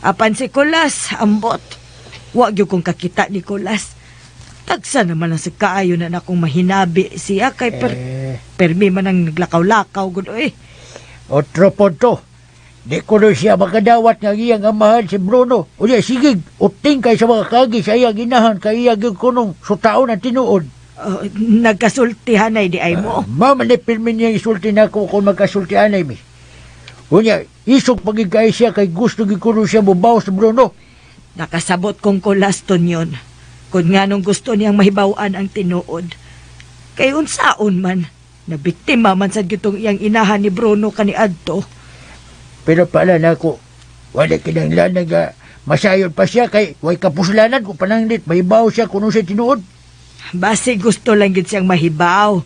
Apan si Kulas, ambot. Wa gyud kong kakita ni Kulas. Tagsa naman ang sa kaayo na nakong mahinabi siya kay Eh. permi man ang naglakaw-lakaw gud oy. Otro punto. Di ko na siya makadawat nga iyang amahan si Bruno. Unya, sige, uting kay sa mga kagi sa iyang inahan kay iyang gyud kunong sutaon ang tinuod. Oh, nagkasultihan ay di ay mo. Mama ni pirmi niya isulti na ako kung magkasultihan ay mi. Unya, isog pagigay siya kay gusto gyud kuno siya mubaw sa Bruno. Nakasabot kong kulaston yon. Kung nga nung gusto niyang mahibaw-an ang tinuod. Kay unsaon man, nabiktima man sad gitong iyang inahan ni Bruno kaniadto. Pero pala na ako, wala kinahanglan nga masayon pa siya kay way kapuslanan kung pananglit mahibaw siya kuno siya tinuod. Base gusto lang gid siyang mahibaw.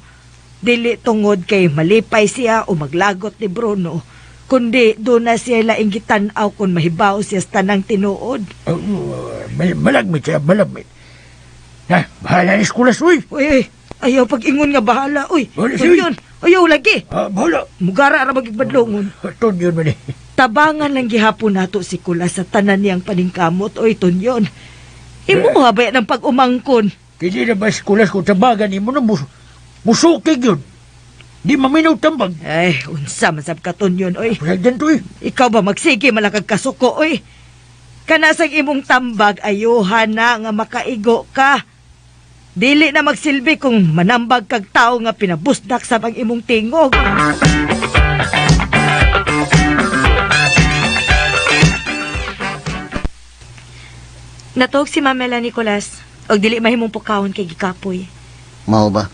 Dili tungod kay malipay siya o maglagot ni Bruno, kundi doon na siya laing gitan-aw kung mahibaw siya sa tanang tinuod. Malagmit siya, malagmit. Na, bahala ni Skulas, uy. Uy, uy, ayaw pag-ingon nga bahala, uy. Bahala siya, uy. Yun, ayaw lagi. Ah, bahala. Mugara ra magigbadlongon. Tunyon man eh. Tabangan lang gihapon nato si Kulas sa tanan niyang paningkamot, oy, Tunyon. Imuha ba yan ang pag-umangkon? Kini na ba Skulas kung tabagan ni mo na musukig yun. Di maminaw tambag. Ay, unsa man sab ka, Tunyon, oy. Pasagdan to eh. Ikaw ba magsige malakag kasuko, oy? Kanasang imong tambag, ayuhan na nga makaigo ka. Dili na magsilbi kung manambag kag tao nga pinabusdak sa ang imong tingog. Natuog si Mamela Nicolas og dili mahimong pukawon kay gikapoy. Mao ba?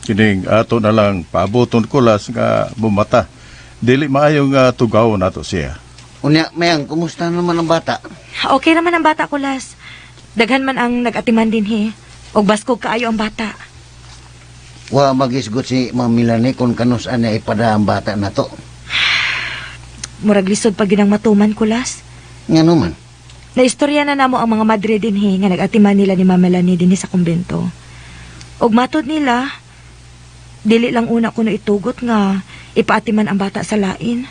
Kining ato na lang paaboton kulas nga bumata. Dili maayo nga tugaw nato siya. Unya, Mayang, kumusta naman ang bata? Okay naman ang bata, Kulas. Daghan man ang nag-atiman dinhi. Og baskog kaayo ang bata. Wa magisgot si Ma'am Melanie kung kanus-an niya ipada ang bata na to. Murag lisod pag ginang matuman, Kulas. Nga naman. Naistorya na namo ang mga madre dinhi nga nag-atiman nila ni Ma'am Melanie dinhi sa kumbento. Og matod nila, dili lang una kuno itugot nga ipaatiman ang bata sa lain.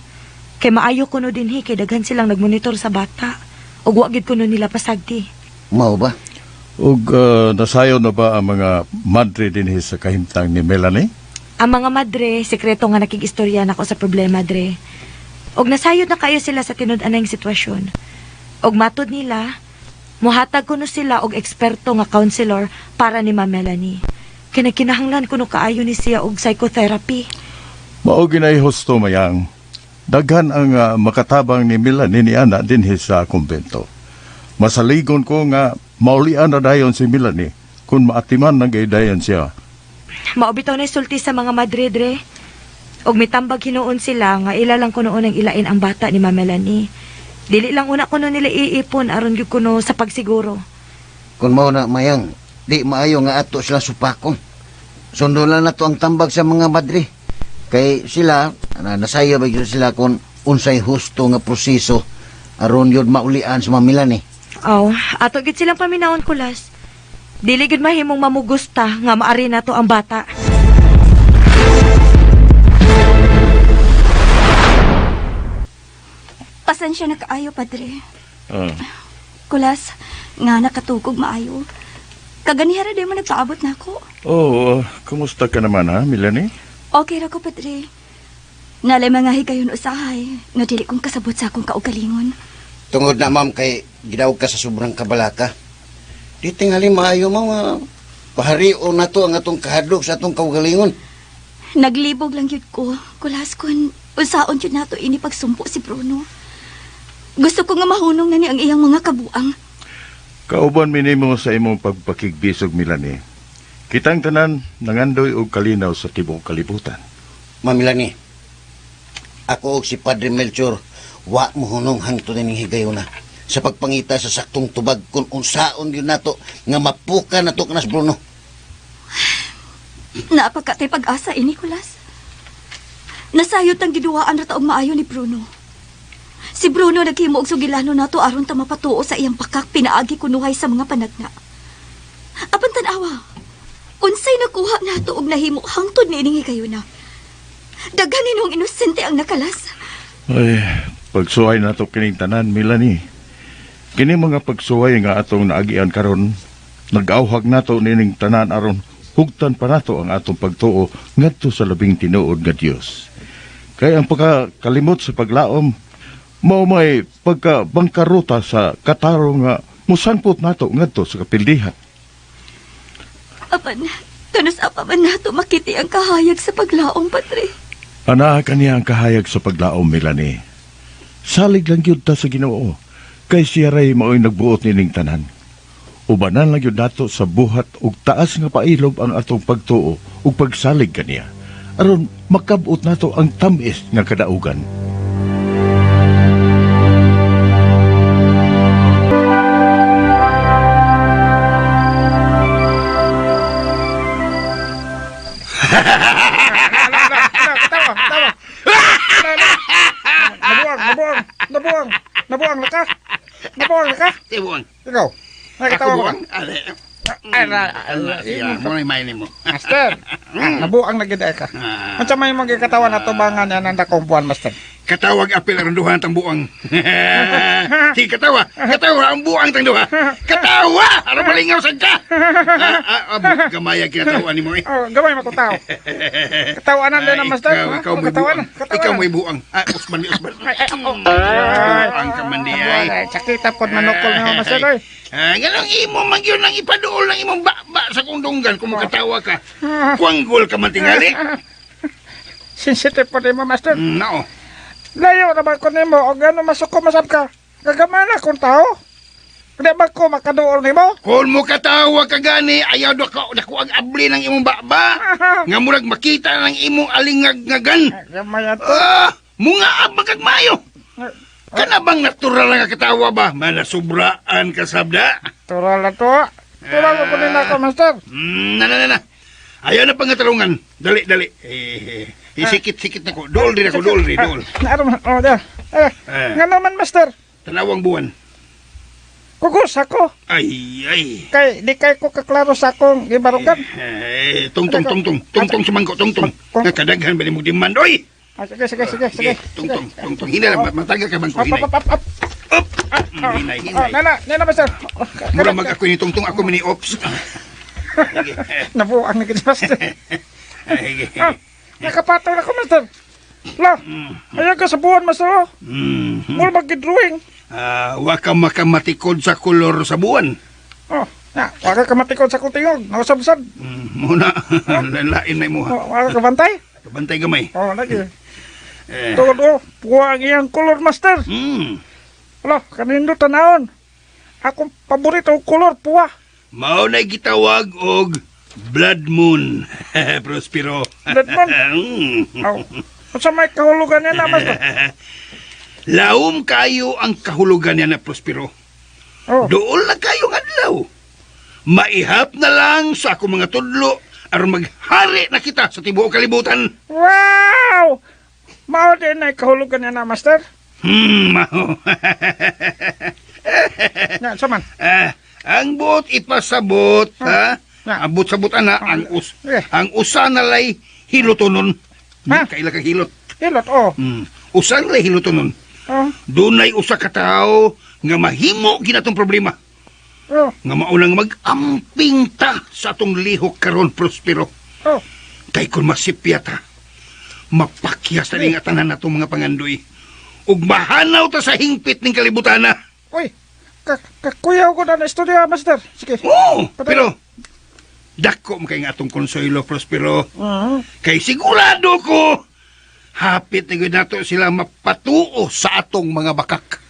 Kay maayo kuno dinhi kay daghan silang nagmonitor sa bata. Og wa gid kuno nila pasagdi. Mao ba? Ug nasayo na ba ang mga madre dinhi sa kahimtang ni Melanie? Ang mga madre, sekreto nga nakig-istorya nako sa problema, dre. Og nasayod na kayo sila sa tinud-anay sitwasyon. Og matod nila, muhatag kuno sila og eksperto nga counselor para ni Ma'am Melanie. Kaya kinahanglan kuno kaayo ni siya og psychotherapy. Mao ginay husto mayang. Daghan ang makatabang ni Melanie ni ana dinhi sa kumbento. Masaligon ko nga maulian na dayon si Melanie kung maatiman na gaydayon siya. Maobitaw na sulti sa mga madre, dre. Og mitambag hinuon sila nga ila lang kuno ang ilain ang bata ni Ma'am Melanie. Dili lang una kuno nila iipon aron gyud kuno sa pagsiguro. Kung mao na, Mayang, di maayo nga ato sila supakon. Sundo lang nato ang tambag sa mga madre. Kay sila, nasayo ba gyud sila kung unsay husto nga proseso aron yun maulian sa Ma'am Melanie. Aw, ato gid silang paminawon, Kulas. Dili gid mahimong mamugusta nga maari nato ang bata. Pasensya na kaayo, Padre. Kulas, nga nakatugog maayo. Kaganihara di mo nagpaabot na ako. Oh, kumusta ka naman ha, Melanie? Okay ra ko, Padre. Nalay mga higayon usahay, nga dili kong kasabot sa akong kaugalingon. Tungod na, ma'am, kay gidawag ka sa sobrang kabalaka. Di tingali maayo, ma'am, nga paharion na to ang atong kahadlok sa atong kaugalingon. Naglibog lang yun ko, Kulas, kun unsaon yun nato ini pagsumpo si Bruno. Gusto ko nga mahunong na ni ang iyang mga kabuang. Kauban minimo sa imong pagpakigbisog, Melanie. Kitang tanan nangandoy og kalinaw sa tibuok kalibutan. Ma'am Melanie, ako og si Padre Melchor, wa mohunong hangtod ining higayuna sa pagpangita sa saktong tubag kung unsaon yun nato nga mapuka nato kanas Bruno. Naapagkatay pag-asa ini, Kulas. Nasayot ang giduwaan ra taog maayo ni Bruno. Si Bruno naghimo og sugilano nato aron ta mapatuo sa iyang pakak pinaagi kunuhay sa mga panagna. Apan tan-awa, unsay nakuha nato og nahimo hangtod niining higayuna. Daghan inong inosente ang nakalas. Ay, pagsuway nato kining tanan, Melanie. Kini mga pagsuway nga atong naagian karon, Nag-awhag nato nining tanan aron hugtan pa nato ang atong pagtuo ngadto sa labing tinuod nga Dios. Kay ang pagkakalimot sa paglaom mao may pagkabangkaruta sa katarong nga musangpot nato ngadto sa kapildihan. Apan, kanus apa man nato makiti ang kahayag sa paglaom, Padre. Ana kaniya ang kahayag sa paglaom, Melanie. Salig lang gyud ta sa Ginoo kay siya ray mao'y nagbuot nining tanan. Ubanan lang gyud nato sa buhat ug taas nga pailob ang atong pagtuo ug pagsalig kaniya aron makab-ot nato ang tam-is nga kadaugan. Tawa, tawa. Nabuang, nabuang, nabuang, nabuang na ka. Nabuang na ka. Tibuang. Ikaw. Nakatawa Ako ka. buang. Ale. Ay, na, Siya, mo na may nimo. Master, nabuang na gid ay ka. Ah. Unsa may mga katawan na tubangan niya nang dakong buwan, Master? Katawag apil ang duha tang buang. Sige, katawa. Katawa ang buang tang duha. Katawa! Aron malingaw sad ka. Gamaya kinatawa nimo eh. Oh, gamay makutaw. Katawanan din na, Master. Ikaw, ha? ikaw may Katawanan, buang. katawanan. Ikaw may buang. Ah, Usman, ni Usman. Ay, ay, oh. Buang ka man di ay. Ay, sakita pod manukol nimo, Master. Oy. Ah, ganong imo man gyud ang ipaduol ng imong baba sa kundunggan kung makatawa ka. Kwanggol ka man tingali. Sensitive pod nimo, Master. Nao. Layo naman ko nimo og ano masuko masab ka. Gagamay na kung tao. Di ba ko makaduol nimo? Kung mo katawa ka gani, ayaw dako dako ang abli ng imong baba. Nga murag makita ng imong alingag-ngagan. Gamay ato. Ah, munga abang kag maayo. Kana bang natural nga katawa ba? Manasubraan ka sabda. Tural na to. Tural ko din ako, Master. Na na na na. Ayaw na pangatarungan. Dali, dali. Eh, eh, sikit-sikit na ko. Dool din ako, dool din, dool. Naroon, oh, there. Eh, Eh. nga naman, Master. Tanawang buwan. Kugos ako. Ay, ay. Kay, di kay ko kaklaro sa akong gibarugan. Eh, tungtong, tungtong. Tungtong sumangko, tungtong. Kung- Kadaghan ba ni mo demand? Oy! Ah, sige, sige, sige, sige. Tungtong, tungtong. Hinay lang, matagal ka bangko, Up, hinay. up, up, up. Up! Hinay, Oh, hinay. nana, nana, Master. Oh, Mura mag ako ni tungtong, ako mini ops. Sige. Nabuang na gid, Master. Sige. Ah, nakapatol ako, Master. La, ayaw ka sa buwan, Master. Oh. Mura mag-drawing. Ah, wa ka makamatikod sa kolor sa buwan. Oh, na, wala ka matikod sa kutingog. Nausabsab. Muna, lain na imo. ha. Oh, wala ka bantay. Bantay gamay. Oh, lagi. Eh. Tungod, oh, puwa ang iyang kolor, Master. Ala, kanindo tanawon. Akong paborito kolor, puwa. Mao na gitawag og Blood Moon. Prospero. Blood Moon? Aw, unsa may kahulugan niya na, Master? Laom kayo ang kahulugan niya na Prospero. Oh. Dool na kayo ng adlaw. Maihap na lang sa akong mga tudlo aron maghari na kita sa tibuok kalibutan. Wow! Mao din ay kahulugan niya na, Master. Mao. Nga, sa man? Ah, ang buot ipasabot, ha? Ang buot sabot ana, ang us ang usa na lay hilotonon. Ha? Kaila ka hilot. Hilot, oh. Usa na lay hilotonon. Oh. Dunay usa ka tawo nga mahimo ginatong problema. Oh. Nga maunang mag-amping ta sa atong lihok karon Prospero. Oh. Kay kun masipya ta, mapakyas ta ning tanan natong mga pangandoy. Ug mahanaw ta sa hingpit ning kalibutana. Uy, kakuyaw ko na na istorya, Master. Sige. Oo, pero dako man kay nga atong konsuelo Prospero. Kay sigurado ko hapit na gyud nato sila mapatuo sa atong mga bakak.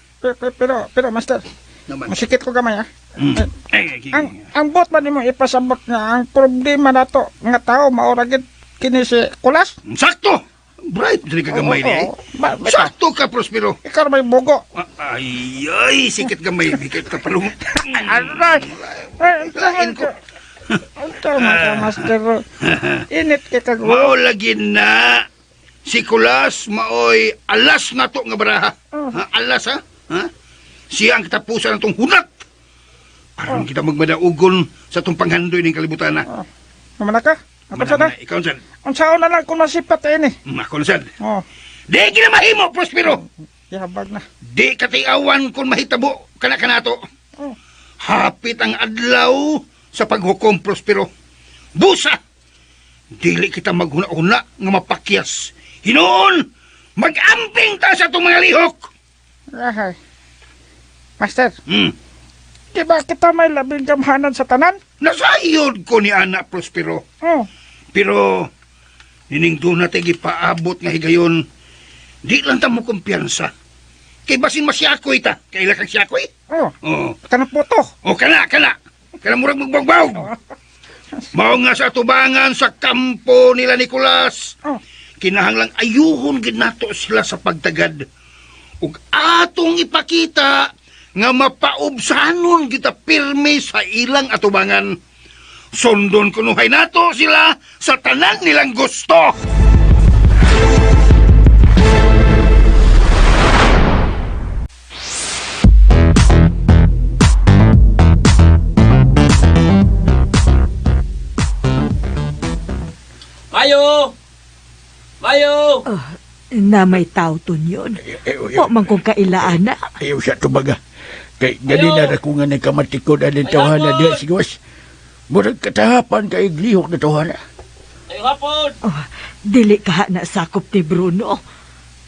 Pero, Master, Naman. masikit ko gamay, ah. Ay, ay, Ang buot man nimo ipasabot nga ang problema nato nga tao maura gid kini si Kulas. Sakto. Bright diri ka gamay Oo, ni. eh. oo. Sakto ka Prospero. Ikaw may bugo. Ay, ay, sikit gamay, sikit ka palung. Aray. Ay, Lain ko. Ang tama ka, Master. Init kay kag Mao lagi na si Kulas maoy alas nato nga baraha. Ha, alas ha? Ha? Siya ang katapusan natong hunat. Aron kita magmadaugon sa atong panghandoy ning kalibutan na. Mamana ka? Ako sa na. Ikaw sad. Unsaon na lang kung masipat ini. Ako na sad. Oh, Di gina mahimo Prospero. gihabag na. Di katiawan kung mahitabo kana kanato. Oh. Hapit ang adlaw sa paghukom, Prospero. Busa! Dili kita maghuna-huna nga mapakyas. Hinuon! Mag-amping ta sa atong mga lihok! Ahay. Master, di ba kita may labing gamhanan sa tanan? Nasayod ko ni Ana, Prospero. Oh. Pero, nining doon natin gipaabot nga higayon, di lang ta mo kumpiyansa. Kay basin masyakoy ta. Kaila kang siyakoy? Oh. Oh. Kanang puto. O kana, kana. Kana murag magbawgbawg. Mao nga sa tubangan sa kampo nila Nicolas. Oh. Kinahanglang ayuhon gid nato sila sa pagtagad. Ug atong ipakita nga mapaubsanon kita pirmi sa ilang atubangan. Sundon kunuhay nato sila sa tanan nilang gusto. Mayo! Mayo! Oh, na may tao ton yun. Wa man kong kailaan na. Ayaw siya tumaga. Kay ganina na ko nga nagkamatikod aning tawhana diha si Gawas. Murag katahapan kay glihok na tawhana. Ayo hapon! Oh, dili ka na sakop ni Bruno.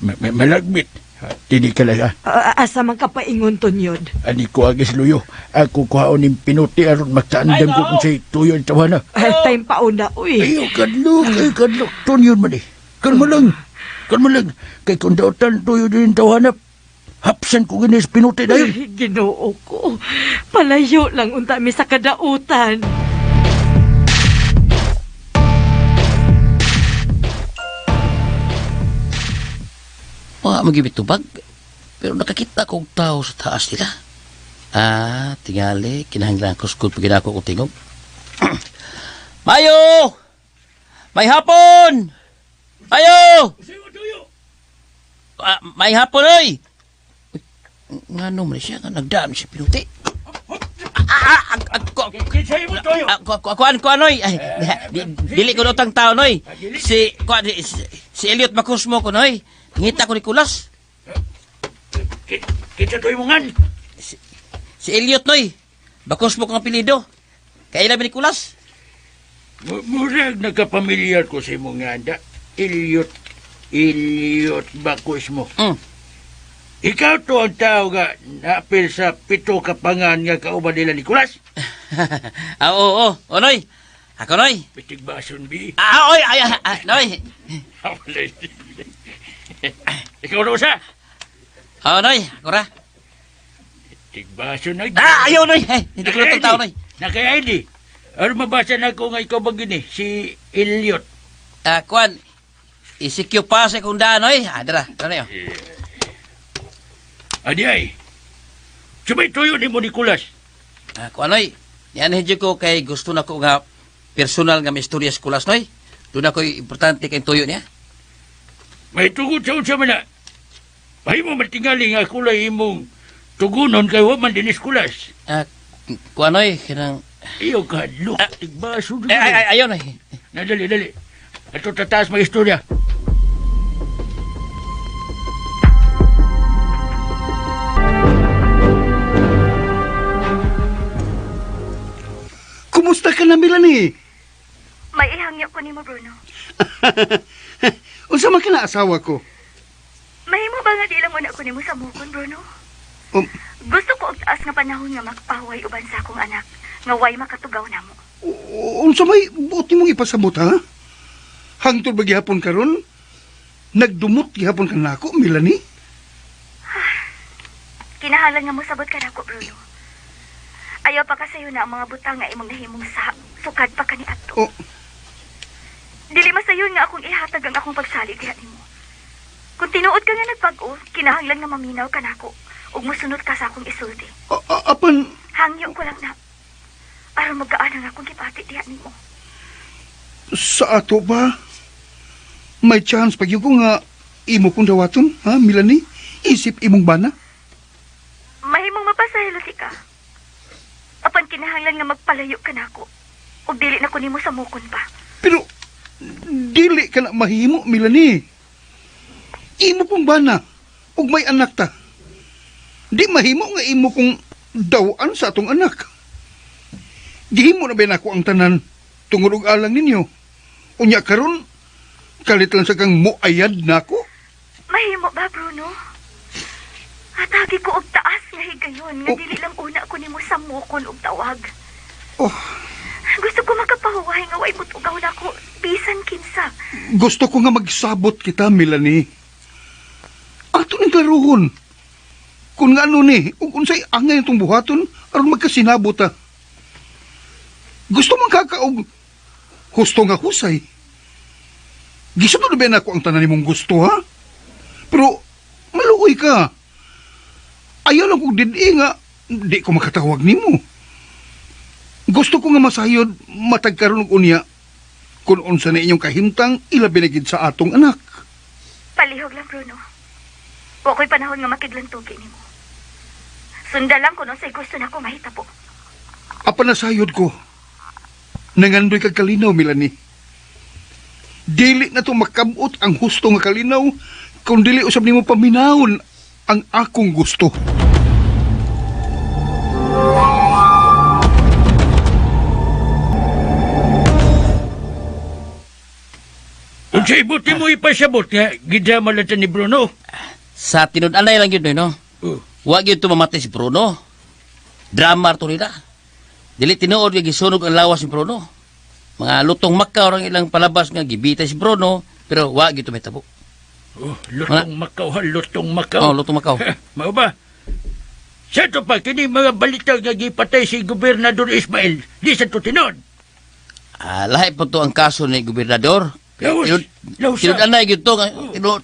Malagmit. Dili ka lang ha. Asa man ka paingon ton yun. Ani ko agis luyo. Ako kuhaon ning pinuti aron magtaandam ko kung sa'y tuyo ang tawhana. Ay, time pa una, uy. Ayaw kadlok, ayaw kadlok. Tunyon man eh. Kalma lang. Kalma lang. Kay kung dautan tuyo din ang tawhana, hapsan ko gini sa pinuti dayon. Ay, Ginoo ko. Palayo lang unta mi sa kadautan. Wa magibitubag. Pero nakakita kong tao sa taas nila. Ah, tingali, kinahanglan ko school pag ginako ko tingog. Mayo! May hapon! Mayo! Ah, may hapon, oy! Uy, ngano man siya nga nagdaan siya pinuti. Kuan kuan oy. Ay, dili ko utang tao noy. Si kuan si Elliot Macusmo ko noy. Ngita ko ni Kulas. Kita tuyo mo ngan. Si Elliot noy. Bacusmo ko ang apelyido. Kaila ba ni Kulas? Murag nagkapamilyar ko sa imong nganda. Elliot, Elliot Bacos mo. Ikaw to ang tao nga naapil sa pito kapangan nga kauban nila Nicolas. Ah, oo, oo. O, noy. Ako noy. Pitig bason bi. Ah, oy, ay, ay, noy. Ikaw na usa. Oo, noy. Ako ra. Tigbaso na. Ah, ayaw, noy. Ay, hindi ko na tao, noy. Naka-ID. Ano mabasa na ko nga ikaw ba gini? Si Elliot. Ah, kuan. ECQ pa sa kong daan, noy. Ah, dara. Dara na yun. Adi ay. Sumay tuyo ni mo Nicolas. Ah, kuan, noy. Yan hidyo ko kay gusto na ko nga personal nga may istorya sa Kulas, noy. Doon ako importante kay tuyo niya. May tugod sa unsa man na. Mahimo matingali nga kulay imong tugunon kay wa man dinis Kulas. Ah, kuan, noy. Kanang... Iyo ka, look, tigbaso. Ay, ay, ay, ayaw, noy. Na, dali, dali. Ato tataas mga istorya. Kumusta ka na, Melanie? May ihangyo ko nimo, Bruno. Unsa man ka na asawa ko? Mahimo ba nga di lang una ko nimo sa mukon, Bruno? Gusto ko og taas nga panahon nga makapaway uban sa akong anak nga way makatugaw namo. Unsa may buot nimong ipasabot ha? Hangtod ba gihapon karon? Nagdumot gihapon ka nako, Melanie? Kinahanglan nga mosabot ka nako, Bruno. Ayaw pa kasayo na ang mga butang nga imong nahimong sa sukad pa kaniadto. Oh. Dili masayon nga akong ihatag ang akong pagsalig diha nimo. Kung tinuod ka nga nagpag-o, kinahanglan nga maminaw ka nako ug mosunod ka sa akong isulti. Apan Hangyo ko lang na aron magaan ang akong gipati diha nimo. sa ato ba? May chance pag ko nga imo kong dawaton, ha, Melanie? Isip imong bana? Mahimong mapasahilo si ka. Apan kinahanglan nga magpalayo ka nako ug dili na ko nimo samukon pa. Pero dili ka na mahimo, Melanie. Imo kong bana ug may anak ta. Di mahimo nga imo kong dawan sa atong anak. Gihimo na ba nako ang tanan tungod og alang ninyo? Unya karon kalit lang sa kang muayad nako. Mahimo ba, Bruno? Atagi ko og taas nga higayon nga dili lang una ko nimo samukon og tawag. Oh. Gusto ko makapahuway nga way mutugaw nako bisan kinsa. Gusto ko nga magsabot kita, Melanie. Ato ning klarohon. Kung nga ano ni, ug unsay angay itong buhaton aron magkasinabot ta. Gusto man kakaog husto nga husay. Gisunod na ba nako ang tanan nimong gusto, ha? Pero maluoy ka. Ayaw lang kong didi nga di ko makatawag nimo. Gusto ko nga masayod matag karon og unya kung unsa na inyong kahimtang ilabi na gid sa atong anak. Palihog lang, Bruno. Wa ko'y panahon nga makiglantugi nimo. Sunda lang kung unsay gusto nako mahitabo. Apan nasayod ko. Nangandoy kag kalinaw, Melanie. Dili na to makabot ang husto nga kalinaw kung dili usab nimo paminawon ang akong gusto. Unsay buti mo ipasabot nga gidrama lang ta ni Bruno? Sa tinud-anay lang yun, Noy, no? Oh. Wa gyud to mamatay si Bruno. Drama to nila. Dili tinuod nga gisunog ang lawas ni Bruno. Mga lutong Macau ang ilang palabas nga gibitay si Bruno, pero wa gyud to mahitabo. Oh, lutong Macau, ha, lutong Macau. Oh, lutong Macau. Mao ba? Sa to pa, kini mga balita nga gipatay si Gobernador Ismael, di sa to tinuod. Ah, lahi po to ang kaso ni gobernador. Laos, laos siya. Tinud-anay gyud to,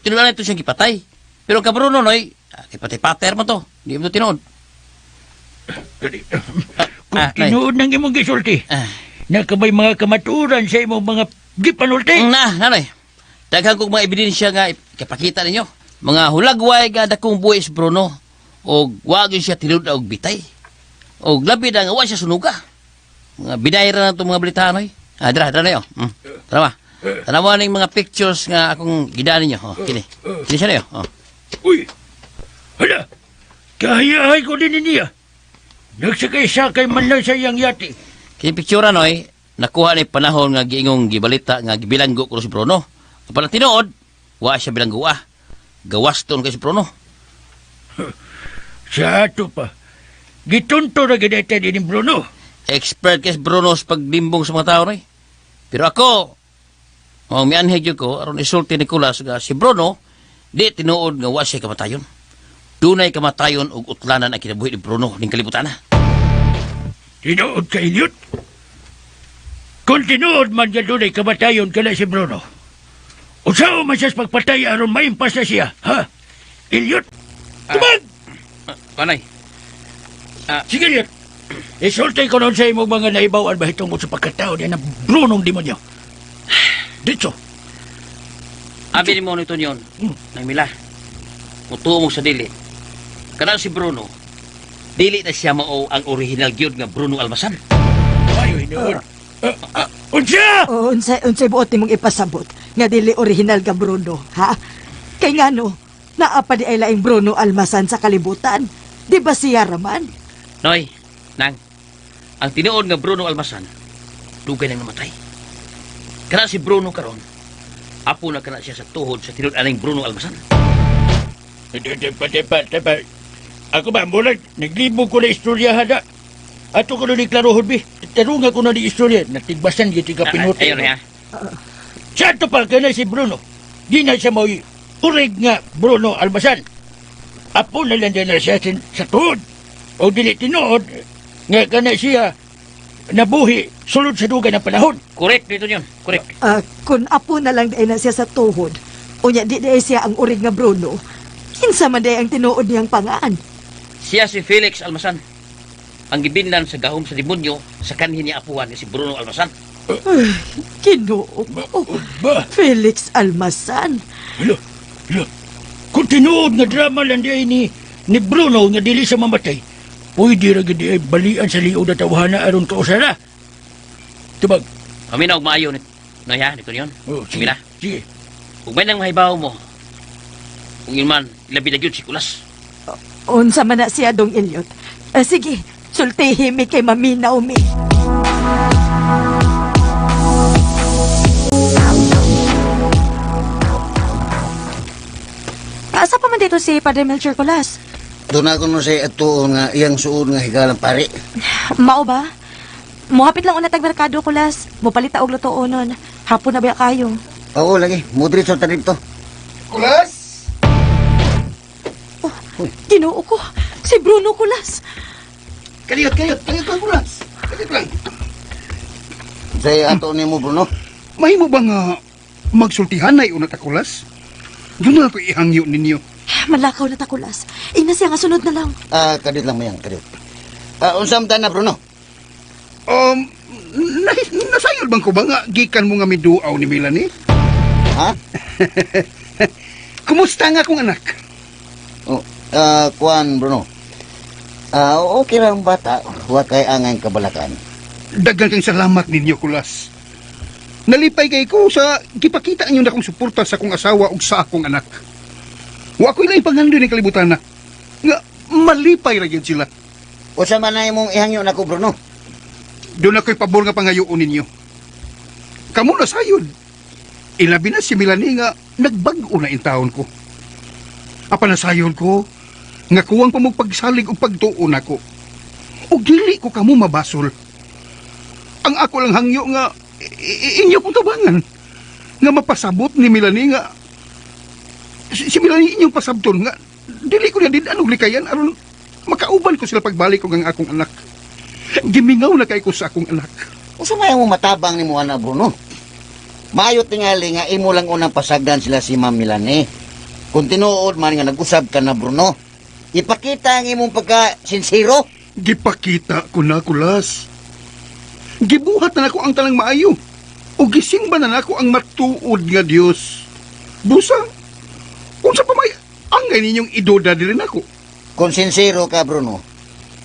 tinud-anay to siyang gipatay. Pero ka Bruno noy, kipatay-patay man to. Di mo to tinuod. Kung tinuod ng imong gisulti, nakabay mga kamaturan sa imong mga gipanulti. Na, nanay. Daghan kong mga ebidensya nga ipakita ninyo. Mga hulagway nga dakong buhi si Bruno. Og wa gyud siya tinud og bitay. Og labi na nga wa siya sunuga. Mga binayra na itong mga balitahan oy. Ah, dira, dira na yo. Tara ba. Tanawa ning mga pictures nga akong gidaan ninyo. Oh, kini. Kini siya na yo. Oh. Uy! Hala! Kahayahay ko din niya. Nagsakay-sakay man lang sa iyang yate. Kini picture noy, nakuha ni panahon nga giingong gibalita nga gibilanggo ko si Bruno. Apan ang tinuod, wa siya bilanggo ah. Gawas ton kay si Bruno. Sa ato pa, gitunto na ginete ni Bruno. Expert kay si Bruno sa paglimbong sa mga tao noy. Pero ako, ang mianhig gyud ko aron isulti ni Nicolas nga si Bruno di tinuod nga wa siya kamatayon. Dunay kamatayon ug utlanan ang kinabuhi ni Bruno ning kalibutan na. Tinuod ka, Eliot? Kung tinuod man nga dunay kamatayon kala si Bruno, usaw man siya sa pagpatay aron maimpas na siya, ha? Eliot, tumag! Panay. Sige, Eliot. Isulti ko noon sa imong mga naibawan ba itong sa pagkatao niya ng Brunong demonyo. Dito. Abi ni mo nito niyon. Nang mila. Mutuo mo sa dili. Kanang si Bruno, dili na siya mao ang original gyud nga Bruno Almasan. Ayo hinuon. Unsa? Oh, unsay buot nimong ipasabot nga dili original ga Bruno, ha? Kay ngano, naa pa di ay laing Bruno Almasan sa kalibutan. Di ba siya raman? Noy, nang, ang tinuod nga Bruno Almasan, dugay nang namatay. Kana si Bruno karon, apo na kana siya sa tuhod sa tinuod aning Bruno Almasan. Tepa, tepa, tepa. Ako ba, murag, naglibog ko na istorya hada. Ato ko na ni Klarohon, bi. Tarunga ko na ni istorya. Natigbasan giti ka pinuti. Ayun na, Sa ato pa, kana si Bruno. Di na siya mo'y urig nga Bruno Almasan. Apo na lang din na siya sa tuhod. O dili tinuod, nga kana siya nabuhi sulod sa dugay ng panahon. Correct dito yun. Correct. Kung apo na lang di na siya sa tuhod, unya di di siya ang urig nga Bruno, kinsa man di ang tinuod niyang pangaan. Siya si Felix Almasan. Ang gibinlan sa gahom sa demonyo sa kanhin niya apuhan ni si Bruno Almasan. Ay, Ginoo ko. Felix Almasan. Hala, hala. Kung tinuod nga drama lang di ay ni Bruno nga dili sa mamatay, pwede ra gid ay balian sa liog na tawhana aron kausara. Tubag. Paminaw maayo ni Noya, nito yun. Oh, sige. Sige. Sige. Ug may nang mahibaw mo. Kung yun man, ilabi na gyud si Kulas. Unsa man na siya dong Elliot. Sige, sultihi mi kay maminaw mi. Asa pa man dito si Padre Melchor, Kulas? Doon ako no sa atuon nga iyang suod nga higalang pare. Mao ba? Muhapit lang una tag merkado, Kulas. Mupalit ta og lutuonon. Hapon na ba kayo? Oo, lagi. Mudritso ta dito. Kulas? Ginoo ko. Si Bruno, Kulas. Kaliyot, kaliyot, kaliyot lang, Kulas. Kaliyot lang. Sa ato nimo Bruno. Mahimo ba nga magsultihan na una ta, Kulas? Doon na ako ihangyo ninyo. Malakaw na ta, Kulas. Ina siya nga sunod na lang. Ah, kadit lang mayang, kadit. Ah, unsa man na Bruno? Um, na, nasayod bang ko ba nga gikan mo nga miduaw ni Melanie? Ha? Kumusta nga akong anak? Oh, kuan Bruno. Ah, okay lang bata, wa kay angay kabalakan. Daghan kang salamat ninyo, Kulas. Nalipay kay ko sa gipakita ninyo na akong suporta sa akong asawa ug sa akong anak. Wa ko ilay pangandoy ni kalibutan na. Nga malipay ra gyud sila. Unsa man na imong ihangyo nako Bruno? Doon ako'y pabor nga pangayoon ninyo. Kamu na sayod. Ilabi na si Melanie nga nagbag-o na intawon ko. Apa na sayon ko, nga kuwang pa mo pagsalig o pagtuon ako. O dili ko kamo mabasol. Ang ako lang hangyo nga inyo kong tabangan. Nga mapasabot ni Melanie nga si Melanie inyong pasabton nga dili ko na din anong likayan aron makauban ko sila pagbalik ko ng akong anak. Gimingaw na kay ko sa akong anak. Unsa may mo matabang nimo ana Bruno? Maayo tingali nga imo lang unang pasagdan sila si Ma'am Melanie. Kung tinuod man nga nag-usab ka na Bruno, ipakita ang imong pagka sinsero. Gipakita ko na, Kulas. Gibuhat na nako ang tanang maayo. O gisimba na nako ang matuod nga Dios. Busa, unsa pa may angay ninyong idoda diri nako. Kung sinsero ka Bruno,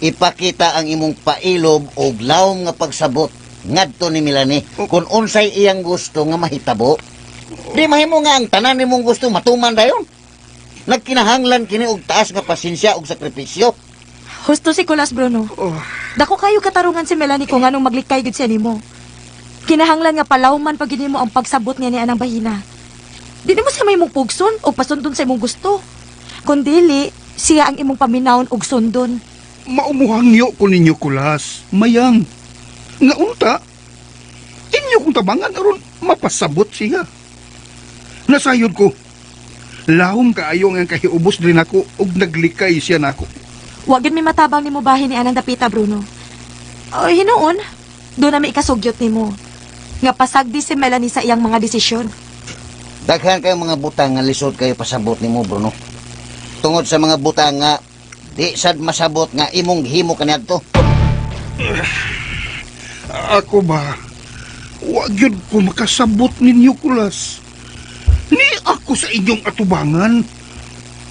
ipakita ang imong pailob og lawom nga pagsabot ngadto ni Melanie kung unsay iyang gusto nga mahitabo. Di mahimo nga ang tanan nimong gusto matuman dayon. Nagkinahanglan kini og taas nga pasensya ug sakripisyo. Husto si Kulas, Bruno. Oh, Dako kayo katarungan si Melanie kung anong maglikay gid siya nimo. Kinahanglan nga palawman pag nimo ang pagsabot niya ni anang bahina. Di nimo siya may mong pugson o pasundon sa imong gusto. Kung dili, siya ang imong paminawon og sundon. Maumuhangyo ko ninyo, Kulas. Mayang. Nga unta, inyo kong tabangan aron mapasabot siya. Nasayod ko. Lahom kaayo nga kahiubos din ako ug naglikay siya nako. Wa gyud mi matabang nimo bahin ni anang dapita, Bruno. O hinuon, do na mi ikasugyot nimo. Nga pasagdi si Melanie sa iyang mga desisyon. Daghan kayo mga butang nga lisod kayo pasabot nimo Bruno. Tungod sa mga butang nga di sad masabot nga imong gihimo kaniadto. Ako ba? Wa gyud ko makasabot ninyo, Kulas. Ni ako sa inyong atubangan.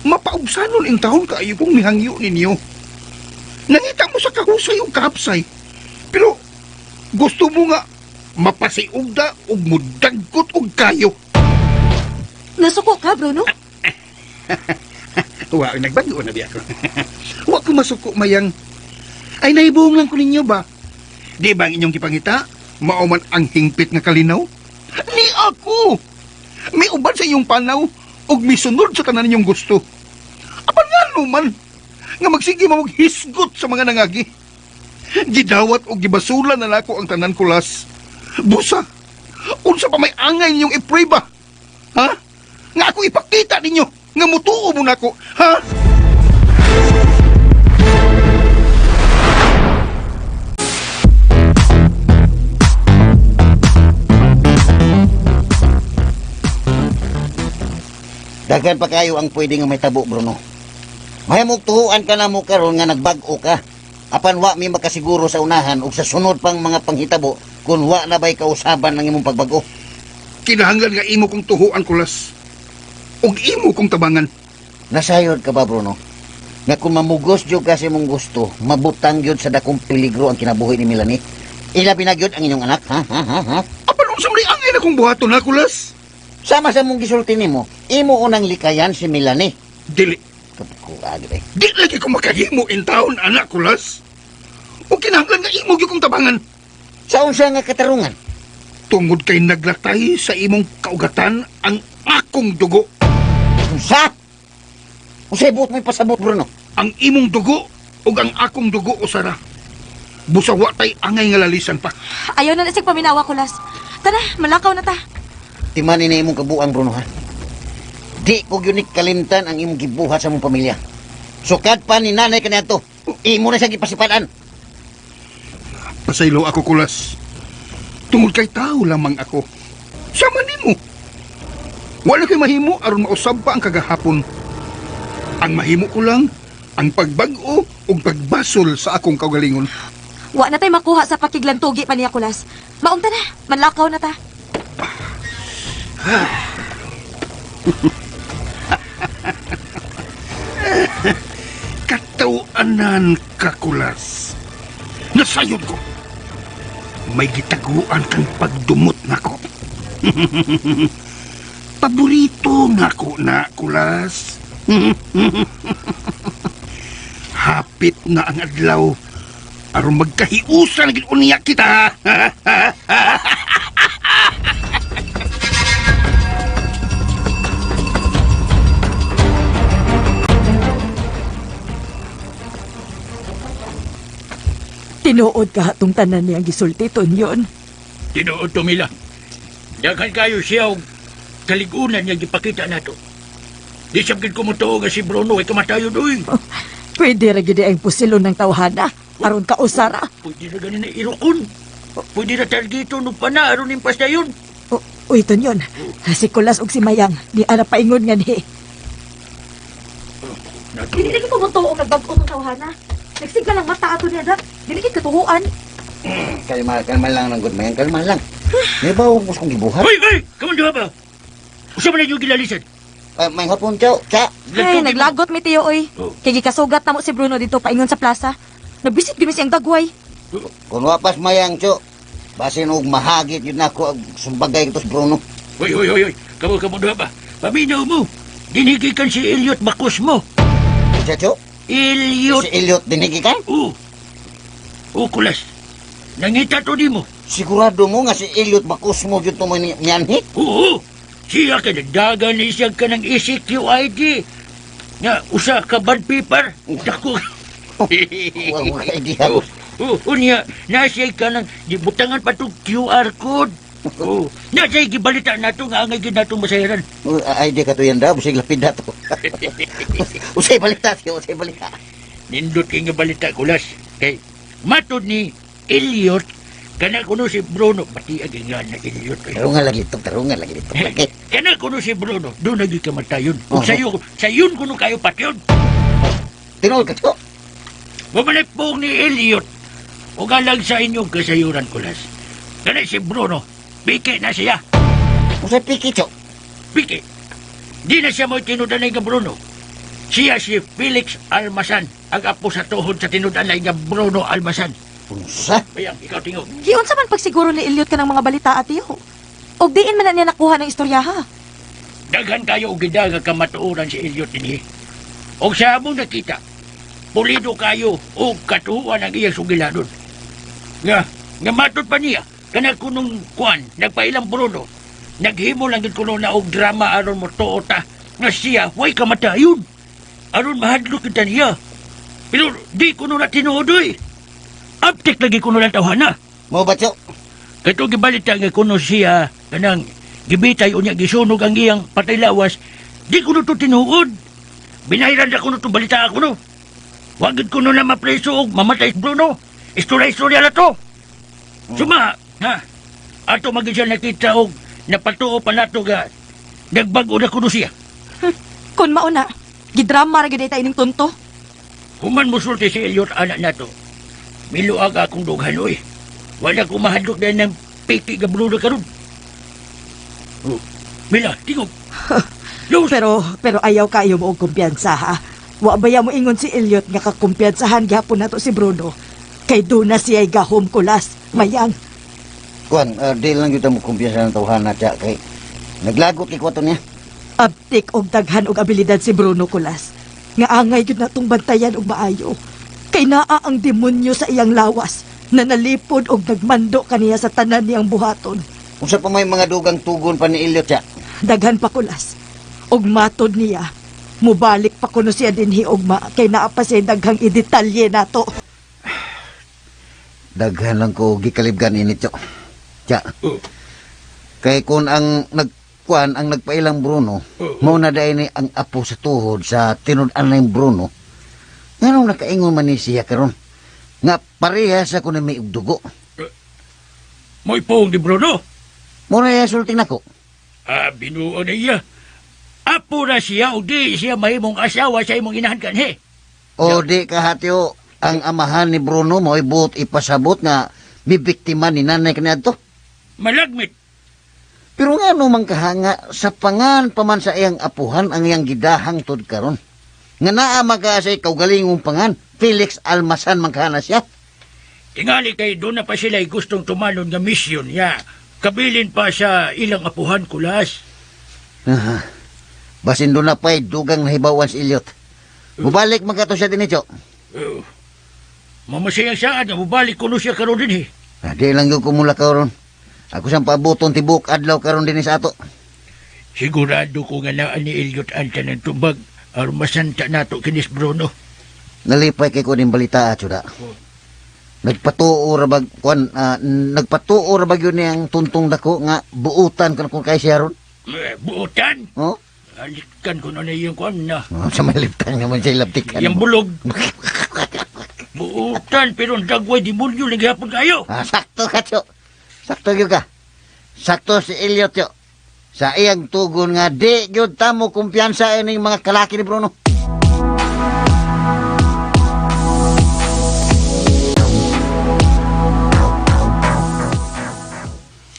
Mapaubsanon in taon kaayo kong mihangyo ninyo. Nangita mo sa kahusay o kahapsay. Pero gusto mo nga mapasiugda og mudagkot og kayo. Nasuko ka, Bruno? Wa, nagbago na biya ko. Wa ko masuko, mayang. Ay, naibuong lang ko ninyo ba? Di ba ang inyong gipangita? Mao man ang hingpit nga kalinaw? Ni ako! May uban sa inyong panaw ug misunod sa tanan ninyong gusto. Apan nga man, nga magsige mo hisgot sa mga nangagi. Gidawat og gibasula na nako ang tanan kulas. Busa, unsa pa may angay ninyong iprueba? Ha? Nga ako ipakita ninyo nga mutuo mo nako, ha? Daghan pa kayo ang pwede nga mahitabo Bruno. Mahimong tuhuan ka na mo karon nga nagbag-o ka. Apan wa mi makasiguro sa unahan ug sa sunod pang mga panghitabo kung wa na ba'y kausaban ng imong pagbag-o. Kinahanglan nga imo kong tuhuan kulas. Ug imo kong tabangan. Nasayod ka ba Bruno? Nga kung mamugos jud ka sa imong gusto, mabutang gyud sa dakong peligro ang kinabuhi ni Melanie. Ilabi na gyud ang inyong anak, ha? Ha? Ha? Ha? Apan unsa man angay na kong buhaton ha kulas? Sama sa mong gisulti nimo, imo unang likayan si Melanie. Dili, Kabukuag eh. di lagi ko makahimo in taon anak kulas. Ug kinahanglan nga imo gyud kong tabangan. Sa unsa nga katarungan? Tungod kay naglatay sa imong kaugatan ang akong dugo. Unsa? Unsay buot mo ipasabot, Bruno? Ang imong dugo ug ang akong dugo usara. Busa wa tay angay nga lalisan pa. Ayaw na na siyang paminawa, Kulas. Tara, malakaw na ta. Timani na imong kabuang, Bruno, ha? Di ko gyud ni kalimtan ang imong gibuhat sa imong pamilya. Sukad pa ni nanay kaniadto. Imo na siya gipasipadan. Pasaylo ako, Kulas. Tungod kay tao lamang ako. Sama nimo. Wala kay mahimo aron mausab pa ang kagahapon. Ang mahimo ko lang ang pagbag-o ug pagbasol sa akong kaugalingon. Wa na tay makuha sa pakiglantugi pa niya, Kulas. Maunta na, manlakaw na ta. Katawanan ka, Kulas. Nasayod ko. May gitaguan kang pagdumot nako. Paborito nako na, Kulas. Hapit na ang adlaw. Aron magkahiusan gid unya kita. Tinuod ka atong tanan niyang gisulti, Tonyon. Tinuod to, Mila. Daghan kayo siya og kaligunan niya gipakita nato. Di siya gid kumutuo nga si Bruno ay kamatayon uy. Pwede ra gid ang pusilon ng tawhana aron ka usara. Pwede na ganin na irukon. Pwede na targeto no pa na aron impas na yun. Uy, Tonyon, si Kulas ug si Mayang di ara paingon nga ni. Dili lagi ko mo og nagbag-o tong tawhana. Nagsigla lang mata ato niya, dak. Dili gid katuhuan. Kalma, kalma lang ng good man. Kalma lang. May bawang ko kong gibuhat. Uy, uy! Kaman duha ba? Usa man na yung gilalisan. Ay, may hapon, Chow. Cha. Ay, naglagot mi tiyo oy. Oh. Kay gikasugat na mo si Bruno dito paingon sa plaza. Nagbisit gyud mi siyang dagway. Kung wapas mayang, Chow. Basin og mahagit yun ako ang sumbagay ito Bruno. Uy, uy, uy, uy. Kamo, kamo duha ba? Paminaw mo. Dinigikan si Elliot Bakos mo. Siya, Chow? Elliot. Si Elliot dinigikan? Oo. Oo, Kulas. Nangita to di mo. Sigurado mo nga si Elliot Bakos mo yun ito mo niyanhi? Oo. Siya ka nagdagan ni siya ka ng ECQID. Nga, usa ka bad paper. Dako. Wala ka idea. Oo, unya, nasiya ka ng gibutangan pa tong QR code. Oo. Nasiya gibalita nato nga angay gid natong masahiran. Ay, di ka to yan daw. Busig lapid na to. Usay balita, siya. Usay balita. Nindot kay nga balita Kulas. Kay matod ni Elliot kana kuno si Bruno pati ang nga na Elliot. Tarungan lagi ito. Tarungan lagi ito. Lagi. Kana kuno si Bruno do nagi kamatayon. Oo. Ug sayo sayon kuno kayo patyon. Tinuod ka, Chow. Bumalik po ni Elliot. Ug alang sa inyong kasayuran Kulas. Kana si Bruno, piki na siya. Usay piki, Chow. Piki. Di na siya mo tinudanay nga Bruno. Siya si Felix Almasan, ang apo sa tuhod sa tinudanay nga Bruno Almasan. Unsa? Bayang, ikaw tingog. Giunsa man pagsiguro ni Elliot kanang mga balita atiyo. Og diin man na niya nakuha ng istorya ha. Daghan kayo og gidaga kamatuoran si Elliot dinhi. Og sa among nakita, pulido kayo og katuan ang iyang sugilanon. Nga, nga matod pa niya, kana kunong kuan, nagpailang Bruno, naghimo lang gid kuno na og drama aron mo tuo ta, nga siya way kamatayon. Aron mahadlok kita niya. Pero di kuno na tinuod oy. Aptik lagi kuno lang tawhana. Mo ba, Chow? Kato gibalita nga kuno siya kanang gibitay unya gisunog ang iyang patay lawas, di kuno to tinuod. Binayran na kuno to balita ako no. Wag gid kuno na mapreso og mamatay si Bruno. Istorya-istorya na to. Suma, ha. Ato magid siya nakita og napatuo pa nato ga nagbag-o na kuno siya. Kun mauna, gidrama ra gyud ta ining tunto. Human musulti si Elliot anak nato. Miluag akong dughan oy. Wala ko mahadlok na ng piki ga Bruno karon. Oh, Mila, tingog. Pero pero ayaw kayo mo og kumpiyansa ha. Wa baya mo ingon si Elliot nga kakumpiyansahan gihapon nato si Bruno. Kay doon na siya'y gahom Kulas. Mayang, Kuan, di lang yun mo kumpiyansa ng tawhana, Cha. Kay naglagot kay kwato niya. abtik og daghan og abilidad si Bruno Kulas. Nga angay gyud natong bantayan og maayo. Kay naa ang demonyo sa iyang lawas na nalipod og nagmando kaniya sa tanan niyang buhaton. Unsa pa may mga dugang tugon pa ni Elliot, Cha? Daghan pa Kulas. Og matod niya, Mubalik pa kuno siya dinhi ugma kay naa pa siya daghang idetalye nato. Daghan lang ko gikalibgan ini, Tyo. Tya. Kay kung ang nagkuan ang nagpailang Bruno, mao na dai ni ang apo sa tuhod sa tinud-an ng Bruno. Nganong nakaingon man ni siya karon? Nga pareha sa kuno may og dugo. Mo'y poong ni Bruno. Mo na iya sulti nako. Ah, binuo na iya. Apo na siya o di siya mahimong asawa sa imong inahan kanhi. O di kahatyo ang amahan ni Bruno mo'y buot ipasabot nga bibiktima ni nanay kaniadto. Malagmit. Pero nga no man kahanga sa pangan pa man sa iyang apuhan ang iyang gidahang tud karon. Nga naa maka sa kaugalingong pangan, Felix Almasan man kahana siya. Tingali kay doon na pa sila gustong tumalon nga misyon niya. Kabilin pa sa ilang apuhan kulas. Aha. Basin doon na pa'y dugang nahibawan si Elliot. Mubalik man kato siya dinityo. Oh. Mamasayang saan nga mubalik kuno siya karon din eh. Ah, di lang yung kumula karon. Ako siyang pabuton tibok adlaw karon din sa ato. Sigurado ko nga naa ni Elliot ang tanang tumbag aron masanta nato kinis Bruno. Nalipay kay ko din balita atsuda. Nagpatuo ra bag kuan nagpatuo ra bag yun niyang tuntong dako nga buutan kan kung kay siya ron. Eh, buutan. Oh? Alikan ko na na iyang kuan na. Oh, sa maliptang naman siya ilabtikan. Iyang bulog. Buutan pero ang dagway demonyo lang gihapon kayo. Ah, sakto ka, Tyo. Sakto gyud ka. Sakto si Elliot, Tyo. Sa iyang tugon nga di gyud tamo kumpiyansa ining mga kalaki ni Bruno.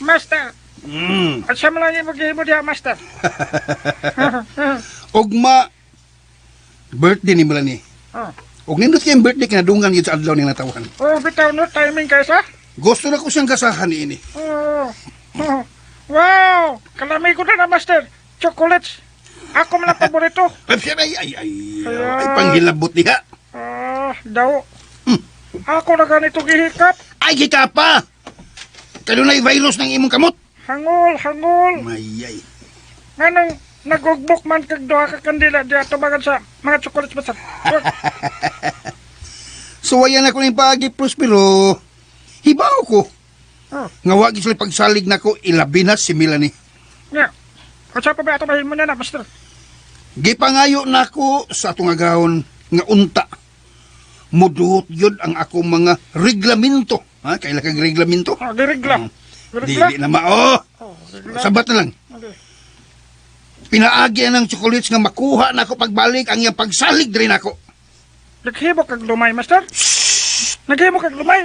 Master, at siya mo lang yung maghihimo diha, Master. Ugma birthday ni Melanie. Oh. Og nindot kayong birthday kinadungan yun sa adlaw ning natawan. Oh, bitaw no, timing kaysa. Gusto na ko siyang kasahan niini. Oh. Oh. Wow! Kalami ko na na, Master. Chocolates. Ako man ang paborito. Ay, ay, ay, ay, ay panghilabot diha. Ah, daw. Ako na ganito gihikap. Ay, gikapa! Kanunay virus ng imong kamot. Hangol, hangol. Mayay. Nganong nagugbok man kag duha ka kandila diha tubangan sa mga chocolates, Master. Suwayan ako ning paagi, Prospero. Hibaw ko. Oh. Nga wa gyud sila pagsalig nako ilabi na si Melanie. Nya. Unsa pa ba ato mahimo na na, Master? Gipangayo nako sa atong agahon nga unta. Muduot yun ang akong mga reglamento. Ha? Kaila kag reglamento? Oh, girigla. Girigla. Dili na mao. Oh, girigla. Sabat na lang. Okay. Pinaagi ang chocolates nga makuha nako pagbalik ang iyang pagsalig diri nako. Naghimo kag lumay, Master? Naghimo kag lumay?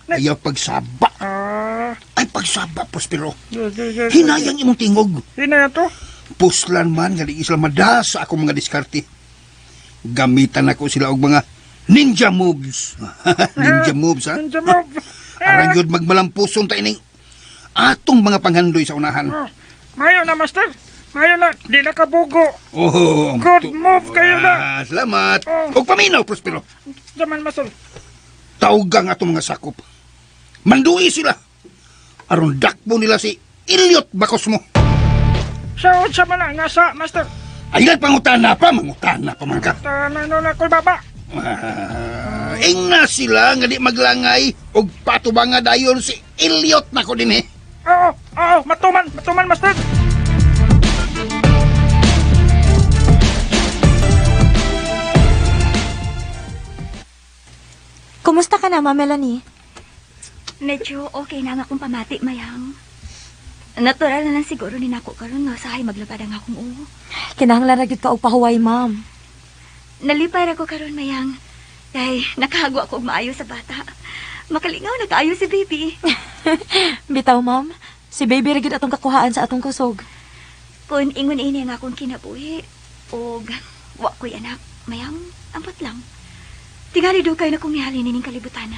Ayaw pagsaba. Ah, Ay pagsaba, Prospero. ye, ye, ye, ye. Hinayang imong tingog. Hinayang to? Puslan man nga di sila mada sa akong mga diskarte. Gamitan nako sila og mga ninja moves. Ninja moves, ha? Ninja move. Aran yun magmalampuson ta ining atong mga panghandoy sa unahan. Oh, mayo na, Master. Mayo na. Di na kabugo. Oh, Good move kayo na. Ah, salamat. Oh. Og paminaw, Prospero. Daman, Master. Tawgang atong mga sakop. Mandui sila. Aron dakpo nila si Elliot Bacos mo. Sa unsa man na nga sa, Master. Ay, pangutana pa, mangutana pa man ka. Tama no na ko'y baba. Ah, ingna sila nga di maglangay og patubanga dayon si Elliot nako dinhi. Oo, oo, matuman, matuman, Master. Kumusta ka na, Ma Melanie? Medyo okay na nga akong pamati, Mayang. Natural na lang siguro ni nako karon nga sahay maglabad ang akong uwo. Kinahanglan ra gyud ka og pahuway, ma'am. Nalipay ra ko karon, Mayang. Kay nakahagwa ko og maayo sa bata. Makalingaw na kaayo si baby. Bitaw, ma'am. Si baby ra gyud atong kakuhaan sa atong kusog. Kung ingon ini ang akong kinabuhi, og wa ko'y anak, Mayang, ambot lang. Tingali dugay na kong nihalin ining kalibutan.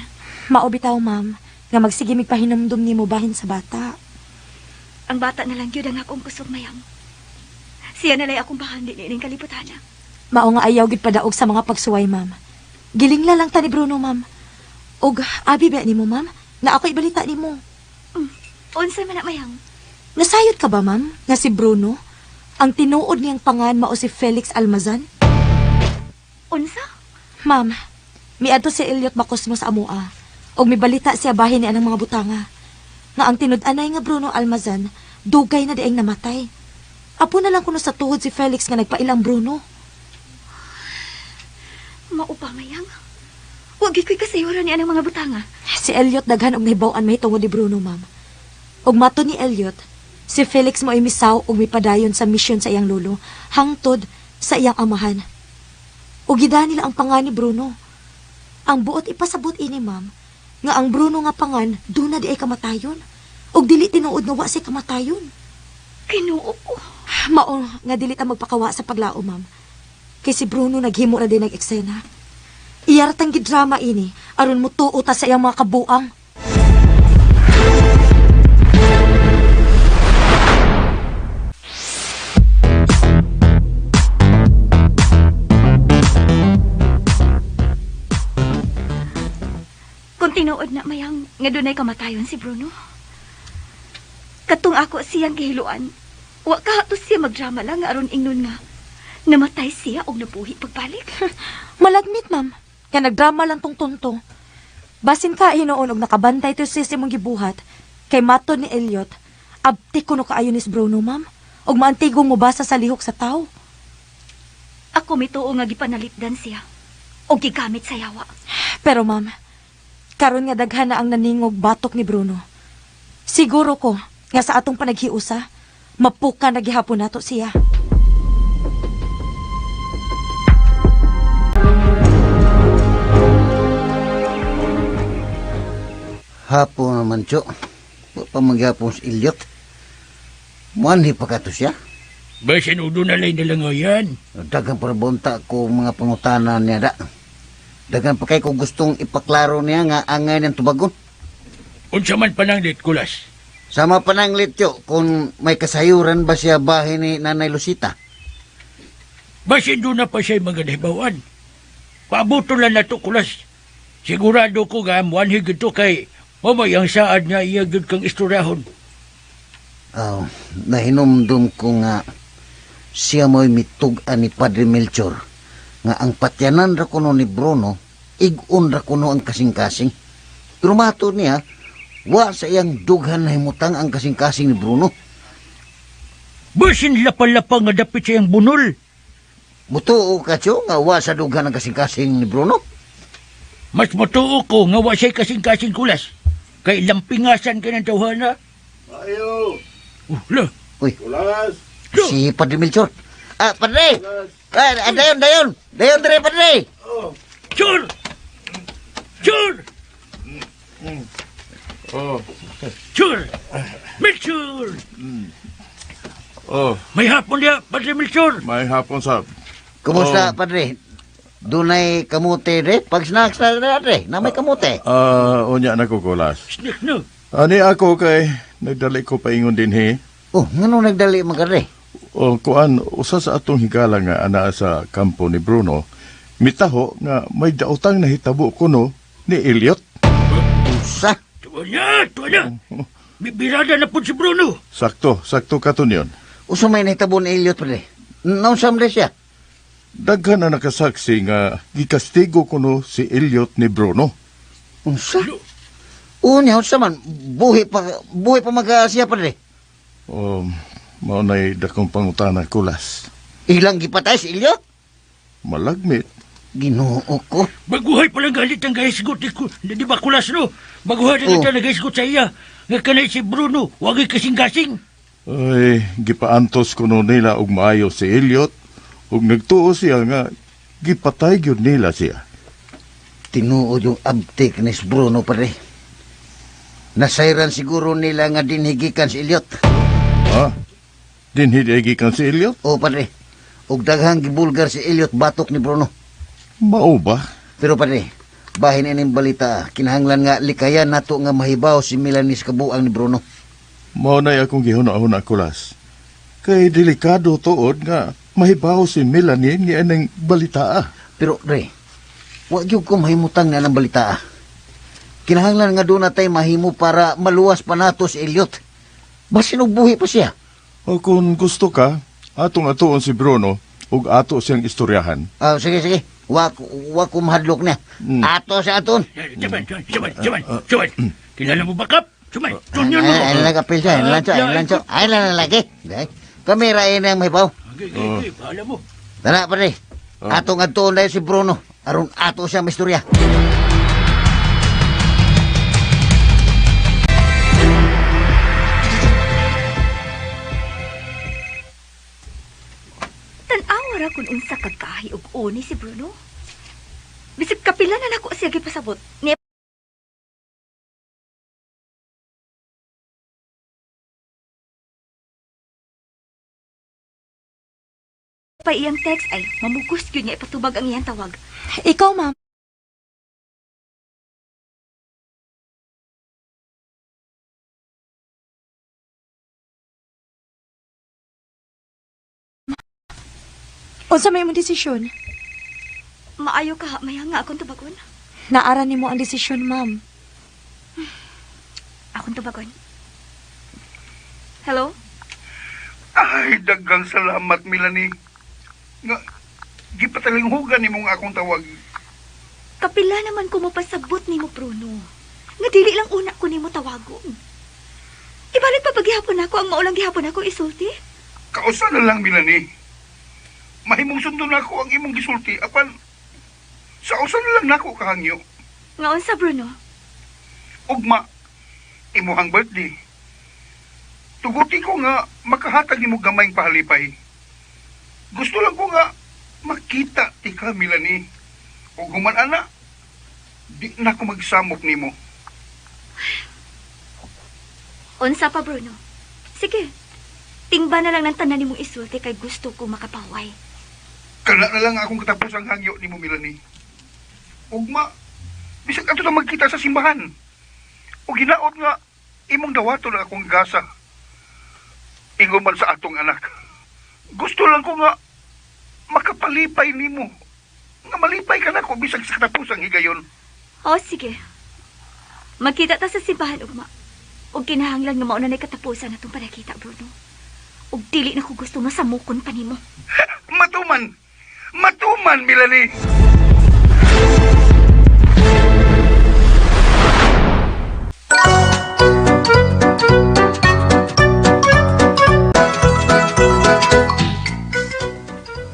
Mao bitaw, ma'am, nga magsige mig pahinumdum nimo bahin sa bata. Ang bata na lang gyud ang akong kusog, Mayang. Siya na lay akong bahandi niining kalibutan. Mao nga ayaw gyud padaog sa mga pagsuway, ma'am. Gilingla lang ta ni Bruno, ma'am. Og abi ba nimo, ma'am? Na ako ibalita nimo. Unsa man na, Mayang? Nasayod ka ba, ma'am, nga si Bruno? Ang tinuod niyang pangan mao si Felix Almazan? Unsa? Ma'am, miadto si Elliot Bacosmo sa amoa og mibalita siya bahin ni anang mga butanga. Nga ang tinud-anay nga Bruno Almazan, dugay na dieng namatay. Apo na lang kuno sa tuhod si Felix nga nagpailang Bruno. Mao pa, mayang. Wa gyud ko'y kasayuran ni anang mga butanga. Si Elliot daghan og nahibaw-an mahitungod ni Bruno, ma'am. Og mato ni Elliot, si Felix mo'y misaw og mipadayon sa misyon sa iyang lolo, hangtod sa iyang amahan. Og gidaan nila ang pangan ni Bruno. Ang buot ipasabot ini, ma'am, nga ang Bruno nga pangan, doon na di ay kamatayon. Og dili tinuod nga wa siya kamatayon. Kinuo ko. Mao nga dili ta magpakawa sa paglao, ma'am. Kay si Bruno naghimo ra din nag-eksena. Iyartang gidrama ini aron mutuo ta sa iyang mga kabuang. Kung tinuod na, mayang, nga dunay kamatayon si Bruno. Katong ako siyang gihiluan, wa ka to siya magdrama lang nga aron ingnon nga namatay siya og nabuhi pagbalik. Malagmit, ma'am. Nga nagdrama lang tong tonto. Basin ka hinuon og nakabantay to siya sa imong gibuhat kay matod ni Elliot, abti kuno kaayo ni Bruno, ma'am. Og maantigong mobasa sa lihok sa tao. Ako mituo nga gipanalipdan siya og gigamit sa yawa. Pero ma'am, karon nga daghan na ang naningog batok ni Bruno. Siguro ko nga sa atong panaghiusa, mapuka na gihapon nato siya. Hapon naman, Tyo. Wa pa magyapon si Elliot. Muanhi pa ka to siya. Basin udo na lang nila ngayon. Dagan para bonta ko mga pangutana niya da. Dagan pa kay ko gustong ipaklaro niya nga angay ng tubagon. Unsa man pananglit, Kulas? Sama pananglit, Tyo, kung may kasayuran ba siya bahin ni Nanay Lucita. Basin doon na pa siya mga nahibawan. Paabuto lang na to, Kulas. Sigurado ko nga, muanhi gito kay mamay ang saad nga iya gyud kang istoryahon. Oh, nahinumdum ko nga siya mo'y mitug-an ni Padre Melchor nga ang patyanan ra kuno ni Bruno, ig-on ra kuno ang kasing-kasing. Pero mato niya, wa sa iyang dughan na himutang ang kasing-kasing ni Bruno. Basin lapa-lapa nga dapit sa iyang bunol. Mutuo ka, Tiyo, nga wa sa dughan ang kasing-kasing ni Bruno. Mas mutuo ko nga wa siya'y kasing-kasing, Kulas. Kay lampingasan ka ng tawhana. Ayo! La. Uy. Kulas! Si Padre Melchor. Ah, Padre! Ah, dayon, dayon! Dayon, dire, Padre! Chur! Chur! Oh. Chur! Melchor! Oh. May hapon niya, Padre Melchor! May hapon, sab. Kumusta, Oh. Padre? Dunay kamote, re? Pag snacks na, re, na may kamote. Ah, unya na ko, Kulas. Snack na. Ani ako kay nagdali ko paingon din he. Oh, ngano nagdali man ka, re? O kuan, usa sa atong higala nga ana sa kampo ni Bruno, mitaho nga may daotang nahitabo kuno ni Elliot. Usa? Tuwa na, tuwa na. Bibirada na po si Bruno. Sakto, sakto katon yon. Usa may nahitabo ni Elliot, Padre. Naunsa man siya? Daghan na nakasaksi nga gikastigo kuno si Elliot ni Bruno. Unsa? Unya, unsa man? Buhi pa magka siya, Padre. O, mao na'y dakong pangutana, Kulas. Ilang gipatay si Elliot? Malagmit. Ginoo ko. Baguhay palang galit ang gahisgot ni di ba Kulas no? Baguhay na Oh. oh. nagahisgot sa iya. Nga kanay si Bruno, wagay kasing-kasing. Ay, gipaantos kuno nila og maayo si Elliot ug nagtuo siya nga gipatay gyud nila siya. Tinuod yung abtik ni Bruno, Padre. Nasayran siguro nila nga dinhigikan si Elliot. Ha? Dinhigikan si Elliot? Oo, Padre. Ug daghang gibulgar si Elliot batok ni Bruno. Mao ba? Pero Padre, bahin ining balita, kinahanglan nga likayan nato nga mahibaw si Melanie sa kabuang ni Bruno. Mao na'y akong gihuna-huna, Kulas. Kay delikado tuod nga mahibaw si Melanie ni anang balita. Pero, Re, wa gyud ko mahimutang na ng balita. Kinahanglan nga doon natay mahimo para maluwas pa nato si Elliot. Basin og buhi pa siya. O kung gusto ka, Atong atuon si Bruno ug ato siyang istoryahan. Oh, sige, sige. Wa wa ko mahadlok na. Ato sa aton. Cuman, cuman, cuman, cuman. Kilala mo ba, Kap? Cuman, tunyon mo. Ay, lang kapil siya, ay lang siya, ay lang siya. Ay lang lagi. Kami ra ini ang mahibaw. Okay, okay, okay, bahala mo. Tara, pare. Atong adtuon na si Bruno. Aron ato siyang istorya. Tan-awa ra kung unsa kagkahi og uni si Bruno. Bisag kapila na nako siya gipasabot. Niya pa iyang text ay mamugos gyud nga ipatubag ang iyang tawag. Ikaw, ma'am. Unsa may imong desisyon? Maayo ka, maya nga akong tubagon. Naara nimo ang desisyon, ma'am. Akong tubagon. Hello? Ay, daghang salamat, Melanie. Nga, gipatalinghugan nimo nga akong tawag. Kapila naman ko mopasabot nimo, Bruno. Nga dili lang una ko nimo tawagon. Ibalik pa paghihapon ako ang maulang gihapon ako isulti. Kausa na lang, Melanie. Mahimong sundon ako ang imong gisulti, apan sa usa na lang nako kahangyo. Nga unsa, Bruno? Ugma, imuhang birthday. Tuguti ko nga makahatag nimo gamayng pahalipay. Gusto lang ko nga makita ti ka, Melanie. Ug human ana, di na ko magsamok nimo. Unsa pa, Bruno? Sige. Tingba na lang ng tanan nimong isulti kay gusto ko makapaway. Kana na lang akong katapos ang hangyo nimo, Melanie. Ugma, bisag ato na magkita sa simbahan. O ginaot nga imong dawaton ang akong gasa. Ingon man sa atong anak. Gusto lang ko nga makapalipay nimo. Nga malipay ka nako bisag sa katapusang higayon. O, sige. Magkita ta sa simbahan, ugma. Ug kinahanglan nga mauna na'y katapusan atong panakita, Bruno. Ug dili na ko gusto nga samukon pa nimo. Matuman! Matuman, Melanie!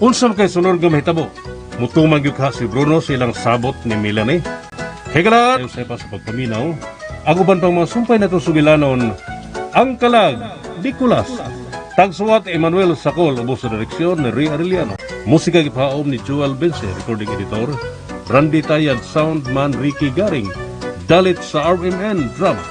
Unsa man kay sunod nga mahitabo? Mutumang gyud ka si Bruno sa ilang sabot ni Melanie. Higala! Sa pa sa pagpaminaw, ang uban pang mga sumpay natong sugilanon, ang kalag, Nicolas. Tagsuwat Emmanuel Sakol, ubos sa direksyon ni Ray Arellano. Musika gipaom ni Joel Bense, recording editor. Randy Tayad, soundman Ricky Garing. Dalit sa RMN Drama.